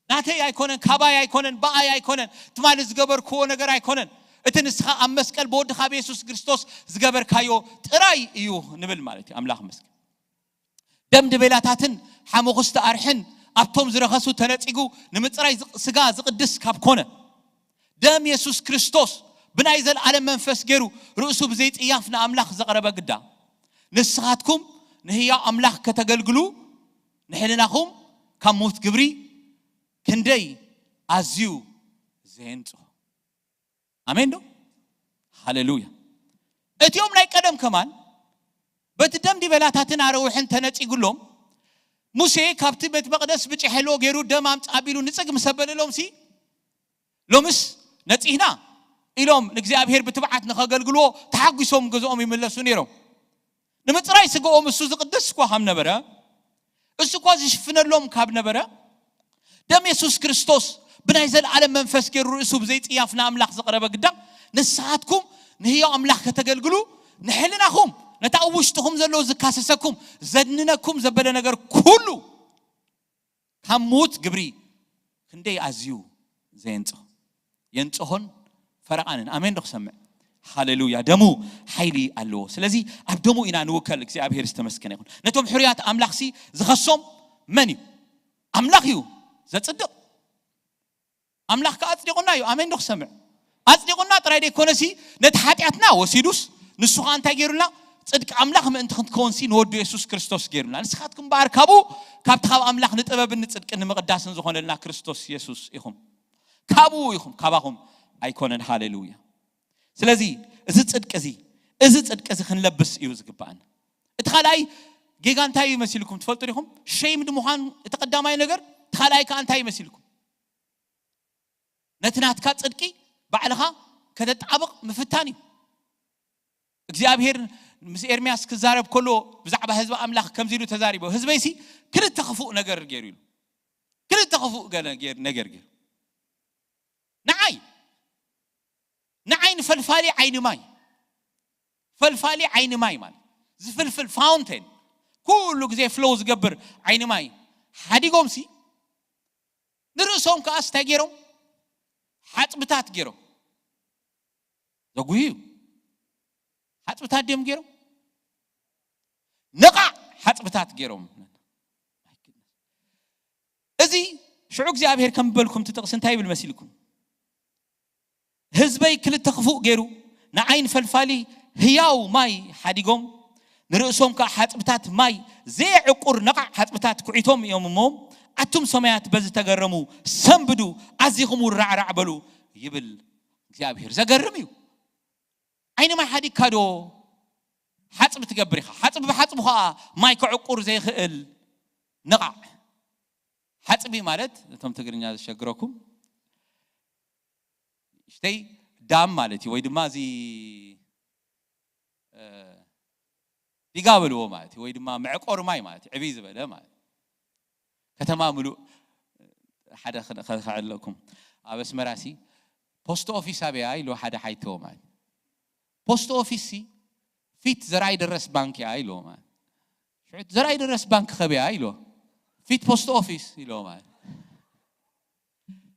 ናተይ ኣይኮነን፣ ካባይ ኣይኮነን፣ ብኣይ ኣይኮነን፣ ትማሊ ዝገበርክዎ ነገር ኣይኮነን። እቲ ንስኻ ኣብ መስቀል ብወድኻ ብየሱስ ክርስቶስ ዝገበርካዮ ጥራይ እዩ ንብል ማለት እዩ። ኣምላኽ መስገን። ደም ድቤላታትን ሓመኹስቲ ኣርሕን ኣብቶም ዝረኸሱ ተነጺጉ ንምጽራይ ዝቕ- ስጋ ዝቕድስ ካብ ኮነ፣ ደም የሱስ ክርስቶስ ብናይ ዘለኣለም መንፈስ ገይሩ ርእሱ ብዘይጽያፍ ንኣምላኽ ዘቕረበ ግዳ፣ ንስኻትኩም ንህያው ኣምላኽ ከተገልግሉ ንሕልናኹም ካብ ምዉት ግብሪ ክንደይ ኣዝዩ ዘየንጽሆ። ኣሜን ዶ? ሃሌሉያ። እቲኦም ናይ ቀደም ከማን በቲ ደም ዲበላታትን ኣረውሕን ተነጺጉሎም፣ ሙሴ ካብቲ ቤት መቕደስ ብጭ ሄሎ ገይሩ ደም ኣምጽእ ኣቢሉ ንጽግ ምስ ኣበለሎም ሲ፣ ሎምስ ነጺህና ኢሎም ንእግዚኣብሔር ብትብዓት ንኸገልግልዎ ተሓጒሶም ገዝኦም ይምለሱ ነይሮም። ንምጽራይ ስጋኦም እሱ ዝቕድስ እኳ ካብ ነበረ፣ እሱ እኳ ዝሽፍነሎም ካብ ነበረ፣ ደም የሱስ ክርስቶስ ብናይ ዘለኣለም መንፈስ ገይሩ ርእሱ ብዘይጽያፍ ንኣምላኽ ዘቕረበ ግዳ፣ ንስኻትኩም ንህያው ኣምላኽ ከተገልግሉ ንሕልናኹም ነታ ኣብ ውሽጥኹም ዘለዉ ዝካሰሰኩም ዘድንነኩም ዘበለ ነገር ኩሉ ካብ ምዉት ግብሪ ክንደይ ኣዝዩ ዘየንጽሆ፣ የንጽሆን ፈረቓንን። ኣሜን ዶ ክሰምዕ? ሃሌሉያ። ደሙ ሓይሊ ኣለዎ። ስለዚ ኣብ ደሙ ኢና ንውከል። እግዚኣብሔር ዝተመስገነ ይኹን። ነቶም ሕሩያት ኣምላኽሲ ዝኸሶም መን እዩ? ኣምላኽ እዩ ዘጽድቕ። ኣምላኽ ከኣ ኣጽዲቑና እዩ። ኣሜን ዶ ክሰምዕ? ኣጽዲቑና ጥራይ ደይኮነሲ ነቲ ሓጢኣትና ወሲዱስ ንሱ ኸኣ እንታይ ገይሩልና? ጽድቂ ኣምላኽ ምእንቲ ክንትከውንሲ ንወዱ የሱስ ክርስቶስ ገይሩና። ንስኻትኩም እምበኣር ካብኡ ካብቲ ካብ ኣምላኽ ንጥበብን ንጽድቅን ንምቕዳስን ዝኾነልና ክርስቶስ የሱስ ኢኹም። ካብኡ ኢኹም፣ ካባኹም ኣይኮነን። ሃሌሉያ። ስለዚ እዚ ጽድቂ እዚ እዚ ጽድቂ እዚ ክንለብስ እዩ ዝግባኣና። እቲ ካልኣይ ጌጋ እንታይ እዩ መሲልኩም ትፈልጡ ዲኹም? ሸይምድ ምዃን እቲ ቀዳማይ ነገር። እቲ ካልኣይ ከዓ እንታይ እዩ መሲልኩም? ነቲ ናትካ ጽድቂ ባዕልኻ ከተጣብቕ ምፍታን እዩ። እግዚኣብሔር ምስ ኤርምያስ ክዛረብ ከሎ ብዛዕባ ህዝቢ ኣምላኽ ከምዚ ኢሉ ተዛሪቦ። ህዝበይሲ ክልተ ክፉእ ነገር ገይሩ ኢሉ። ክልተ ክፉእ ገለ ገይር- ነገር ገይሩ። ንዓይ ንዓይ ንፈልፋሊ ዓይኒ ማይ ፈልፋሊ ዓይኒ ማይ ማለት ዝፍልፍል ፋውንቴን ኩሉ ግዜ ፍሎው ዝገብር ዓይኒ ማይ ሓዲጎምሲ ንርእሶም ከኣስ እንታይ ገይሮም? ሓጽብታት ገይሮም። ዘጉህዩ ሓጽብታት ድዮም ገይሮም? ነቓዕ ሓጽብታት ገይሮም። እዚ ሽዑ እግዚኣብሔር ከም ዝበልኩም እቲ ጥቕሲ እንታይ ይብል መሲልኩም? ህዝበይ ክልተ ክፉእ ገይሩ ንዓይን ፈልፋሊ ህያው ማይ ሓዲጎም ንርእሶም ከዓ ሓጽብታት ማይ ዘየዕቁር ነቓዕ ሓጽብታት ኩዒቶም እዮም እሞ ኣቱም ሰማያት በዚ ተገረሙ ሰንብዱ ኣዚኹም ውራዕራዕ በሉ ይብል እግዚኣብሔር። ዘገርም እዩ። ዓይኒ ማይ ሓዲግካ ዶ ሓጽቢ ትገብር ኢኻ? ሓጽቢ ብሓጽቡ ኸዓ ማይ ከዕቁር ዘይኽእል ነቓዕ። ሓጽቢ ማለት እቶም ትግርኛ ዘሸግረኩም እሽተይ ዳም ማለት እዩ ወይ ድማ እዚ እ፣ ዲጋ በልዎ ማለት እዩ ወይ ድማ መዕቆር ማይ ማለት እዩ ዕብይ ዝበለ ማለት እዩ። ከተማ ምሉእ ሓደ ከ- ከ- ከዕለኩም ኣብ ኣስመራ ሲ ፖስት ኦፊስ ኣበያ ኢሉ ሓደ ሓይተዎ ማለት ፖስት ኦፊስ ሲ ፊት ዘርኣይ ደረስ ባንክ እያ ኢልዎ ማለት ሽዑ ዘርኣይ ደረስ ባንክ ከበያ ኢልዎ ፊት ፖስት ኦፊስ ኢልዎ ማለት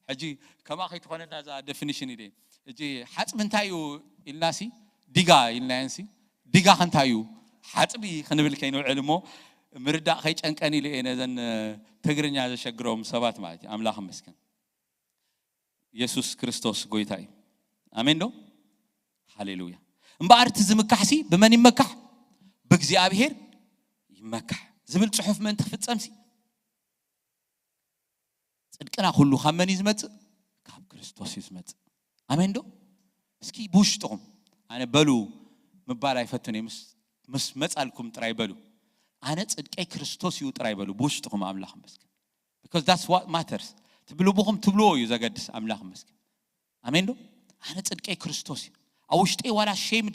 ሕጂ ከማ ከይትኾነና እዛ ዴፊኒሽን ኢለ ሕጂ ሓፅቢ እንታይ እዩ ኢልናሲ ዲጋ ኢልናየንሲ ዲጋ ከንታይ እዩ ሓፅቢ ክንብል ከይንውዕል እሞ ምርዳእ ከይጨንቀን ኢለ እየ ነዘን ትግርኛ ዘሸግሮም ሰባት ማለት እዩ ኣምላኽ መስገን ኢየሱስ ክርስቶስ ጎይታ እዩ ኣሜን ዶ ሃሌሉያ እምበኣር እቲ ዝምካሕሲ ብመን ይመካሕ ብእግዚኣብሔር ይመካሕ ዝብል ፅሑፍ ምእንቲ ክፍፀምሲ ፅድቅና ኩሉ ካብ መን እዩ ዝመፅእ ካብ ክርስቶስ እዩ ዝመፅእ ኣሜን ዶ እስኪ ብውሽጥኹም ኣነ በሉ ምባል ኣይፈቱን እየ ምስ መፃልኩም ጥራይ በሉ ኣነ ፅድቀይ ክርስቶስ እዩ ጥራይ በሉ ብውሽጥኹም ኣምላኽ መስገን because that's what matters ትብልብኹም ትብልዎ እዩ ዘገድስ ኣምላኽ መስገን ኣሜን ዶ ኣነ ፅድቀይ ክርስቶስ እዩ ኣብ ውሽጠይ ዋላ ሼም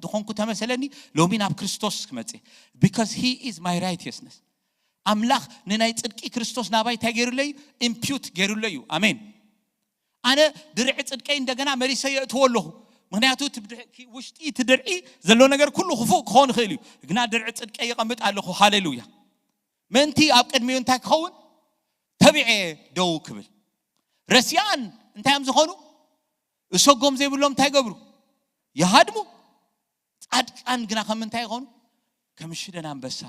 ዝኾንኩ ተመሰለኒ ሎሚ ናብ ክርስቶስ ክመፅእ because he is my righteousness ኣምላኽ ንናይ ጽድቂ ክርስቶስ ናባይ እንታይ ገይሩለይ ኢምፒዩት ገይሩለይ እዩ ኣሜን ኣነ ድርዒ ጽድቀይ እንደገና መሊሰ የእትዎ ኣለኹ ምክንያቱ ውሽጢ እቲ ድርዒ ዘሎ ነገር ኩሉ ክፉእ ክኸውን ይኽእል እዩ ግና ድርዒ ጽድቀይ ይቐምጥ ኣለኹ ሃሌሉያ ምእንቲ ኣብ ቅድሚኡ እንታይ ክኸውን ተቢዐ ደው ክብል ረሲኣን እንታይ እዮም ዝኾኑ እሰጎም ዘይብሎም እንታይ ገብሩ ይሃድሙ ጻድቃን ግና ከም እንታይ ይኾኑ ከም ሽደን ኣንበሳ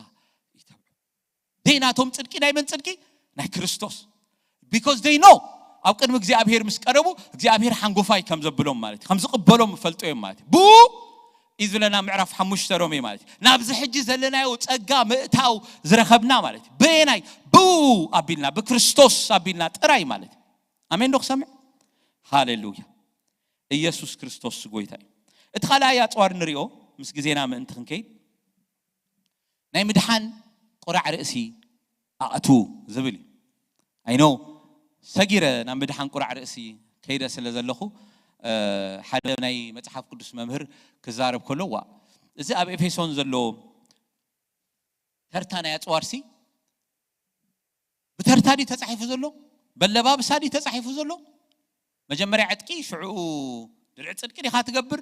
ይተብዑ ደይ ናቶም ጽድቂ ናይ መን ጽድቂ ናይ ክርስቶስ because they know ኣብ ቅድሚ እግዚኣብሔር ምስ ቀረቡ እግዚኣብሔር ሓንጎፋይ ከም ዘብሎም ማለት እዩ ከም ዝቕበሎም ፈልጦ እዮም ማለት እዩ ብኡ እዩ ዝብለና ምዕራፍ ሓሙሽተ ሮሜ ማለት እዩ ናብዚ ሕጂ ዘለናዮ ጸጋ ምእታው ዝረኸብና ማለት እዩ በየናይ ብኡ ኣቢልና ብክርስቶስ ኣቢልና ጥራይ ማለት እዩ ኣሜን ዶ ክሰምዕ ሃሌሉያ ኢየሱስ ክርስቶስ ጎይታ እዩ እቲ ካልኣይ ኣፅዋር ንሪኦ ምስ ግዜና ምእንቲ ክንከይድ ናይ ምድሓን ቁራዕ ርእሲ ኣእቱ ዝብል እዩ ኣይኖ ሰጊረ ናብ ምድሓን ቁራዕ ርእሲ ከይደ ስለ ዘለኹ ሓደ ናይ መፅሓፍ ቅዱስ መምህር ክዛረብ ከሎ ዋ እዚ ኣብ ኤፌሶን ዘሎ ተርታ ናይ ኣፅዋርሲ ብተርታ ድዩ ተፃሒፉ ዘሎ በለባብሳ ድዩ ተፃሒፉ ዘሎ መጀመርያ ዕጥቂ ሽዑ ድርዒ ፅድቂ ዲኻ ትገብር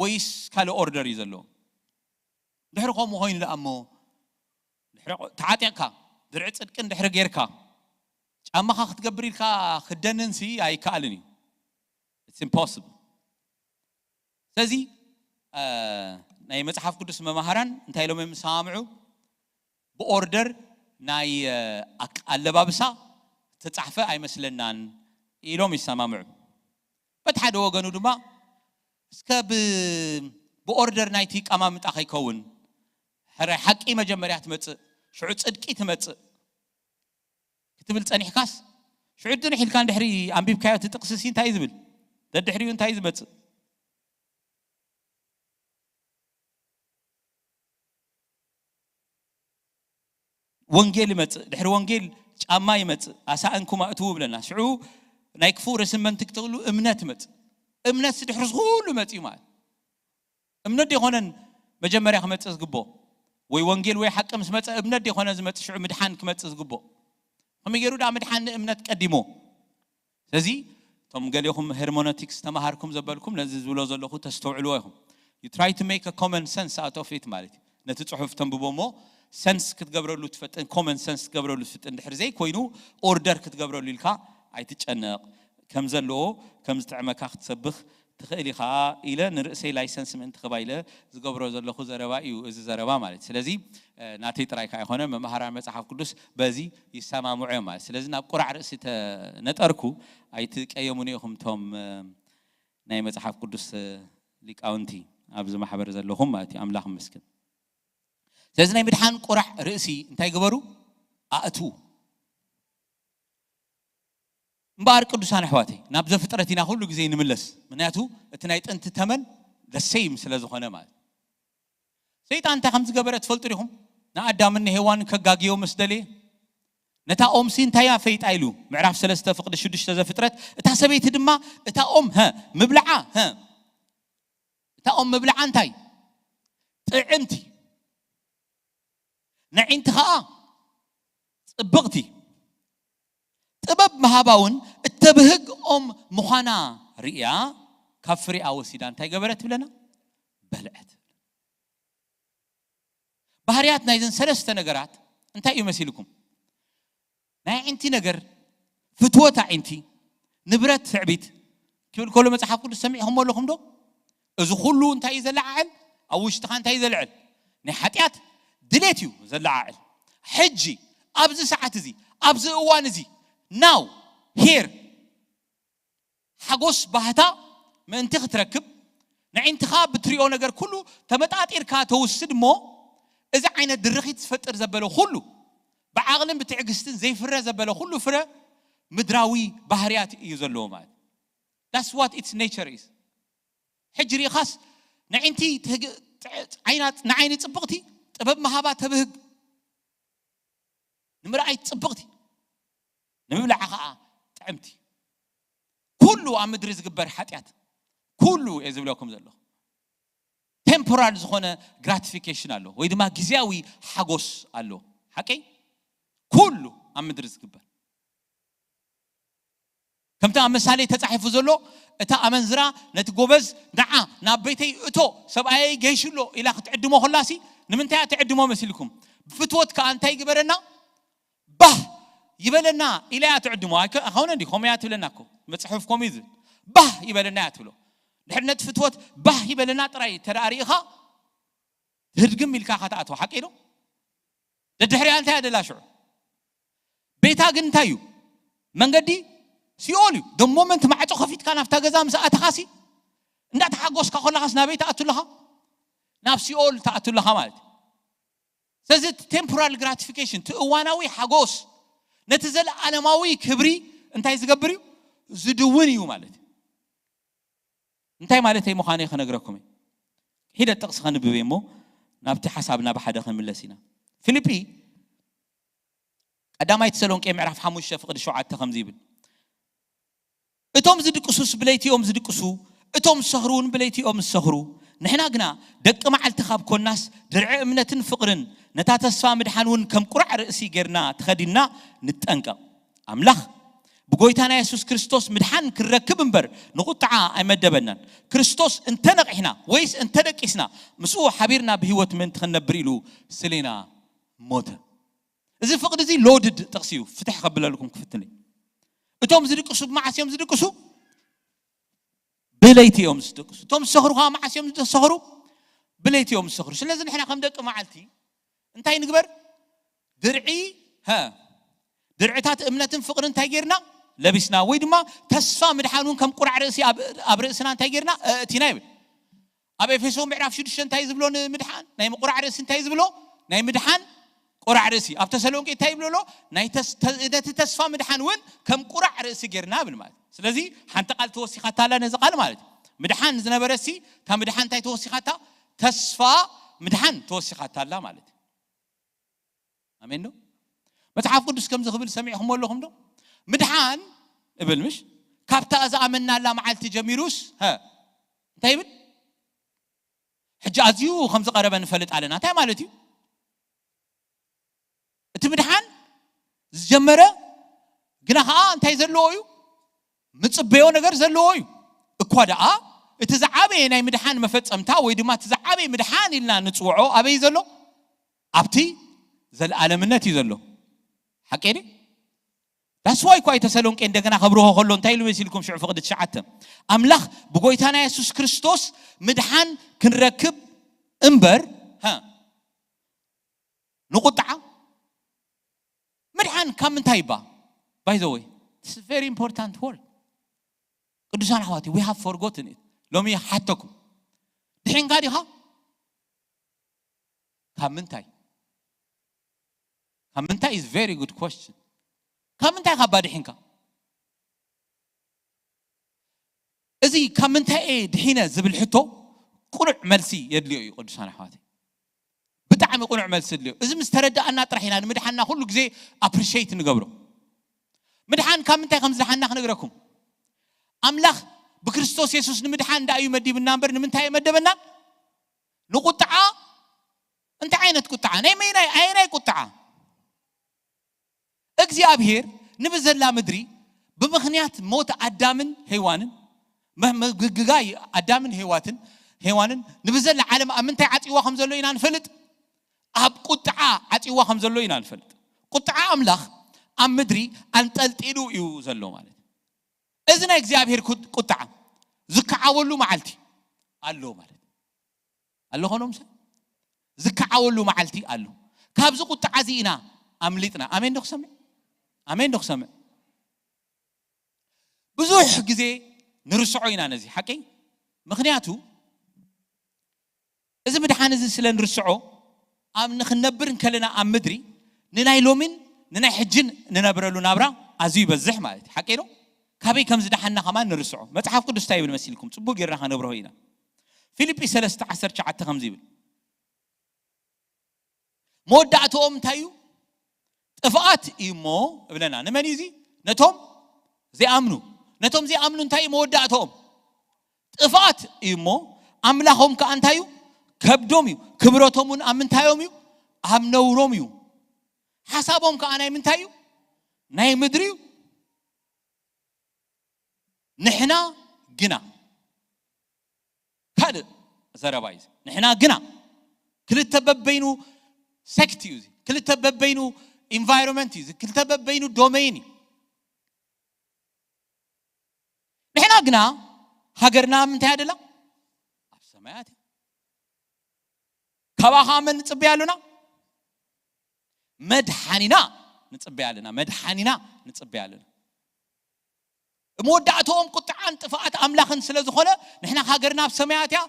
ወይስ ካልእ ኦርደር እዩ ዘለዎ ድሕሪ ከምኡ ኮይኑ ደኣ እሞ ተዓጢቕካ ድርዒ ፅድቂ እንድሕሪ ጌርካ ጫማኻ ክትገብር ኢልካ ክደንን ሲ ኣይከኣልን እዩ it's impossible ስለዚ ናይ መፅሓፍ ቅዱስ መማህራን እንታይ ኢሎም እዮም ዝሰማምዑ ብኦርደር ናይ ኣለባብሳ ተፃሕፈ ኣይመስለናን ኢሎም ይሰማምዑ በቲ ሓደ ወገኑ ድማ እስከ ብኦርደር ናይቲ ቀማምጣ ከይከውን ሕራይ ሓቂ መጀመርያ ትመፅእ ሽዑ ፅድቂ ትመፅእ ክትብል ጸኒሕካስ ሽዑ ድንሕ ኢልካ እንድሕሪ ኣንቢብካዮ እቲ ጥቕሲ ሲ እንታይ እዩ ዝብል ደድሕሪኡ እንታይ ዝመጽእ? ወንጌል ይመጽእ። ድሕሪ ወንጌል ጫማ ይመጽእ። ኣሳእንኩም ኣእትዉ ብለና። ሽዑ ናይ ክፉእ ርእሲ መንትግ ትኽእሉ እምነት ይመጽእ። እምነት ድሕሪ እዚ ኩሉ መጽዩ ማለት። እምነት ዶ ይኾነን መጀመርያ ክመጽእ ዝግቦ? ወይ ወንጌል ወይ ሓቂ ምስ መጸ እምነት ዶ ይኾነ ዝመጽእ ሽዑ ምድሓን ክመጽእ ዝግቦ? ከመይ ገይሩ ደኣ ምድሓን ንእምነት ቀዲሞ? ስለዚ እቶም ገሌኹም ሄርሞኖቲክስ ተማሃርኩም ዘበልኩም ነዚ ዝብሎ ዘለኹ ተስተውዕልዎ ኢኹም። You try to make a common sense out of it ማለት እዩ። ነቲ ጽሑፍ ተንብቦ እሞ ሰንስ ክትገብረሉ ትፈጥን፣ ኮመን ሰንስ ክትገብረሉ ትፍጥን ድሕሪ ዘይኮይኑ ኦርደር ክትገብረሉ ኢልካ ኣይትጨነቕ። ከም ዘለዎ ከም ዝጥዕመካ ክትሰብኽ ትኽእል ኢኻ ኢለ ንርእሰይ ላይሰንስ ምእንቲ ክባ ኢለ ዝገብሮ ዘለኹ ዘረባ እዩ እዚ ዘረባ ማለት። ስለዚ ናተይ ጥራይ ከኣ ኣይኮነ፣ መምሃራን መጽሓፍ ቅዱስ በዚ ይሰማምዑ እዮም ማለት። ስለዚ ናብ ቁራዕ ርእሲ ተነጠርኩ ኣይትቀየሙኒ ኢኹም እቶም ናይ መጽሓፍ ቅዱስ ሊቃውንቲ ኣብዚ ማሕበር ዘለኹም ማለት እዩ። ኣምላኽ ይመስገን። ስለዚ ናይ ምድሓን ቁራዕ ርእሲ እንታይ ግበሩ? ኣእትዉ። እምበኣር ቅዱሳን ኣሕዋተይ ናብ ዘፍጥረት ኢና ኩሉ ግዜ ንምለስ። ምክንያቱ እቲ ናይ ጥንቲ ተመን ደሰይም ስለ ዝኾነ ማለት። ሰይጣን እንታይ ከም ዝገበረ ትፈልጡ ዲኹም? ንኣዳምን ንሄዋን ከጋግዮ ምስ ደልየ ነታ ኦምሲ እንታይ እያ ፈይጣ ኢሉ ምዕራፍ ሰለስተ ፍቕዲ ሽዱሽተ ዘፍጥረት፣ እታ ሰበይቲ ድማ እታ ኦም ሀ ምብልዓ ሀ እታ ኦም ምብልዓ እንታይ ጥዕምቲ፣ ንዒንቲ ኸዓ ጽብቕቲ፣ ጥበብ ምሃባ እውን እተብህግ ኦም ምዃና ርእያ ካብ ፍሬኣ ወሲዳ እንታይ ገበረት ትብለና? በልዐት። ባህርያት ናይዘን ሰለስተ ነገራት እንታይ እዩ መሲልኩም? ናይ ኣዒንቲ ነገር፣ ፍትወት ኣዒንቲ፣ ንብረት ትዕቢት ክብል ከሎ መጽሓፍ ቅዱስ ሰሚዕኹሞ ኣለኹም ዶ? እዚ ኩሉ እንታይ እዩ ዘለዓዕል? ኣብ ውሽጥኻ እንታይ እዩ ዘልዕል? ናይ ሓጢኣት ድሌት እዩ ዘለዓዕል። ሕጂ ኣብዚ ሰዓት እዚ ኣብዚ እዋን እዚ ናው ሄር ሓጎስ ባህታ ምእንቲ ክትረክብ ንዒንትኻ ብትሪኦ ነገር ኩሉ ተመጣጢርካ ተውስድ እሞ እዚ ዓይነት ድርኺት ዝፈጥር ዘበለ ኩሉ ብዓቕልን ብትዕግስትን ዘይፍረ ዘበለ ኩሉ ፍረ ምድራዊ ባህርያት እዩ ዘለዎ ማለት። That's what its nature is። ሕጂ ሪኢኻስ ንዒንቲ ንዓይኒ ፅብቕቲ ጥበብ መሃባ ተብህግ ንምርኣይ ፅብቕቲ ንምብላዓ ከዓ ጥዕምቲ። ኩሉ ኣብ ምድሪ ዝግበር ሓጢኣት ኩሉ እየ ዝብለኩም ዘለኹ ቴምፖራል ዝኾነ ግራቲፊኬሽን ኣሎ ወይ ድማ ግዜያዊ ሓጎስ ኣሎ። ሓቀይ ኩሉ ኣብ ምድሪ ዝግበር ከምቲ ኣብ ምሳሌ ተጻሒፉ ዘሎ እታ ኣመንዝራ ነቲ ጎበዝ ንዓ ናብ ቤተይ እቶ ሰብኣየይ ገይሹ ኣሎ ኢላ ክትዕድሞ ከላሲ ንምንታይ እያ ትዕድሞ መሲልኩም? ብፍትወት ከኣ እንታይ ይግበረና? ባህ ይበለና ኢላ እያ ትዕድሞ። ኣይኮነ እንዲ ከምኡ እያ ትብለና እኮ መፅሑፍ ከምኡ እዩ ዝብል። ባህ ይበለና እያ ትብሎ። ድሕሪ ነቲ ፍትወት ባህ ይበለና ጥራይ ተደኣ ርኢኻ ህድግም ኢልካ ኢኻ ትኣትዎ። ሓቂ ዶ? ደድሕሪያ እንታይ እያ ደላ ሽዑ? ቤታ ግን እንታይ እዩ? መንገዲ ሲኦል እዩ። ደ ሞመንት ማዕፆ ከፊትካ ናብታ ገዛ ምስ ኣተኻሲ እንዳተሓጎስካ ከለኻስ ናበይ ትኣቱ ኣለኻ? ናብ ሲኦል ትኣቱ ኣለኻ ማለት እዩ። ስለዚ እቲ ቴምፖራል ግራቲፊኬሽን እቲ እዋናዊ ሓጎስ ነቲ ዘለኣለማዊ ክብሪ እንታይ ዝገብር እዩ? ዝድውን እዩ ማለት እዩ። እንታይ ማለተይ ምዃነይ ክነግረኩም እየ። ሒደት ጥቕሲ ከንብብ እየ እሞ ናብቲ ሓሳብ ናብ ሓደ ክንምለስ ኢና። ፊልጲ ቀዳማይ ተሰሎንቄ ምዕራፍ ሓሙሽተ ፍቕዲ ሸውዓተ ከምዚ ይብል፣ እቶም ዝድቅሱስ ብለይቲ እዮም ዝድቅሱ፣ እቶም ዝሰኽሩ እውን ብለይቲ እዮም ዝሰኽሩ። ንሕና ግና ደቂ መዓልቲ ካብ ኮናስ ድርዒ እምነትን ፍቕርን ነታ ተስፋ ምድሓን እውን ከም ቁራዕ ርእሲ ጌርና ተኸዲንና ንጠንቀቕ። ኣምላኽ ብጎይታና የሱስ ክርስቶስ ምድሓን ክንረክብ እምበር ንቁጥዓ ኣይመደበናን። ክርስቶስ እንተ ነቒሕና ወይስ እንተ ደቂስና ምስኡ ሓቢርና ብህይወት ምእንቲ ክንነብር ኢሉ ስሌና ሞተ። እዚ ፍቕዲ እዚ ሎድድ ጥቕሲ እዩ። ፍትሕ ከብለልኩም ክፍትን እየ። እቶም ዝድቅሱ ብመዓስ እዮም ዝድቅሱ? ብለይቲ እዮም ዝድቅሱ። እቶም ዝሰኽሩ ከዓ መዓስ እዮም ዝሰኽሩ? ብለይቲ እዮም ዝሰኽሩ። ስለዚ ንሕና ከም ደቂ መዓልቲ እንታይ ንግበር? ድርዒ ሀ ድርዕታት እምነትን ፍቕርን እንታይ ጌርና ለቢስና? ወይ ድማ ተስፋ ምድሓን እውን ከም ቁራዕ ርእሲ ኣብ ኣብ ርእስና እንታይ ጌርና ኣእቲና ይብል። ኣብ ኤፌሶ ምዕራፍ ሽዱሽተ እንታይ ዝብሎ ንምድሓን? ናይ ምቁራዕ ርእሲ እንታይ ዝብሎ? ናይ ምድሓን ቁራዕ ርእሲ ኣብ ተሰሎንቄ እንታይ ይብሎ ኣሎ? ናይ ተስ- ተ- ነቲ ተስፋ ምድሓን እውን ከም ቁራዕ ርእሲ ጌርና ብል ማለት እዩ። ስለዚ ሓንቲ ቃል ተወሲኻታ ኣላ ነዚ ቃል ማለት እዩ። ምድሓን ዝነበረ ሲ እታ ምድሓን እንታይ ተወሲኻታ? ተስፋ ምድሓን ተወሲኻታ ኣላ ማለት እዩ። ኣሜን ዶ? መጽሓፍ ቅዱስ ከምዚ ክብል ሰሚዕኹም ኣለኹም ዶ? ምድሓን እብል ምሽ ካብታ ዝኣመናላ መዓልቲ ጀሚሩስ ሀ እንታይ ይብል? ሕጂ ኣዝዩ ከም ዝቐረበ ንፈልጥ ኣለና። እንታይ ማለት እዩ? እቲ ምድሓን ዝጀመረ ግና ኸዓ እንታይ ዘለዎ እዩ? ምጽበዮ ነገር ዘለዎ እዩ። እኳ ደኣ እቲ ዝዓበየ ናይ ምድሓን መፈጸምታ ወይ ድማ እቲ ዝዓበየ ምድሓን ኢልና ንጽውዖ ኣበይ ዘሎ? ኣብቲ ዘለኣለምነት እዩ ዘሎ። ሓቂ ዲ? ዳስዋይ እኳ ተሰሎንቄ እንደገና ከብርሆ ከሎ እንታይ ኢሉ መሲልኩም? ሽዑ ፍቕዲ ትሽዓተ ኣምላኽ ብጎይታና የሱስ ክርስቶስ ምድሓን ክንረክብ እምበር ሀ ንቁጥዓ ምድሓን ካብ ምንታይ ይባ? By the way, it's very important word. ቅዱሳን ኣሕዋቲ, we have forgotten it. ሎሚ ሓተኩም ድሒንካ ዲኻ? ካብ ምንታይ? ካብ ምንታይ is very good question. ካብ ምንታይ ካብ ድሒንካ? እዚ ካብ ምንታይ እየ ድሒነ ዝብል ሕቶ ቁኑዕ መልሲ የድልዮ እዩ። ቅዱሳን ኣሕዋቲ፣ ብጣዕሚ ቁኑዕ መልሲ የድልዮ። እዚ ምስ ተረዳእና ጥራሕ ኢና ንምድሓንና ኩሉ ግዜ ኣፕሪሼት ንገብሮ። ምድሓን ካብ ምንታይ ከም ዝደሓንና ክነግረኩም። ኣምላኽ ብክርስቶስ የሱስ ንምድሓን እንዳ እዩ መዲብና እምበር ንምንታይ እየ መደበናን? ንቁጥዓ። እንታይ ዓይነት ቁጥዓ? ናይ መይናይ ኣየናይ ቁጥዓ? እግዚኣብሔር ንብዘላ ምድሪ ብምኽንያት ሞት ኣዳምን ሄዋንን፣ መ- ምግግጋይ ኣዳምን ሄዋትን ሄዋንን ንብዘላ ዓለም ኣብ ምንታይ ዓጽዋ ከም ዘሎ ኢና ንፈልጥ? ኣብ ቁጥዓ ዓጽዋ ከም ዘሎ ኢና ንፈልጥ። ቁጥዓ ኣምላኽ ኣብ ምድሪ ኣንጠልጢሉ እዩ ዘሎ ማለት እዩ። እዚ ናይ እግዚኣብሔር ቁ- ቁጥዓ ዝከዓወሉ መዓልቲ ኣሎ ማለት ኣሎ ኾኖም ሰብ ዝከዓወሉ መዓልቲ ኣሎ። ካብዚ ቁጥዓ እዚ ኢና ኣምሊጥና። ኣሜን ዶ ክሰምዕ? ኣሜን ዶ ክሰምዕ? ብዙሕ ግዜ ንርስዖ ኢና ነዚ ሓቂ። ምኽንያቱ እዚ ምድሓን እዚ ስለ ንርስዖ ኣብ ንክንነብር እንከለና ኣብ ምድሪ ንናይ ሎሚን ንናይ ሕጅን ንነብረሉ ናብራ ኣዝዩ ይበዝሕ ማለት እዩ። ሓቂ ዶ? ካበይ ከም ዝደሓንና ከማን ንርስዖ። መጽሓፍ ቅዱስ እንታይ ይብል መሲልኩም? ጽቡቅ ጌርና ከነብርሆ ኢና። ፊልጲ ሰለስተ ዓሰርተ ትሽዓተ ከምዚ ይብል፣ መወዳእትኦም እንታይ እዩ? ጥፍኣት እዩ እሞ እብለና። ንመን እዩ እዚ? ነቶም ዘይኣምኑ። ነቶም ዘይኣምኑ እንታይ እዩ መወዳእትኦም? ጥፍኣት እዩ እሞ ኣምላኾም ከኣ እንታይ እዩ? ከብዶም እዩ። ክብረቶም እውን ኣብ ምንታዮም እዩ? ኣብ ነውሮም እዩ። ሓሳቦም ከኣ ናይ ምንታይ እዩ? ናይ ምድሪ እዩ። ንሕና ግና ካልእ ዘረባ እዩ። ንሕና ግና ክልተ በበይኑ ሴክት እዩ። ክልተ በበይኑ ኢንቫይሮንመንት እዩ። ክልተ በበይኑ ዶሜይን እዩ። ንሕና ግና ሃገርና ምንታይ ኣደላ ኣብ ሰማያት እዩ። ካብኣ ከዓ መን ንፅበያ ኣለና? መድሓኒና ንፅበያ ኣለና። መድሓኒና ንፅበያ ኣለና። መወዳእትኦም ቁጥዓን ጥፍኣት ኣምላኽን ስለ ዝኾነ ንሕና ሃገርና ኣብ ሰማያት እያ።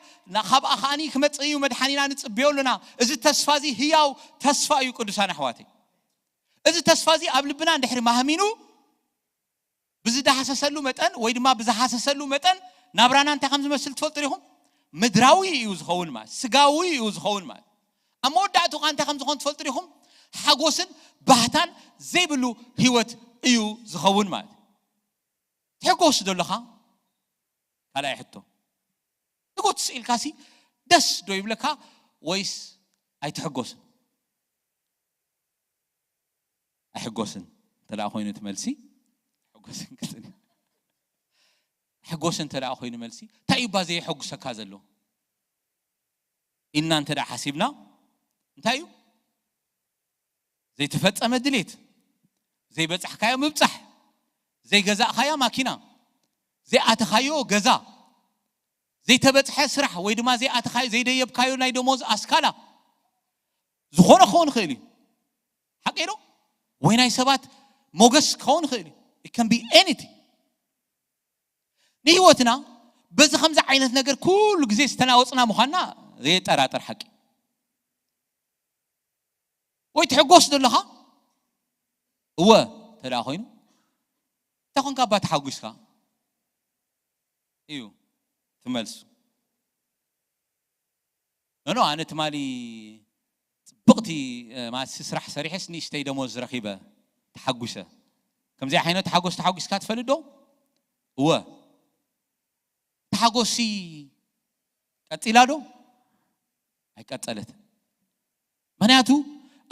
ካብኣ ከዓኒ ክመፅእ እዩ መድሓኒና ንፅበዮ ኣለና። እዚ ተስፋ እዚ ህያው ተስፋ እዩ ቅዱሳን ኣሕዋተይ። እዚ ተስፋ እዚ ኣብ ልብና እንድሕሪ ማህሚኑ ብዝዳሃሰሰሉ መጠን ወይ ድማ ብዝሃሰሰሉ መጠን ናብራና እንታይ ከም ዝመስል ትፈልጡ ዲኹም? ምድራዊ እዩ ዝኸውን ማለት፣ ስጋዊ እዩ ዝኸውን ማለት። ኣብ መወዳእቱ ከዓ እንታይ ከም ዝኾን ትፈልጡ ዲኹም? ሓጎስን ባህታን ዘይብሉ ህይወት እዩ ዝኸውን ማለት። ትሕጎስ ዶ ኣለኻ? ካልኣይ ሕቶ። ትጎት ስኢልካሲ ደስ ዶ ይብለካ ወይስ ኣይትሕጎስን? ኣይሕጎስን እንተ ደኣ ኮይኑ እቲ መልሲ ኣይሕጎስን ክትብል። ኣይሕጎስን እንተ ደኣ ኮይኑ መልሲ እንታይ እዩ እባ ዘየሐጉሰካ ዘሎ? ኢልና እንተ ደኣ ሓሲብና እንታይ እዩ? ዘይተፈጸመ ድሌት፣ ዘይበጻሕካዮ ምብጻሕ፣ ዘይገዛእካያ ማኪና፣ ዘይኣተኻዮ ገዛ፣ ዘይተበጽሐ ስራሕ ወይ ድማ ዘይኣተኻዮ ዘይደየብካዮ ናይ ደሞዝ ኣስካላ ዝኾነ ክኸውን ይኽእል እዩ። ሓቂ ዶ? ወይ ናይ ሰባት ሞገስ ክኸውን ይኽእል እዩ። It can be anything። ንህይወትና በዚ ከምዚ ዓይነት ነገር ኩሉ ግዜ ዝተናወጽና ምዃንና ዘየጠራጥር ሓቂ። ወይ ትሕጎስ ዘለኻ? እወ። ተደኣ ኮይኑ እንታይ ኮንካ እባ ተሓጒስካ እዩ ትመልሱ። ኖኖ ኣነ ትማሊ ጽብቕቲ ማሲ ስራሕ ሰሪሐስ ንእሽተይ ደሞዝ ረኺበ ተሓጒሰ። ከምዚኣ ዓይነት ሓጎስ ተሓጒስካ ትፈልጥ ዶ? እወ። ተሓጎሲ ቀጺላ ዶ? ኣይቀጸለትን። ምክንያቱ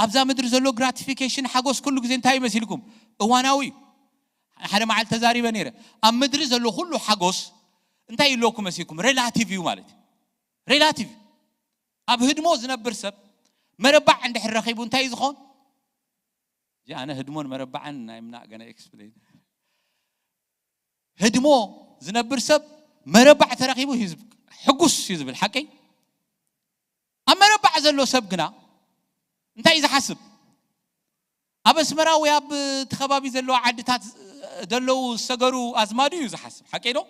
ኣብዛ ምድሪ ዘሎ ግራቲፊኬሽን ሓጎስ ኩሉ ግዜ እንታይ ይመሲልኩም? እዋናዊ እዩ። ሓደ መዓልቲ ተዛሪበ ነይረ። ኣብ ምድሪ ዘሎ ኩሉ ሓጎስ እንታይ ይለኩም መሲልኩም? ሬላቲቭ እዩ ማለት እዩ። ሬላቲቭ። ኣብ ህድሞ ዝነብር ሰብ መረባዕ እንድሕር ረኺቡ እንታይ እዩ ዝኾን? እዚ ኣነ ህድሞን መረባዕን ናይ ምናእ ገና ኤክስፕሌን። ህድሞ ዝነብር ሰብ መረባዕ ተረኺቡ እዩ ዝብ- ሕጉስ እዩ ዝብል ሓቀይ። ኣብ መረባዕ ዘሎ ሰብ ግና እንታይ እዩ ዝሓስብ? ኣብ ኣስመራ ወይ ኣብ እቲ ከባቢ ዘለዋ ዓድታት ዘለዉ ዝሰገሩ ኣዝማዱ እዩ ዝሓስብ። ሓቀይ ዶ?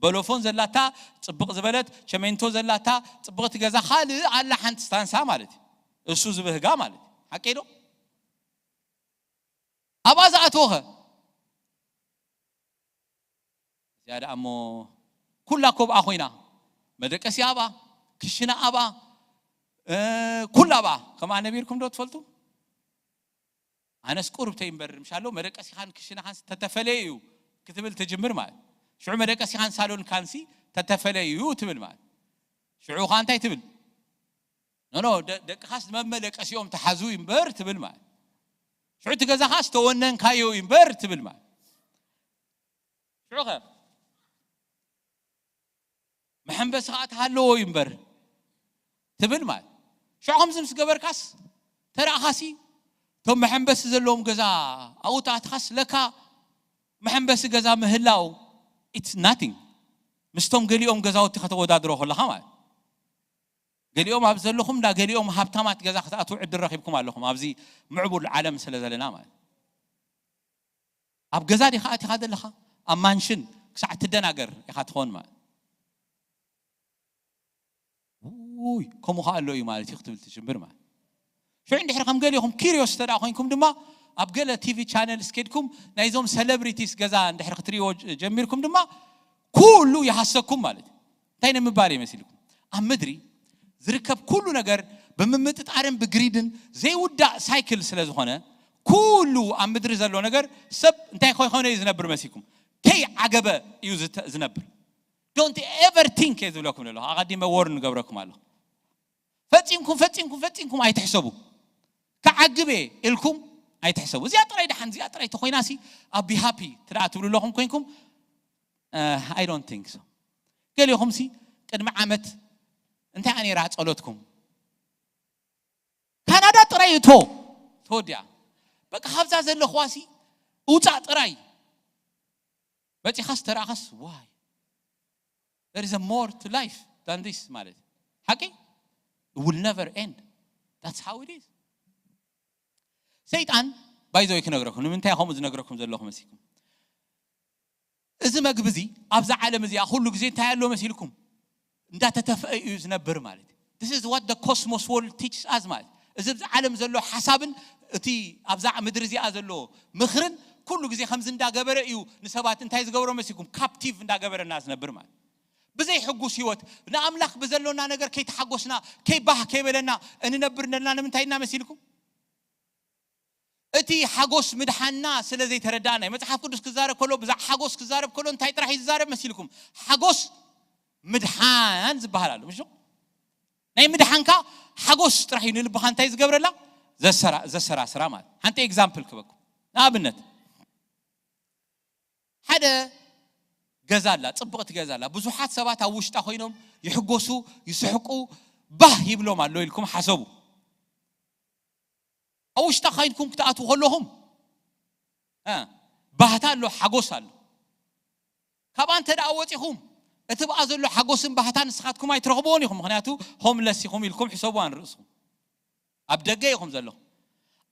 በሎፎን ዘላታ ጽብቕ ዝበለት፣ ቸሜንቶ ዘላታ ጽብቕቲ ገዛ፣ ካልእ ኣላ ሓንቲ ስታንሳ ማለት እዩ። እሱ ዝበህጋ ማለት እዩ። ሓቀይ ዶ? ኣብኣ ዝኣተወኸ እዚኣ ደኣ እሞ ኩላ ኮብኣ ኮይና፣ መደቀሲ ኣብኣ፣ ክሽና ኣብኣ፣ እ፣ ኩላ ኣብኣ። ከምኣ ነቢርኩም ዶ ትፈልጡ? ኣነስ ቁሩብ ተይምበር ምሻሎ መደቀሲኻን ክሽናኻን ተተፈለየ እዩ ክትብል ትጅምር ማለት። ሽዑ መደቀሲኻን ሳሎንካንሲ ተተፈለየ እዩ ትብል ማለት። ሽዑ ኸኣ እንታይ ትብል? ኖኖ፣ ደ- ደቅኻስ መመደቀሲኦም ተሓዙ እምበር ትብል ማለት። ሽዑ እቲ ገዛኻስ ተወነንካዮ እምበር ትብል ማለት። ሽዑ ኸ መሐንበሲ ኸዓ ተሃለዎ እዩ እምበር ትብል ማለት። ሽዑ ከምዚ ምስ ገበርካስ ተረእኻሲ እቶም መሐንበሲ ዘለዎም ገዛ ኣብኡ ተኣትኻስ ለካ መሐንበሲ ገዛ ምህላው it's nothing ምስቶም ገሊኦም ገዛውቲ ከተወዳድሮ ከለኻ ማለት። ገሊኦም ኣብ ዘለኹም እንዳ ገሊኦም ሃብታማት ገዛ ክትኣትዉ ዕድል ረኺብኩም ኣለኹም ኣብዚ ምዕቡል ዓለም ስለ ዘለና ማለት። ኣብ ገዛ ዲኻ ኣቲኻ ዘለኻ? ኣብ ማንሽን ክሳዕ ትደናገር ኢኻ ትኾን ማለት። ውይ ከምኡ ኸኣ ኣሎ እዩ ማለት እዩ ክትብል ትጅምር ማለት። ሽዑ እንድሕር ከም ገሊኹም ኪሪዮስ እንተ ደኣ ኮይንኩም ድማ ኣብ ገለ ቲቪ ቻነልስ ኬድኩም ናይዞም ሰለብሪቲስ ገዛ እንድሕር ክትሪእዎ ጀ- ጀሚርኩም ድማ ኩሉ ይሃሰኩም ማለት እዩ። እንታይ ንምባል እዩ መሲልኩም? ኣብ ምድሪ ዝርከብ ኩሉ ነገር ብምምጥጣርን ብግሪድን ዘይውዳእ ሳይክል ስለ ዝኾነ ኩሉ ኣብ ምድሪ ዘሎ ነገር ሰብ እንታይ ከይኮነ እዩ ዝነብር መሲልኩም? ከይ ዓገበ እዩ ዝተ- ዝነብር። Don't ever think እየ ዝብለኩም ዘለኹ ኣቐዲመ ወር ንገብረኩም ኣለኹ። ፈጺምኩም ፈጺምኩም ፈጺምኩም ኣይትሕሰቡ። ክዓግብ እየ ኢልኩም ኣይትሕሰቡ። እዚኣ ጥራይ ደሓን እዚኣ ጥራይ ተኮይናሲ ኣብ ቢሃፒ ትደኣ ትብሉ ኣለኹም ኮይንኩም I don't think so። ገሊኹምሲ ቅድሚ ዓመት እንታይ ኣነራ ጸሎትኩም ካናዳ ጥራይ እቶ ተወዲኣ በቃ ካብዛ ዘለኹዋሲ ውፃእ ጥራይ በፂኻስ ተረኣኻስ ዋይ there is a more to life than this ማለት ሓቂ will never end that's how it is። ሰይጣን ባይዘወይ ክነግረኩም ንምንታይ ከምኡ ዝነግረኩም ዘለኹ መሲልኩም እዚ መግቢ እዚ ኣብዛ ዓለም እዚኣ ኩሉ ግዜ እንታይ ኣሎ መሲልኩም እንዳተተፍአ እዩ ዝነብር ማለት እዩ። This is what the cosmos world teaches us ማለት እዚ ኣብዚ ዓለም ዘሎ ሓሳብን እቲ ኣብዛ ምድሪ እዚኣ ዘሎ ምኽርን ኩሉ ግዜ ከምዚ እንዳገበረ እዩ ንሰባት እንታይ ዝገብሮ መሲልኩም ካፕቲቭ እንዳገበረና ዝነብር ማለት ብዘይ ሕጉስ ህይወት ንኣምላኽ ብዘሎና ነገር ከይተሓጎስና ከይባህ ከይበለና እንነብር ነልና ንምንታይ ኢና መሲልኩም እቲ ሓጎስ ምድሓንና ስለ ዘይተረዳእና እዩ። መጽሓፍ ቅዱስ ክዛረብ ከሎ ብዛዕ ሓጎስ ክዛረብ ከሎ እንታይ ጥራሕ እዩ ዝዛረብ መሲልኩም? ሓጎስ ምድሓን ዝበሃል ኣሎ ምሽ ናይ ምድሓንካ ሓጎስ ጥራሕ እዩ ንልብኻ እንታይ ዝገብረላ ዘሰራስራ ማለት ሓንቲ ኤግዛምፕል ክበኩም ንኣብነት ሓደ ገዛ ኣላ ፅብቕቲ ገዛ ኣላ ብዙሓት ሰባት ኣብ ውሽጣ ኮይኖም ይሕጎሱ ይስሕቁ ባህ ይብሎም ኣሎ ኢልኩም ሓሰቡ ኣብ ውሽጣ ካይንኩም ክትኣትዉ ከለኹም ባህታ ኣሎ ሓጎስ ኣሎ ካብኣ እንተ ደኣ ወፂኹም እቲ ብኣ ዘሎ ሓጎስን ባህታን ንስኻትኩም ኣይትረኽብዎን ኢኹም ምክንያቱ ሆምለስ ኢኹም ኢልኩም ሕሰብዋ ንርእስኹም ኣብ ደገ ኢኹም ዘለኹም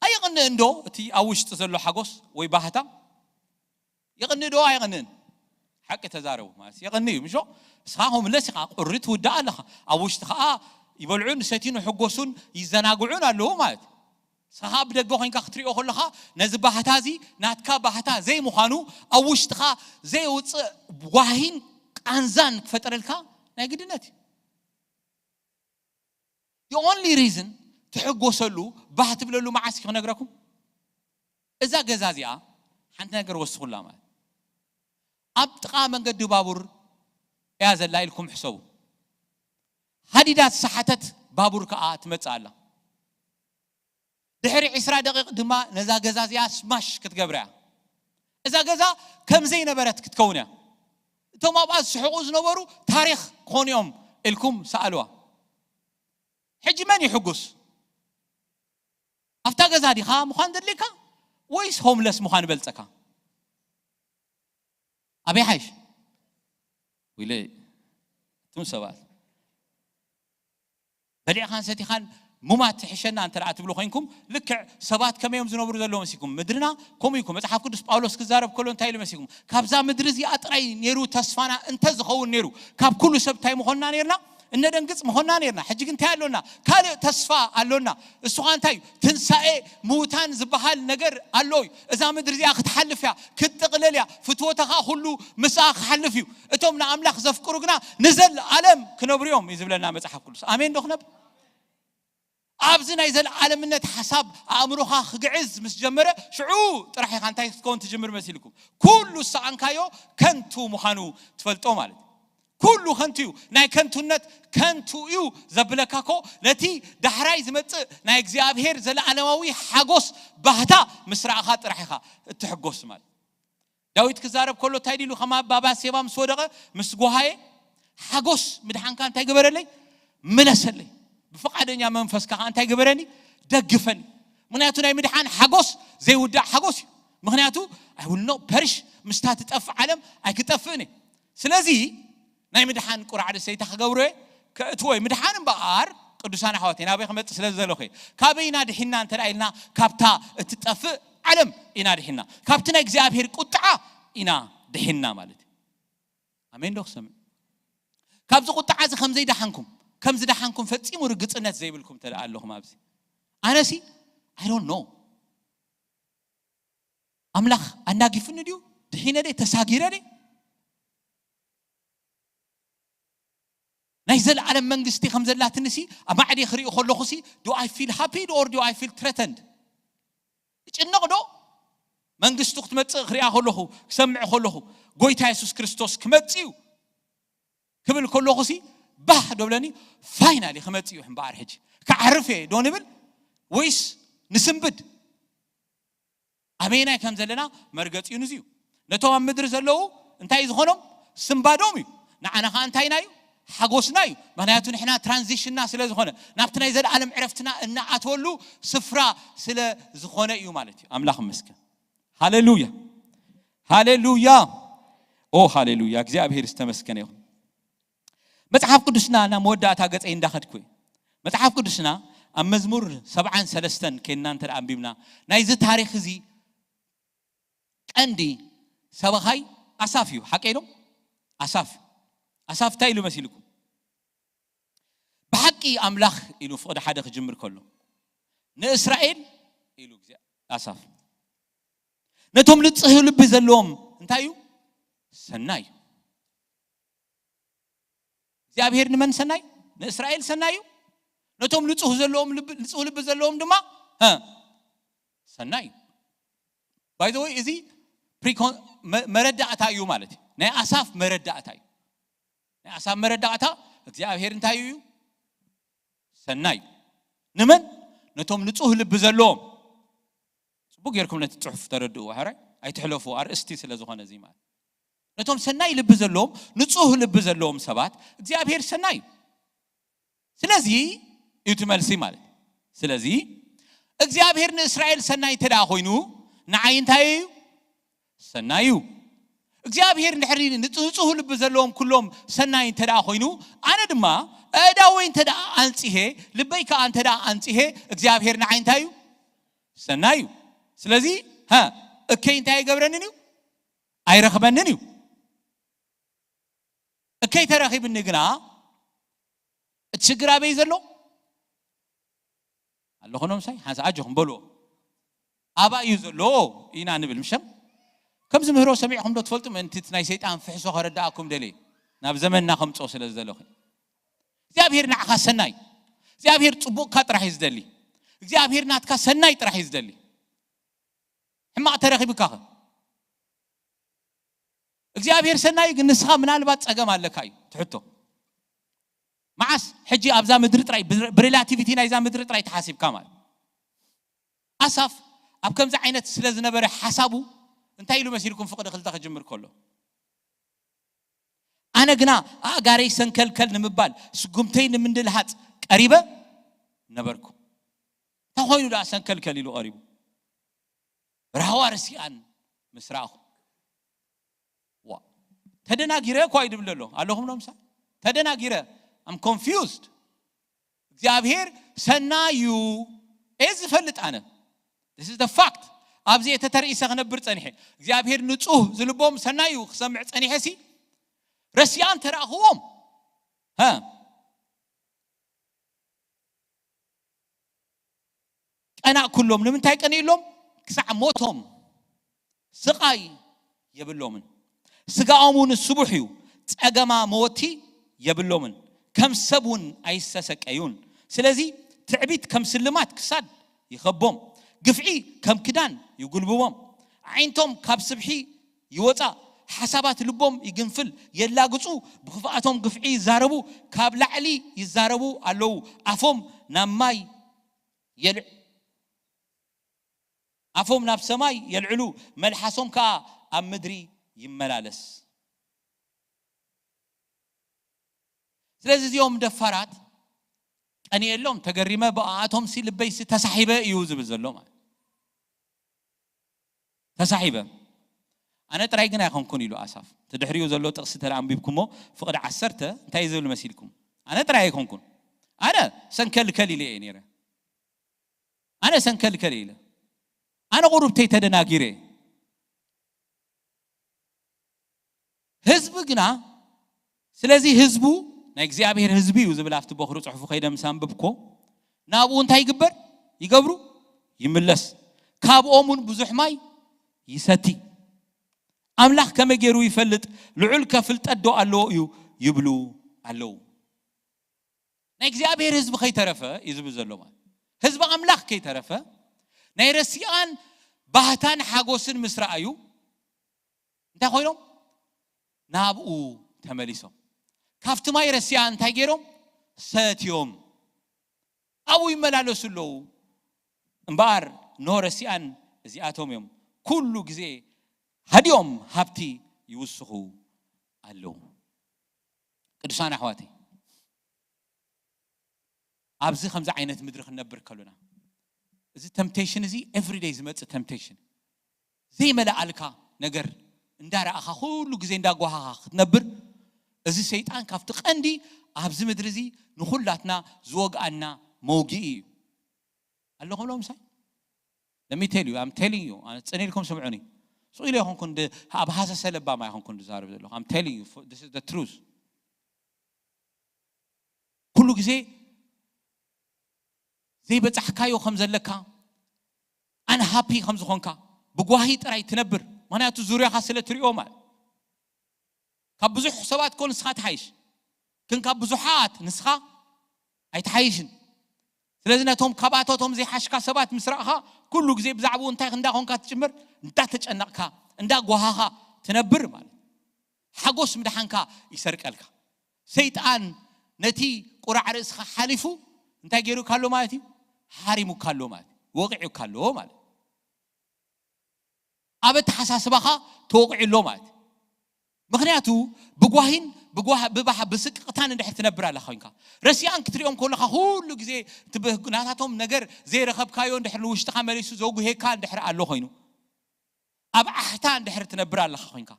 ኣይቕንእ እንዶ እቲ ኣብ ውሽጢ ዘሎ ሓጎስ ወይ ባህታ ይቕንእ ዶ ኣይቕንእን ሓቂ ተዛረቡ ማለት ይቕንእ እዩ ምሾ እስኻ ሆምለስ ኢኻ ቁሪ ትውዳእ ኣለኻ ኣብ ውሽጢ ከዓ ይበልዑን ሰቲኑ ሕጎሱን ይዘናግዑን ኣለዉ ማለት ንስኻ ብደገ ኮይንካ ክትሪኦ ከለኻ ነዚ ባህታ እዚ ናትካ ባህታ ዘይምዃኑ ኣብ ውሽጥኻ ዘየውፅእ ጓሂን ቃንዛን ክፈጠረልካ ናይ ግድነት እዩ። The only reason ትሕጎሰሉ ባህ ትብለሉ መዓስ እዩ ክነግረኩም? እዛ ገዛ እዚኣ ሓንቲ ነገር ወስኹላ ማለት ኣብ ጥቓ መንገዲ ባቡር እያ ዘላ ኢልኩም ሕሰቡ። ሃዲዳ ዝሰሓተት ባቡር ከኣ ትመጽእ ኣላ። ድሕሪ ዕስራ ደቂቕ ድማ ነዛ ገዛ እዚኣ ስማሽ ክትገብራ እያ። እዛ ገዛ ከም ዘይነበረት ክትከውን እያ። እቶም ኣብኣ ዝስሕቑ ዝነበሩ ታሪኽ ክኾኑ እዮም ኢልኩም ሰኣልዋ። ሕጂ መን ይሕጉስ? ኣብታ ገዛ ዲኻ ምዃን ዘድልየካ ወይስ ሆምለስ ምዃን ይበልጸካ? ኣበይ ሓይሽ? ወይለ እቱም ሰባት በሊዕኻን ሰቲኻን ሙማት ትሕሸና እንተ ደኣ ትብሉ ኮይንኩም፣ ልክዕ ሰባት ከመይ እዮም ዝነብሩ ዘለዉ መሲልኩም? ምድርና ከምኡ እዩ። መጽሓፍ ቅዱስ ጳውሎስ ክዛረብ ከሎ እንታይ ኢሉ መሲልኩም? ካብዛ ምድሪ እዚኣ ጥራይ ነይሩ ተስፋና እንተ ዝኸውን ነይሩ፣ ካብ ኩሉ ሰብ እንታይ ምኾንና ነይርና? እነደንግጽ ምኾንና ነይርና። ሕጂ ግን እንታይ ኣሎና? ካልእ ተስፋ ኣሎና። እሱ ኸኣ እንታይ እዩ? ትንሳኤ ምዉታን ዝበሃል ነገር ኣሎ እዩ። እዛ ምድሪ እዚኣ ክትሓልፍ እያ፣ ክትጥቕለል እያ። ፍትወታ ኸኣ ኩሉ ምስኣ ክሓልፍ እዩ። እቶም ንኣምላኽ ዘፍቅሩ ግና ንዘለኣለም ክነብሩ እዮም እዩ ዝብለና መጽሓፍ ቅዱስ። ኣሜን ዶ ክነብ-? ኣብዚ ናይ ዘለኣለምነት ሓሳብ ኣእምሮኻ ክግዕዝ ምስ ጀመረ፣ ሽዑ ጥራሕ ኢኻ እንታይ ክትከውን ትጅምር መሲልኩም? ኩሉ ዝሰኣንካዮ ከንቱ ምዃኑ ትፈልጦ ማለት እዩ። ኩሉ ከንቱ እዩ። ናይ ከንቱነት ከንቱ እዩ ዘብለካ እኮ ነቲ ዳሕራይ ዝመጽእ ናይ እግዚኣብሔር ዘለኣለማዊ ሓጎስ ባህታ ምስ ረኣኻ ጥራሕ ኢኻ እትሕጎስ ማለት። ዳዊት ክዛረብ ከሎ እንታይ ኢሉ? ከማ ባባ ሴባ ምስ ወደቐ ምስ ጓሃየ ሓጎስ ምድሓንካ እንታይ ገበረለይ? ምለሰለይ። ብፍቓደኛ መንፈስካ ከኣ እንታይ ገበረኒ? ደግፈኒ። ምኽንያቱ ናይ ምድሓን ሓጎስ ዘይውዳእ ሓጎስ እዩ። ምኽንያቱ I will not perish፣ ምስታ ትጠፍእ ዓለም ኣይክጠፍእን እየ። ስለዚ ናይ ምድሓን ቁራዕ ደሰይታ ክገብሮ እየ፣ ከእትዎ እየ። ምድሓን እምበኣር ቅዱሳን ኣሕዋተይ ናበይ ክመጽእ ስለ ዝደለኹ እየ። ካበይ ኢና ድሒና እንተ ደኣ ኢልና ካብታ እትጠፍእ ዓለም ኢና ድሒና። ካብቲ ናይ እግዚኣብሔር ቁጥዓ ኢና ድሒና ማለት እዩ። ኣሜን ዶ ክሰምዕ? ካብዚ ቁጥዓ እዚ ከም ዘይደሓንኩም፣ ከም ዝደሓንኩም ፈጺሙ ርግጽነት ዘይብልኩም እንተ ደኣ ኣለኹም ኣብዚ። ኣነሲ I don't know። ኣምላኽ ኣናጊፉኒ ድዩ? ድሒነ ድየ? ተሳጊረ ድየ? ናይ ዘለኣለም መንግስቲ ከም ዘላትንሲ ኣብ ማዕደ ክሪኡ ከለኹሲ do I feel happy or do I feel threatened? ይጭነቕ ዶ? መንግስቱ ክትመጽእ ክሪኣ ከለኹ፣ ክሰምዕ ከለኹ፣ ጎይታ የሱስ ክርስቶስ ክመጽእ እዩ ክብል ከለኹሲ ባህ ዶ ብለኒ? ፋይናሊ ክመጽእ እዩ እምበኣር ሕጂ ክዓርፍ እየ ዶ ንብል ወይስ ንስንብድ? ኣበየናይ ከም ዘለና መርገጺኡ ንዚ እዩ። ነቶም ኣብ ምድሪ ዘለዉ እንታይ እዩ ዝኾኖም? ስንባዶም እዩ። ንዓና ኸኣ እንታይና እዩ? ሓጎስና እዩ። ምኽንያቱ ንሕና ትራንዚሽንና ስለ ዝኾነ፣ ናብቲ ናይ ዘለኣለም ዕረፍትና እንኣትወሉ ስፍራ ስለ ዝኾነ እዩ ማለት እዩ። ኣምላኽ ይመስገን። ሃሌሉያ፣ ሃሌሉያ፣ ኦ ሃሌሉያ። እግዚኣብሔር ዝተመስገነ ይኹን። መጽሓፍ ቅዱስና ናብ መወዳእታ ገጸይ እንዳኸድኩ እየ። መጽሓፍ ቅዱስና ኣብ መዝሙር ሰብዓን ሰለስተን ኬንና እንተ ደኣ ኣንቢብና፣ ናይዚ ታሪኽ እዚ ቀንዲ ሰበኻይ ኣሳፍ እዩ። ሓቀይ ዶ? ኣሳፍ። ኣሳፍ እንታይ ኢሉ መሲልኩም? ብሓቂ ኣምላኽ ኢሉ ፍቕዲ ሓደ ክጅምር ከሎ፣ ንእስራኤል ኢሉ እግዚኣብ-፣ ኣሳፍ፣ ነቶም ንጽህ ልቢ ዘለዎም እንታይ እዩ? ሰናይ እዩ። እግዚኣብሔር ንመን ሰናይ? ንእስራኤል ሰናይ እዩ። ነቶም ንጹህ ዘለዎም ልቢ፣ ንጹህ ልቢ ዘለዎም ድማ፣ ሀ፣ ሰናይ እዩ። By the way፣ እዚ ፕሪኮን-፣ መ-፣ መረዳእታ እዩ ማለት እዩ። ናይ ኣሳፍ መረዳእታ እዩ። ናይ ኣሳፍ መረዳእታ እግዚኣብሔር እንታይ እዩ? ሰናይ እዩ። ንመን? ነቶም ንጹህ ልቢ ዘለዎም። ጽቡቅ ጌርኩም ነቲ ጽሑፍ ተረድእዎ። ሕራይ ኣይትሕለፉ፣ ኣርእስቲ ስለ ዝኾነ እዚ ማለት። ነቶም ሰናይ ልቢ ዘለዎም፣ ንጹህ ልቢ ዘለዎም ሰባት እግዚኣብሔር ሰናይ እዩ። ስለዚ እዩ እቲ መልሲ ማለት። ስለዚ እግዚኣብሔር ንእስራኤል ሰናይ እንተ ደኣ ኮይኑ፣ ንዓይ እንታይ እዩ? ሰናይ እዩ። እግዚኣብሔር እንድሕሪ ንጹ-፣ ንጹህ ልቢ ዘለዎም ኩሎም ሰናይ እንተ ደኣ ኮይኑ፣ ኣነ ድማ ኣእዳወይ እንተ ደኣ ኣንጺሄ፣ ልበይ ከኣ እንተ ደኣ ኣንጺሄ፣ እግዚኣብሔር ንዓይ እንታይ እዩ? ሰናይ እዩ። ስለዚ፣ ሀ፣ እከይ እንታይ ኣይገብረንን እዩ? ኣይረኽበንን እዩ። እከይ ተረኺብኒ ግና፣ እቲ ሽግር ኣበይ ዘሎ? ኣለኹ ኖምሳይ ሓንሳ ኣጆኹም በልዎ። ኣባይ እዩ ዘሎ ኢና ንብል ምሸም። ከምዚ ምህሮ ሰሚዕኹም ዶ ትፈልጡ? ምእንቲ እቲ ናይ ሰይጣን ፍሕሶ ከረዳኣኩም ደልየ ናብ ዘመንና ከምፅኦ ስለ ዝደለኹ። እግዚኣብሔር ንዓኻ ሰናይ፣ እግዚኣብሔር ፅቡቕካ ጥራሕ እዩ ዝደሊ። እግዚኣብሔር ናትካ ሰናይ ጥራሕ እዩ ዝደሊ። ሕማቕ ተረኺብካ ኸ? እግዚኣብሔር ሰናይ ግን ንስኻ ምናልባት ጸገም ኣለካ እዩ ትሕቶ። መዓስ ሕጂ ኣብዛ ምድሪ ጥራይ ብሬላቲቪቲ ናይዛ ምድሪ ጥራይ ተሓሲብካ ማለት። ኣሳፍ ኣብ ከምዚ ዓይነት ስለ ዝነበረ ሓሳቡ እንታይ ኢሉ መሲልኩም? ፍቕዲ ክልተ ክጅምር ከሎ ኣነ ግና ኣእጋረይ ሰንከልከል ንምባል ስጉምተይ ንምንድልሃጽ ቀሪበ ነበርኩ። እንታይ ኮይኑ ደኣ ሰንከልከል ኢሉ ቀሪቡ? ራህዋ ርስያን ምስ ረኣኹ ዋ ተደናጊረ እኳ ይድብል ኣሎ ኣለኹም ኖምሳ ተደናጊረ። I'm confused። እግዚኣብሔር ሰናይ እዩ። እየ ዝፈልጥ ኣነ። This is the fact። ኣብዚ የተተርእሰ ክነብር ጸኒሐ እግዚኣብሔር ንጹህ ዝልቦም ሰናይ እዩ ክሰምዕ ጸኒሐ ሲ ረሲኣን ተራእኽዎም። ቀናእ ኩሎም ንምንታይ ቀኒእሎም? ክሳዕ ሞቶም ስቓይ የብሎምን። ስጋኦም እውን ስቡሕ እዩ፣ ጸገማ መወቲ የብሎምን፣ ከም ሰብ እውን ኣይሰሰቀዩን። ስለዚ ትዕቢት ከም ስልማት ክሳድ ይኸቦም፣ ግፍዒ ከም ክዳን ይጉልብቦም። ኣዒንቶም ካብ ስብሒ ይወጻ፣ ሓሳባት ልቦም ይግንፍል፣ የላግጹ፣ ብኽፍኣቶም ግፍዒ ይዛረቡ፣ ካብ ላዕሊ ይዛረቡ ኣለዉ። ኣፎም ናብ ማይ የልዕ ኣፎም ናብ ሰማይ የልዕሉ፣ መልሓሶም ከኣ ኣብ ምድሪ ይመላለስ። ስለዚ እዚኦም ደፋራት ቀንየሎም ተገሪመ ብኣቶም ሲ ልበይ ሲ ተሳሒበ እዩ ዝብል ዘሎ ማለት ተሳሒበ ኣነ ጥራይ ግን ኣይኮንኩን ኢሉ ኣሳፍ። እቲ ድሕሪኡ ዘሎ ጥቕሲ ተደኣ ኣንቢብኩሞ ፍቕዲ ዓሰርተ እንታይ ዝብል መሲልኩም? ኣነ ጥራይ ኣይኮንኩን። ኣነ ሰንከልከል ኢለ እየ ነይረ። ኣነ ሰንከልከል ኢለ ኣነ ቁሩብተይ ተደናጊረ። ህዝቢ ግና ስለዚ ህዝቡ ናይ እግዚኣብሔር ህዝቢ እዩ ዝብል ኣብቲ በኽሪ ፅሑፉ ከይደ ምስ ኣንብብኮ ናብኡ እንታይ ይግበር ይገብሩ ይምለስ። ካብኦም እውን ብዙሕ ማይ ይሰቲ። ኣምላኽ ከመይ ገይሩ ይፈልጥ? ልዑል ከፍልጠት ዶ ኣለዎ እዩ ይብሉ ኣለዉ። ናይ እግዚኣብሔር ህዝቢ ከይተረፈ እዩ ዝብል ዘሎ ማለት ህዝቢ ኣምላኽ ከይተረፈ ናይ ረሲኣን ባህታን ሓጎስን ምስ ረኣዩ እንታይ ኮይኖም ናብኡ ተመሊሶም ካብቲ ማይ ረሲኣን እንታይ ገይሮም ሰትዮም ኣብኡ ይመላለሱ ኣለዉ እምበኣር ኖ ረሲኣን እዚኣቶም እዮም ኩሉ ግዜ ሃዲኦም ሃብቲ ይውስኹ ኣለዉ ቅዱሳን ኣሕዋተይ ኣብዚ ከምዚ ዓይነት ምድሪ ክንነብር ከሎና እዚ temptation እዚ everyday ዝመፅእ temptation ዘይመልኣልካ ነገር እንዳረኣኻ ኩሉ ግዜ እንዳጓሃኻ ክትነብር እዚ ሰይጣን ካብቲ ቀንዲ ኣብዚ ምድሪ እዚ ንኩላትና ዝወግኣና መውግኢ እዩ ኣለኹም ሎ ምሳይ ለሚቴል እዩ ኣም ቴሊንግ ዩ ኣነ ፅን ኢልኩም ስምዑኒ ስቕ ኢለ ይኹንኩ ኣብ ሃሰሰ ለባማ ይኹንኩ ዝዛረብ ዘለኹ ኣም ቴሊንግ ዩ this is the truth ኩሉ ግዜ ዘይበጻሕካዮ ከም ዘለካ ኣንሃፒ ከም ዝኾንካ ብጓሂ ጥራይ ትነብር ምክንያቱ ዙርያኻ ስለ ትሪኦ ማለት ካብ ብዙሕ ሰባት ኮ ንስኻ ትሓይሽ ግን ካብ ብዙሓት ንስኻ ኣይትሓይሽን ስለዚ ነቶም ካብኣቶቶም ዘይሓሽካ ሰባት ምስ ረእኻ ኩሉ ግዜ ብዛዕባኡ እንታይ እንዳኾንካ ትጭምር እንዳተጨነቕካ እንዳጓሃኻ ትነብር ማለት ሓጎስ ምድሓንካ ይሰርቀልካ ሰይጣን ነቲ ቁራዕ ርእስኻ ሓሊፉ እንታይ ገይሩካ ኣሎ ማለት እዩ ሃሪሙካ ኣሎ ማለት እዩ ወቂዑካ ኣሎ ማለት ኣብ ኣተሓሳስባኻ ተወቂዑ ኣሎ ማለት እዩ ምክንያቱ ብጓሂን ብስቅቕታን እንድሕር ትነብር ኣለኻ ኮይንካ ረሲኣን ክትሪኦም ከለኻ ኩሉ ግዜ ናታቶም ነገር ዘይረኸብካዮ እንድሕር ንውሽጥኻ መሊሱ ዘጉሄካ እንድሕር ኣሎ ኮይኑ ኣብ ዓሕታ እንድሕር ትነብር ኣለኻ ኮይንካ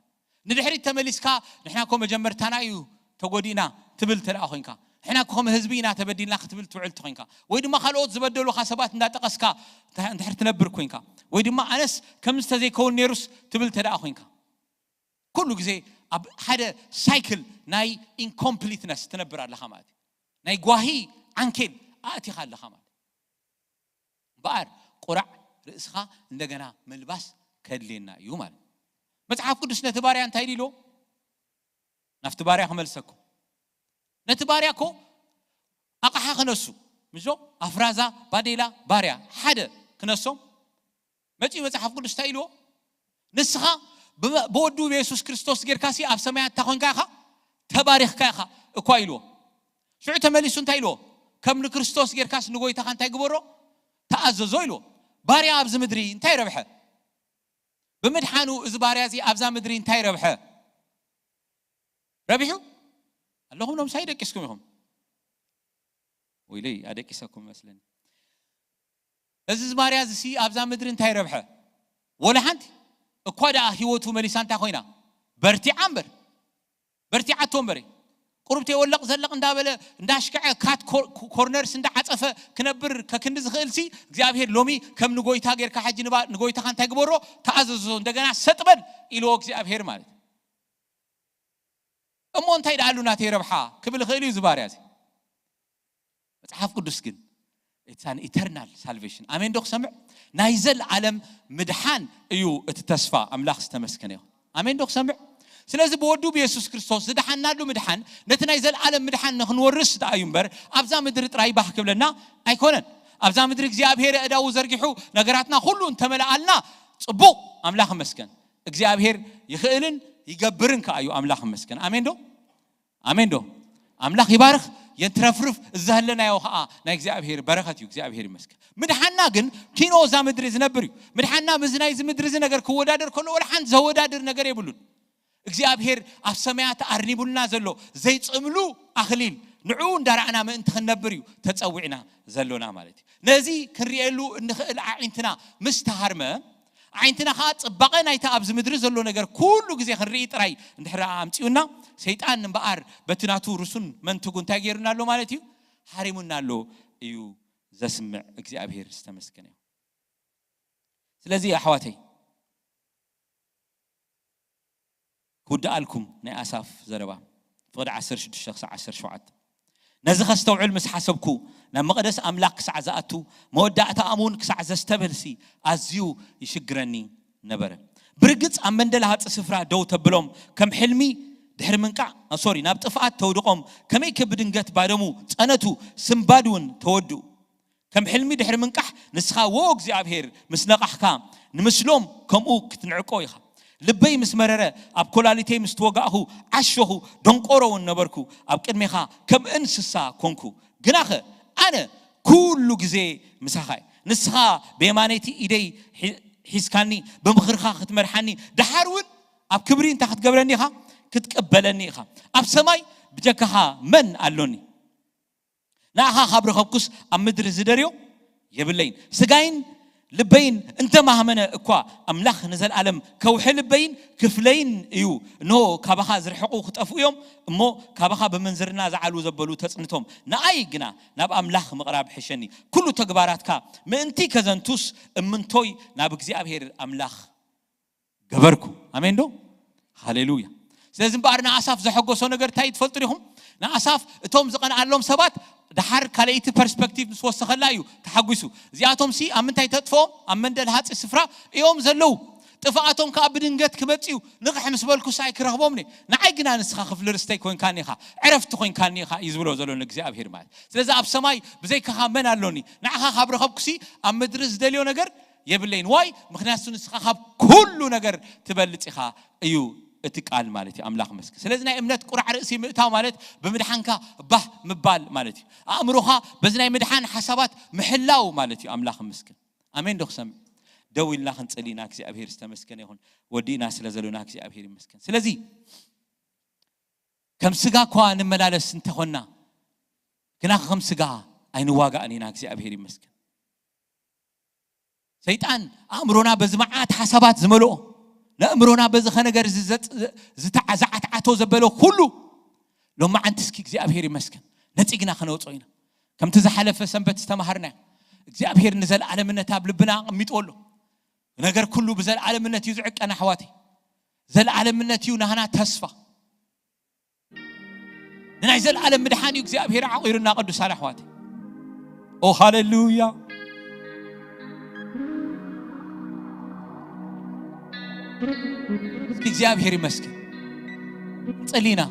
ንድሕሪት ተመሊስካ ንሕና ኮ መጀመርታና እዩ ተጎዲእና ትብል ተደኣ ኮይንካ ንሕና ኮ ከም ህዝቢ ኢና ተበዲልና ክትብል ትውዕል ተኮይንካ ወይ ድማ ካልኦት ዝበደሉካ ሰባት እንዳጠቀስካ እንድሕር ትነብር ኮይንካ ወይ ድማ ኣነስ ከምዚ ተዘይከውን ነይሩስ ትብል ተደኣ ኮይንካ ኩሉ ግዜ ኣብ ሓደ ሳይክል ናይ ኢንኮምፕሊትነስ ትነብር ኣለኻ ማለት እዩ ናይ ጓሂ ዓንኬል ኣእቲኻ ኣለኻ ማለት በኣር ቁራዕ ርእስኻ እንደገና መልባስ ከድልየና እዩ ማለት። መጽሓፍ ቅዱስ ነቲ ባርያ እንታይ ኢሉ? ናብቲ ባርያ ክመልሰኩም። ነቲ ባርያ እኮ ኣቕሓ ክነሱ፣ ምዞ ኣፍራዛ፣ ባዴላ፣ ባርያ ሓደ ክነሶም መጺኡ መጽሓፍ ቅዱስ እንታይ ኢልዎ? ንስኻ ብመ- ብወዱ ብየሱስ ክርስቶስ ጌርካሲ ኣብ ሰማያት እታ ኮንካ ኢኻ፣ ተባሪኽካ ኢኻ እኳ ኢልዎ። ሽዑ ተመሊሱ እንታይ ኢልዎ? ከም ንክርስቶስ ጌርካስ ንጎይታኻ እንታይ ግበሮ? ተኣዘዞ ኢልዎ። ባርያ ኣብዚ ምድሪ እንታይ ረብሐ? ብምድሓኑ እዚ ባርያ እዚ ኣብዛ ምድሪ እንታይ ረብሐ? ረቢሑ ኣለኹም ዶ ምሳይ ደቂስኩም ኢኹም? ወይለይ ኣደቂሰኩም መስለኒ። እዚ ዝማርያ እዚ ሲ ኣብዛ ምድሪ እንታይ ረብሐ? ወላ ሓንቲ። እኳ ደኣ ህይወቱ መሊሳ እንታይ ኮይና? በርቲዓ እምበር። በርቲዓቶ እምበር። ቁሩብ ተይወለቕ ዘለቕ እንዳበለ እንዳሽከዐ ካት ኮ- ኮርነርስ እንዳዓጸፈ ክነብር ከክንዲ ዝኽእል ሲ እግዚኣብሔር ሎሚ ከም ንጎይታ ጌርካ ሕጂ ንባ- ንጎይታኻ እንታይ ግበሮ? ተኣዘዞ። እንደገና ሰጥበል ኢልዎ እግዚኣብሔር ማለት። እሞ እንታይ ደኣሉ ናተይ ረብሓ ክብል ይኽእል እዩ ዝባርያ እዚ። መጽሓፍ ቅዱስ ግን it's an eternal salvation። ኣሜን ዶ ክሰምዕ? ናይ ዘለዓለም ምድሓን እዩ እቲ ተስፋ። ኣምላኽ ዝተመስከነ ይኹን። ኣሜን ዶ ክሰምዕ? ስለዚ ብወዱ ብየሱስ ክርስቶስ ዝደሓናሉ ምድሓን ነቲ ናይ ዘለዓለም ምድሓን ንክንወርስ ደኣ እዩ እምበር ኣብዛ ምድሪ ጥራይ ባህ ክብለና ኣይኮነን። ኣብዛ ምድሪ እግዚኣብሔር ኣእዳዉ ዘርጊሑ ነገራትና ኩሉ እንተመልኣልና ጽቡቕ፣ ኣምላኽ ይመስገን። እግዚኣብሔር ይኽእልን ይገብርን ከኣ እዩ። ኣምላኽ ይመስገን። ኣሜን ዶ? ኣሜን ዶ? ኣምላኽ ይባርኽ። የንትረፍርፍ። እዚ ዘለናዮ ከኣ ናይ እግዚኣብሔር በረኸት እዩ። እግዚኣብሔር ይመስገን። ምድሓና ግን ኪኖ እዛ ምድሪ ዝነብር እዩ። ምድሓና ምስ ናይዚ ምድሪ እዚ ነገር ክወዳደር ከሎ ወላ ሓንቲ ዘወዳድር ነገር የብሉን። እግዚኣብሔር ኣብ ሰማያት ኣርኒቡልና ዘሎ ዘይጽምሉ ኣኽሊል ንዕኡ እንዳረኣና ምእንቲ ክንነብር እዩ ተጸዊዕና ዘሎና ማለት እዩ። ነዚ ክንርእየሉ እንኽእል ኣዒንትና ምስ ተሃርመ፣ ኣዒንትና ኸዓ ጽባቐ ናይቲ ኣብዚ ምድሪ ዘሎ ነገር ኩሉ ግዜ ክንርኢ ጥራይ እንድሕር ኣምጺኡና፣ ሰይጣን እምበኣር በቲ ናቱ ርሱን መንትጉ እንታይ ገይሩና ኣሎ ማለት እዩ? ሃሪሙና ኣሎ እዩ ዘስምዕ። እግዚኣብሔር ዝተመስገነ እዩ። ስለዚ ኣሕዋተይ፣ ክውድኣልኩም ናይ ኣሳፍ ዘረባ ፍቕዲ ዓሰርተ ሽዱሽተ ክሳዕ ዓሰርተ ሸውዓተ። ነዚ ከስተውዕል ምስ ሓሰብኩ፣ ናብ መቕደስ ኣምላኽ ክሳዕ ዝኣቱ፣ መወዳእታኦም እውን ክሳዕ ዘስተብህልሲ ኣዝዩ ይሽግረኒ ነበረ። ብርግጽ ኣብ መንደል ሃጽ ስፍራ ደው ተብሎም ከም ሕልሚ ድሕሪ ምንቃዕ፣ ሶሪ፣ ናብ ጥፍኣት ተውድቖም ከመይ ከብድንገት ባደሙ ጸነቱ፣ ስምባድ እውን ተወድኡ። ከም ሕልሚ ድሕሪ ምንቃሕ ንስኻ ወ እግዚኣብሔር ምስ ነቓሕካ ንምስሎም ከምኡ ክትንዕቆ ኢኻ። ልበይ ምስ መረረ ኣብ ኮላሊተይ ምስ ተወጋእኹ ዓሸኹ፣ ደንቆሮ እውን ነበርኩ። ኣብ ቅድሜኻ ከም እንስሳ ኮንኩ። ግናኸ ኣነ ኩሉ ግዜ ምሳኻ እየ። ንስኻ ብየማነይቲ ኢደይ ሒ- ሒዝካኒ፣ ብምኽርኻ ክትመርሓኒ፣ ደሓር እውን ኣብ ክብሪ እንታይ ክትገብረኒ ኢኻ? ክትቅበለኒ ኢኻ። ኣብ ሰማይ ብጀካኻ መን ኣሎኒ? ንኣኻ ካብ ረኸብኩስ ኣብ ምድሪ ዝደርዮ የብለይን። ስጋይን ልበይን እንተማህመነ እኳ ኣምላኽ ንዘለኣለም ከውሒ ልበይን ክፍለይን እዩ። እንሆ ካባኻ ዝርሕቑ ክጠፍኡ እዮም፣ እሞ ካባኻ ብምንዝርና ዝዓልዉ ዘበሉ ተጽንቶም። ንኣይ ግና ናብ ኣምላኽ ምቕራብ ሕሸኒ። ኩሉ ተግባራትካ ምእንቲ ከዘንቱስ እምንቶይ ናብ እግዚኣብሔር ኣምላኽ ገበርኩ። ኣሜን ዶ? ሃሌሉያ። ስለዚ እምበኣር ንኣሳፍ ዘሐጎሶ ነገር እንታይ ትፈልጡ ዲኹም? ንኣሳፍ እቶም ዝቐንኣሎም ሰባት ደሓር ካልኣይቲ ፐርስፐክቲቭ ምስ ወሰኸላ እዩ ተሓጒሱ። እዚኣቶም ሲ ኣብ ምንታይ ተጥፍኦም? ኣብ መንደል ሃፂ ስፍራ እዮም ዘለዉ። ጥፍኣቶም ከዓ ብድንገት ክመፅእ እዩ። ንቕሕ ምስ በልኩስ ኣይክረኽቦምን እየ። ንዓይ ግና ንስኻ ክፍሊ ርስተይ ኮይንካኒ ኢኻ፣ ዕረፍቲ ኮይንካኒ ኢኻ እዩ ዝብሎ ዘሎ ንእግዚኣብሔር ማለት። ስለዚ ኣብ ሰማይ ብዘይካኻ መን ኣሎኒ? ንዓኻ ካብ ረኸብኩሲ ኣብ ምድሪ ዝደልዮ ነገር የብለይን። ዋይ? ምኽንያቱ ንስኻ ካብ ኩሉ ነገር ትበልጽ ኢኻ እዩ እቲ ቃል ማለት እዩ። ኣምላኽ መስገን። ስለዚ ናይ እምነት ቁራዕ ርእሲ ምእታው ማለት ብምድሓንካ ባህ ምባል ማለት እዩ። ኣእምሮኻ በዚ ናይ ምድሓን ሓሳባት ምሕላው ማለት እዩ። ኣምላኽ መስገን። ኣሜን ዶ ክሰምዕ? ደው ኢልና ክንጽሊ ኢና። እግዚኣብሔር ዝተመስገነ ይኹን። ወዲእና ስለ ዘሎና እግዚኣብሔር ይመስገን። ስለዚ ከም ስጋ እኳ ንመላለስ እንተኾንና ግና ከም ስጋ ኣይንዋጋእን ኢና። እግዚኣብሔር ይመስገን። ሰይጣን ኣእምሮና በዚ መዓት ሓሳባት ዝመልኦ፣ ነእምሮና በዚ ኸነገር ዝዘጥ- ዝተዓ- ዝዓትዓቶ ዘበሎ ኩሉ ሎማዓንቲ እስኪ እግዚኣብሔር ይመስገን ነጺግና ከነውፅኦ ኢና። ከምቲ ዝሓለፈ ሰንበት ዝተማሃርናዮ እግዚኣብሔር ንዘለዓለምነት ኣብ ልብና ኣቐሚጥዎ ኣሎ። ነገር ኩሉ ብዘለዓለምነት እዩ ዝዕቀን ኣሕዋተይ። ዘለዓለምነት እዩ ናህና ተስፋ። ንናይ ዘለዓለም ምድሓን እዩ እግዚኣብሔር ዓቒሩና ቅዱሳን ኣሕዋተይ። ኦ ሃሌሉያ። እግዚኣብሔር ይመስገን። ጸሊና